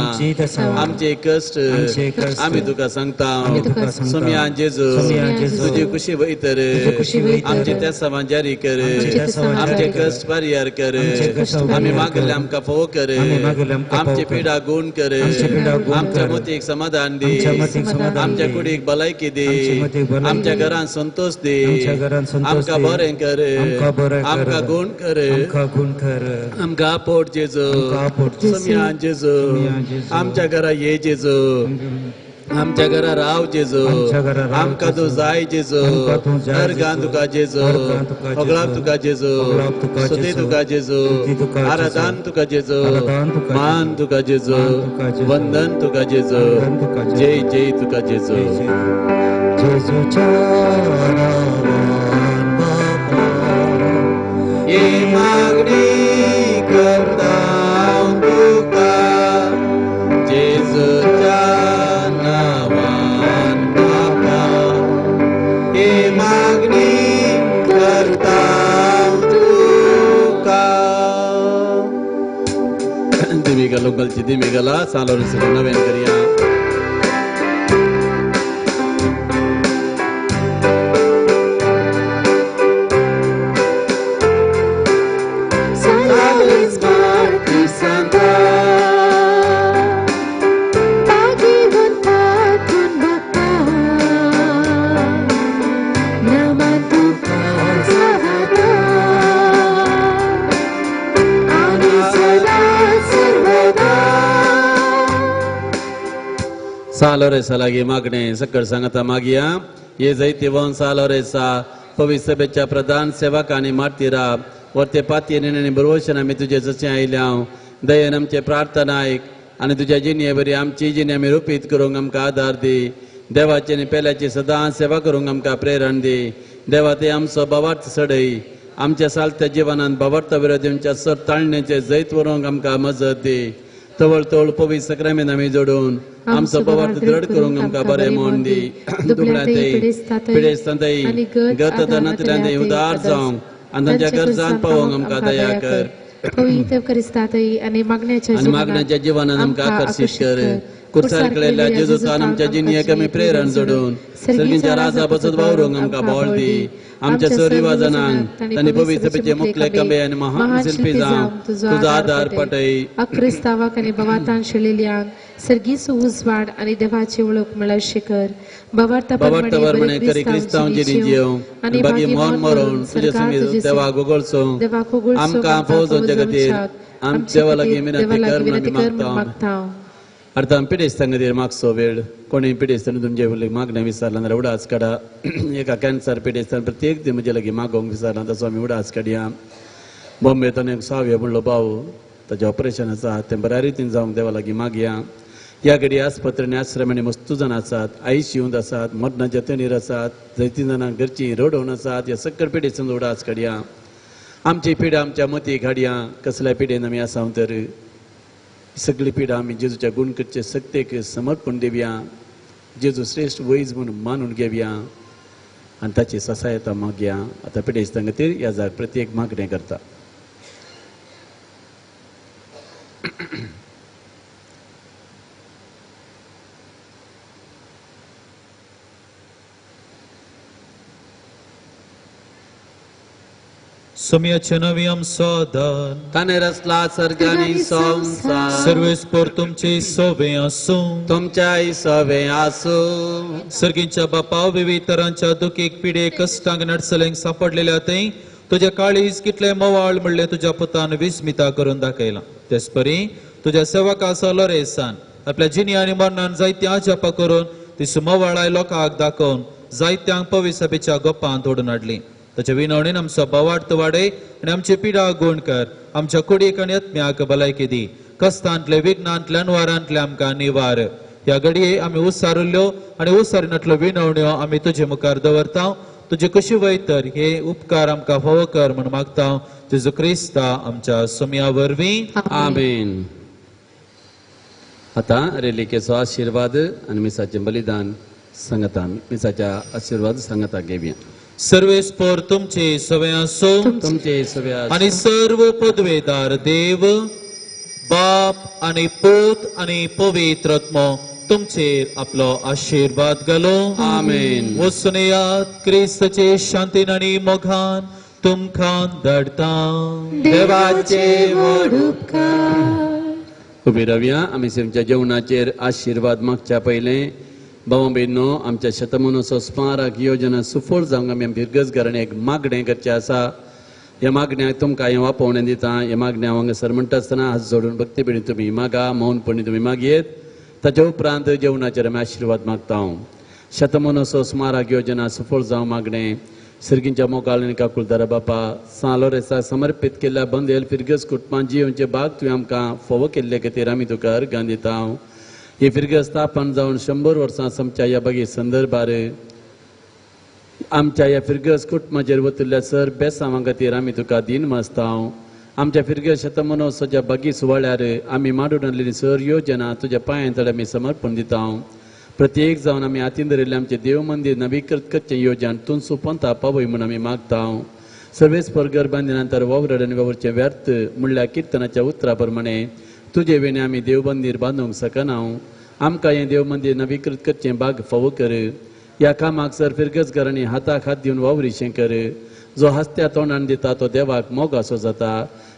आमचे कश्ट आमी तुका सांगता. सोमया जेजू तुजी खुशी वयतर आमचे तेसांवां जारी कर, आमचे कश्ट परिहार कर, आमी मागले आमकां फोव कर, आमचे पिडा गुण कर, आमच्या मतीक समाधान दी, आमच्या कुडीक भलायकी दी, आमच्या घरान संतोष दी, आमकां बरें कर, आमकां गुण कर, आमकां आपोट जेजू. सोमया जेजू आमच्या घरा ये जेजू, आमच्या घरा राव जेजू, आमकां तूं जाय जेजू, अर्गान तुका जेजू, होगळाप तुका जेजू, स्तुती तुका जेजू, आराधन तुका जेजू, मान तुका जेजू, वंदन तुका जेजू, जय जय तुका जेजू. जेजूच्या नांवान बापा ही मागणी करता तुका जेजूच्या नांवान बापा ही मागणी करता तुका. दिमी गलो गलची दिमी गला सालोर नवेन करिया. सालोरेसा लागीं मागणें सकळ सांगता मागया. हे जैतिवंत सालोरेसा पवित्र सभेच्या प्रधान सेवक आनी मार्तीरा वर्ते पातयेन आनी बरवशन आमी तुजे जशें आयल्या हांव दयेन आमचे प्रार्थना आयक आनी तुज्या जिणे बरी आमची जिणे आमी रुपीत करूंक आमकां आदार दी. देवाची आनी पेल्याची सदां सेवा करूंक आमकां प्रेरण दी. देवा ते आमचो भावार्थ चडय आमच्या सालत्या जिवनान भावार्थ विरोधी आमच्या सर ताळण्याचे जैत व्हरूंक आमकां मजत दी. तवळ तवळ पवित्र सक्रामेन आमी जोडून आमचो भावार्थ दृढ करूंक आमकां बरें म्हण दी. दुबळ्यांतय पिडेस्तांतय गत नातल्यांतय उदार जावंक आनी तांच्या गरजान पावोवंक आमकां दया कर. पवित्र क्रिस्तातय आनी मागण्याच्या जिवनान आमकां आकर्शीत कर. कुर्सार केलेल्या जेजूसान आमच्या जिणेक आमी प्रेरण जोडून सर्गीच्या राजा बसत वावरूंक आमकां बळ दी. आमच्या सरिवाजनांक तांणी पवित्र सभेचे मुखले कबे आनी महान शिल्पी जावंक तुजो आदार पटय. अक्रिस्तावाक आनी भवार्थान शिळिल्ल्यांक सर्गीचो उजवाड आनी देवाची वळख मेळशी कर. भवार्था प्रमाणे करी क्रिस्तांव जिणी जियोवंक आनी बागी मरण मरून तुजे समीर देवाक उगळचो आमकां फौजोच्या खातीर आमच्या देवा लागीं विनंती कर म्हूण आमी मागता. आतां पिडेस्तां खातीर मागचो वेळ. कोणूय पिडेस्तान तुमचे मागणें विचारलां जाल्यार उडास काडा. एका कॅन्सर पिडेस्तान प्रत्येक दीस म्हजे लागीं मागोवंक विचारलां ताचो आमी उडास काडया. बॉम्बे ताणें एक सावय म्हणलो भाव ताजें ऑपरेशन आसा तें बऱ्या रितीन जावंक देवा लागीं मागया. ह्या घडी आस्पत्रे आनी आश्रमांनी मस्तू जाण आसात, आयसीयूंत आसात, मरणाच्या तणीर आसात, जायतीं जाणां घरचीं रडोवन आसात. ह्या सकल पिडेस्तांचो उडास काडया. आमची पिडा आमच्या मतीक हाडया. कसल्या पिडेन आमी आसा तर सगळी पिडा आमी जेजूच्या गुण करचे सक्तेक समर्पण दिवया. जेजू श्रेश्ठ वैज म्हूण मानून घेवया आनी ताची सहायता मागया. आतां पिडेस्तां खातीर ह्या जाग प्रत्येक मागणें करता. सोम्याचे नवी आमचो आदार ताणें रचला सर्ग आनी संवसार. सर्वेस्पर तुमचे सोबे आसूं तुमच्याय सोबे आसूं. सर्गींच्या बापा विविध तरांच्या दुखीक पिडे कश्टांक नडसलेंक सांपडलेल्या थंय तुज्या काळीज कितले मवाळ म्हणले तुज्या पुतान विस्मिता करून दाखयला. तेच परी तुज्या सेवका लोरेसान आपल्या जिणी आनी मरणान जायती आजापा करून ती सुमवाळाय लोकांक दाखोवन जायत्यांक पवित्र सभेच्या गोपांत ओडून हाडली. ताच्या विनवणीन आमचो भावार्थ वाडय आनी आमची पिडा गुण कर. आमच्या कुडीक आनी आत्म्याक भलायकी दी. कश्टांतले विघ्नांतले अनवारांतले आमकां निवार. ह्या घडये आमी उसारुल्ल्यो आनी उसारिनातल्यो विनवण्यो आमी तुजे मुखार दवरता. तुजे कशी वय तर हे उपकार आमकां फावो कर म्हूण मागता. जेजू क्रिस्ता आमच्या सोम्या वरवीं. आमेन. आतां रेलिकेचो आशिर्वाद आनी मिसाचें बलिदान सांगता. मिसाच्या आशिर्वाद सांगता घेवया. सर्वेस्पर तुमचे सवे आसूं तुमचे सवे आसूं आनी सर्व पदवेदार देव बाप आनी पूत आनी पवित्र आत्मो तुमचेर आपलो आशिर्वाद घालो. आमेन. वचून येयात क्रिस्ताचे शांतीन आनी मोगान तुमकां धाडटा. देवाचे व्हड उपकार. उबी रावया. आमी आमच्या जेवणाचेर आशिर्वाद मागच्या पयलें भावा भयणींनो आमच्या शतमानोत्सव स्मारक योजना सुफळ जावंक आमी फिरगज घराणे एक मागणें करचें आसा. ह्या मागण्याक तुमकां हांव आपोवणें दिता. ह्या मागण्या हांगासर म्हणटा आसतना हात जोडून भक्तीपणी तुमी मागा, मौनपणी तुमी मागयेत. ताच्या उपरांत जेवणाचेर आमी आशिर्वाद मागता. शतमानोत्सव स्मारक योजना सुफळ जावं मागणें सर्गींच्या मोगाळ आनी काकुळदारा बापा सां लोरेसाक समर्पीत केल्ल्या बंदेल फिरगज कुटुंबान जियोवचे भाग तुवें आमकां फावो केल्ले खातीर आमी तुका अर्गां दिता. ही फिरगज स्थापन जावन 100 वर्सां आमच्या ह्या बागे संदर्भार आमच्या ह्या फिरगज कुटुंबाचेर वतिल्ल्या सर बेसांवां खातीर आमी तुका दीन मासता. आमच्या फिरगज शतमानोत्सवाच्या बागी सुवाळ्यार आमी मांडून हाडलेली सर योजना तुज्या पांयां तडे आमी समर्पण दिता. प्रत्येक जावन आमी हातीन धरिल्लें आमचें देव मंदीर नवीकृत करचें योजन तुमचो पंथा पावय म्हूण आमी मागता. सर्वेस्पर गर्भांदी नंतर वावरड आनी वावरचें व्यर्थ म्हणल्यार किर्तनाच्या उतरा प्रमाणे तुजे विणे आमी देव मंदीर बांदूंक शकना. आमकां हें देव मंदीर नवीकृत करचें भाग फावो कर. ह्या कामाक सर फिरगज घरांनी हाताक हात दिवन वावरीशें कर. जो हस्त्या तोंडान दिता तो देवाक मोगासो जाता.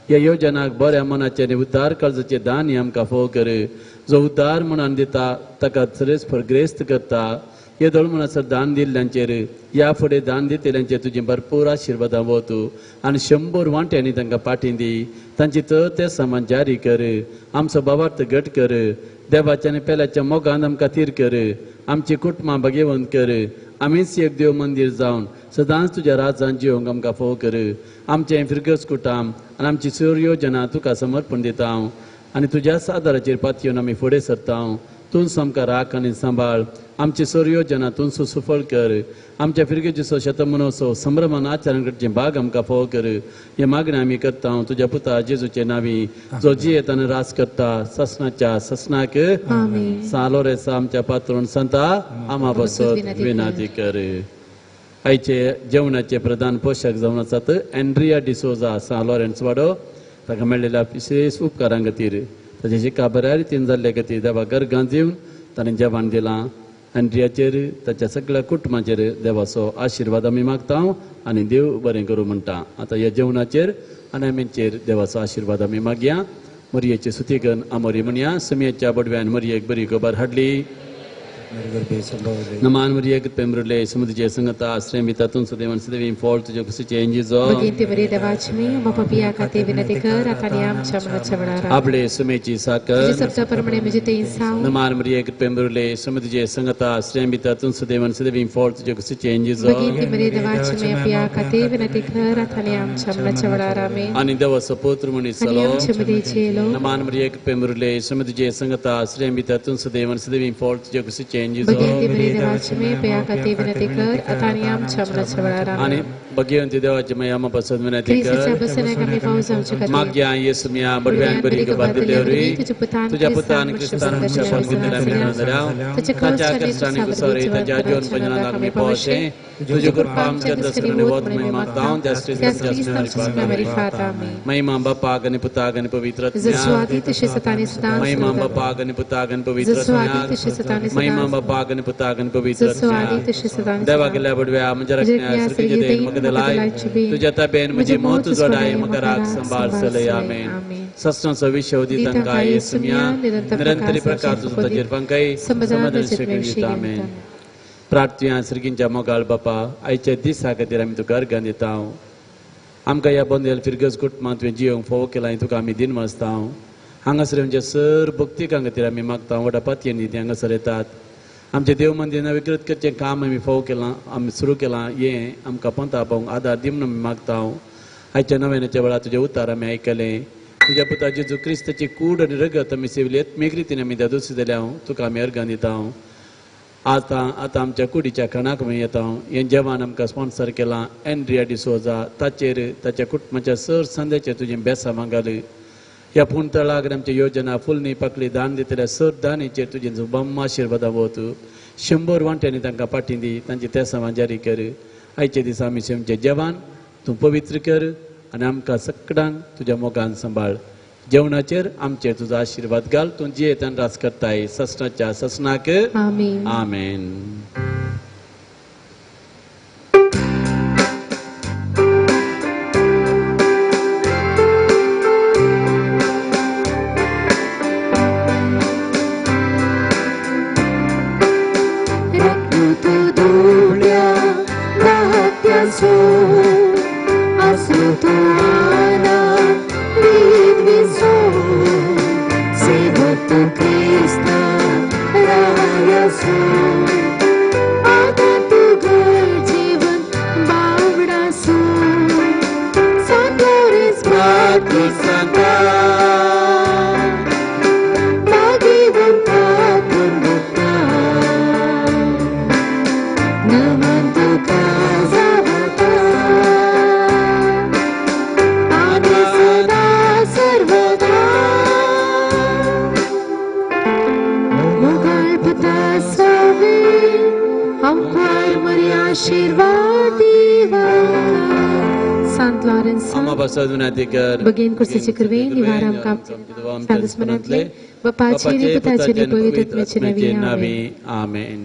ह्या योजनाक बऱ्या मनाचें आनी उद्धार काळजाचें दान हें आमकां फावो कर. जो उद्धार मनान दिता ताका सरेस्पर ग्रेस्त करता. हे दळ म्हणसर दान दिल्ल्यांचेर ह्या फुडें दान दितल्यांचेर तुजी भरपूर आशिर्वादां वत आनी 100 वांट्यांनी तांकां पाठी दी. तांची तर ते सामान जारी कर. आमचो भावार्थ घट कर. देवाच्या आनी पेल्याच्या मोगान आमकां थीर कर. आमची कुटुंबां भाग्यवंत कर. आमीच एक देव मंदीर जावन सदांच तुज्या राजान जिवंक आमकां फोव कर. आमचें फिरगज कुटाम आनी आमची सर योजना तुका समर्पण दिता हांव आनी तुज्याच आदाराचेर पातयेवन आमी फुडें सरता. तूंच आमकां राख आनी सांबाळ. आमची सर योजना तूंच सुफळ कर. आमच्या फिरगेचो शतमनोत्सव संभ्रमान आचरण करचें भाग आमकां फोव कर. हे मागणें आमी करता तुज्या पुता जेजूचे नांवी, जो जियेत आनी राज करता ससनाच्या ससनाक. सान लोरेसा आमच्या पात्रोन संता आमा बसत विनाती कर. आयचे जेवणाचे प्रधान पोशक जावन आसात एन्ड्रिया डिसोजा सान लॉरेन्स वाडो. ताका मेळिल्ल्या विशेश उपकारां खातीर ताचे शिका बऱ्या रितीन जाल्ले खातीर देवा गर्गां दिवन ताणें जेवण दिलां. एन्ड्रियाचेर ताच्या सगळ्या कुटुंबाचेर देवाचो आशिर्वाद आमी मागता आनी देव बरें करूं म्हणटा. आतां ह्या जेवणाचेर आनी आमीचेर देवाचो आशिर्वाद आमी मागया. मरयेचे सुतीगन आमोरी म्हणया. सुमयेच्या बडव्यान मरयेक बरी खबर हाडली. नमान मरियेक पेमरुले समुद्रचे संगता आश्रय मिता तूं सदैवन सदैवी फॉल तुझे कुशीचे इंजिजो आपले सुमेची साकर नमान मरियेक पेमरुले समुद्रचे संगता आश्रय मिता तूं सदैवन सदैवी फॉल तुझे कुशीचे इंजिजो आणि देवाचो पुत्र म्हणिसलो. नमान मरियेक पेमरुले समुद्रचे संगता आश्रय मिता तूं सदैवन सदैवी फॉल तुझे कुशीचे आणि भगवंती देवाची माया पसंत विनंती कर. माग्या येसुमिया बडव्यान बरी खबर दिल्ले तुझ्या पुतान क्रिस्तान ताच्या क्रिस्तानी कुसोरी ताच्या जीवन भजनाक आमी पावशे तुझी कृपा आमच्या दसरणे वत महिमा मागता त्यास महिमा बापाक आनी पुताक आनी पवित्र महिमा बापाक आनी पुताक आनी पवित्र महिमा बापाक आनी पुताक आनी पवित्र देवा गेल्या बडव्या म्हज्या रखण्या सर्गीचे देन म्हाका दिलाय तुज्या ताबेन म्हजी मौत जोडाय म्हाका राख सांबाळ चलय. आमेन. ससनाचो विशय दी तांकां येसुमिया निरंतरी प्रकार तुजो ताचेर पांकाय समाधान शिकून दिता. आमेन. प्रार्थना. सर्गींच्या मोगाळ बापा, आयच्या दिसा खातीर आमी तुका अर्घां दिता. आमकां ह्या बंदेल फिरगज कुटुंबांत तुवें जियोंक फोव केला आनी तुका आमी दिन वाचता. हांगासर आमच्या सर भक्तिकां खातीर आमी मागता. व्हडा पातयेन ती हांगासर येतात. आमचें देव मंदीर नवीकृत करचें काम आमी फोव केलां, आमी सुरू केलां. हें आमकां पंथा पावूंक आदार दी म्हणून आमी मागता. आयच्या नव्याच्या वेळार तुजें उतार आमी आयकलें. तुज्या पुता जेजू क्रिस्ताची कूड आनी रगत आमी सेवली आत्मीक रितीन आमी दादोसी जाल्या तुका आमी अर्घां दिता. आतां आतां आमच्या कुडीच्या खाणाक आमी येता. हें जेवण आमकां स्पॉन्सर केलां एन्ड्रिया डिसोजा, ताचेर ताच्या कुटुंबाच्या सर संद्याचेर तुजें बेसां घाल. ह्या पूण तळाक आमची योजना फुलनी पाकली दान दितल्या सर दानीचेर तुजें जुबम आशिर्वादां वत 100 वांट्यांनी तांकां पाटी दी. तांची तेसावां जारी कर. आयचे दिसा आमी आमचें जेवण तूं पवित्र कर आनी आमकां सगळ्यांक तुज्या मोगान सांबाळ. जेवणाचेर आमचेर तुजो आशिर्वाद घाल. तूं जियेतान राज करताय ससनाच्या ससनाक. आमेन. आमेन. बगेन कुर्सीचे कृपे निवार आमकां सांदस मनांतले बापाचे आनी पुताचे आनी पवित्र आत्म्याचे नांवी. आमेन.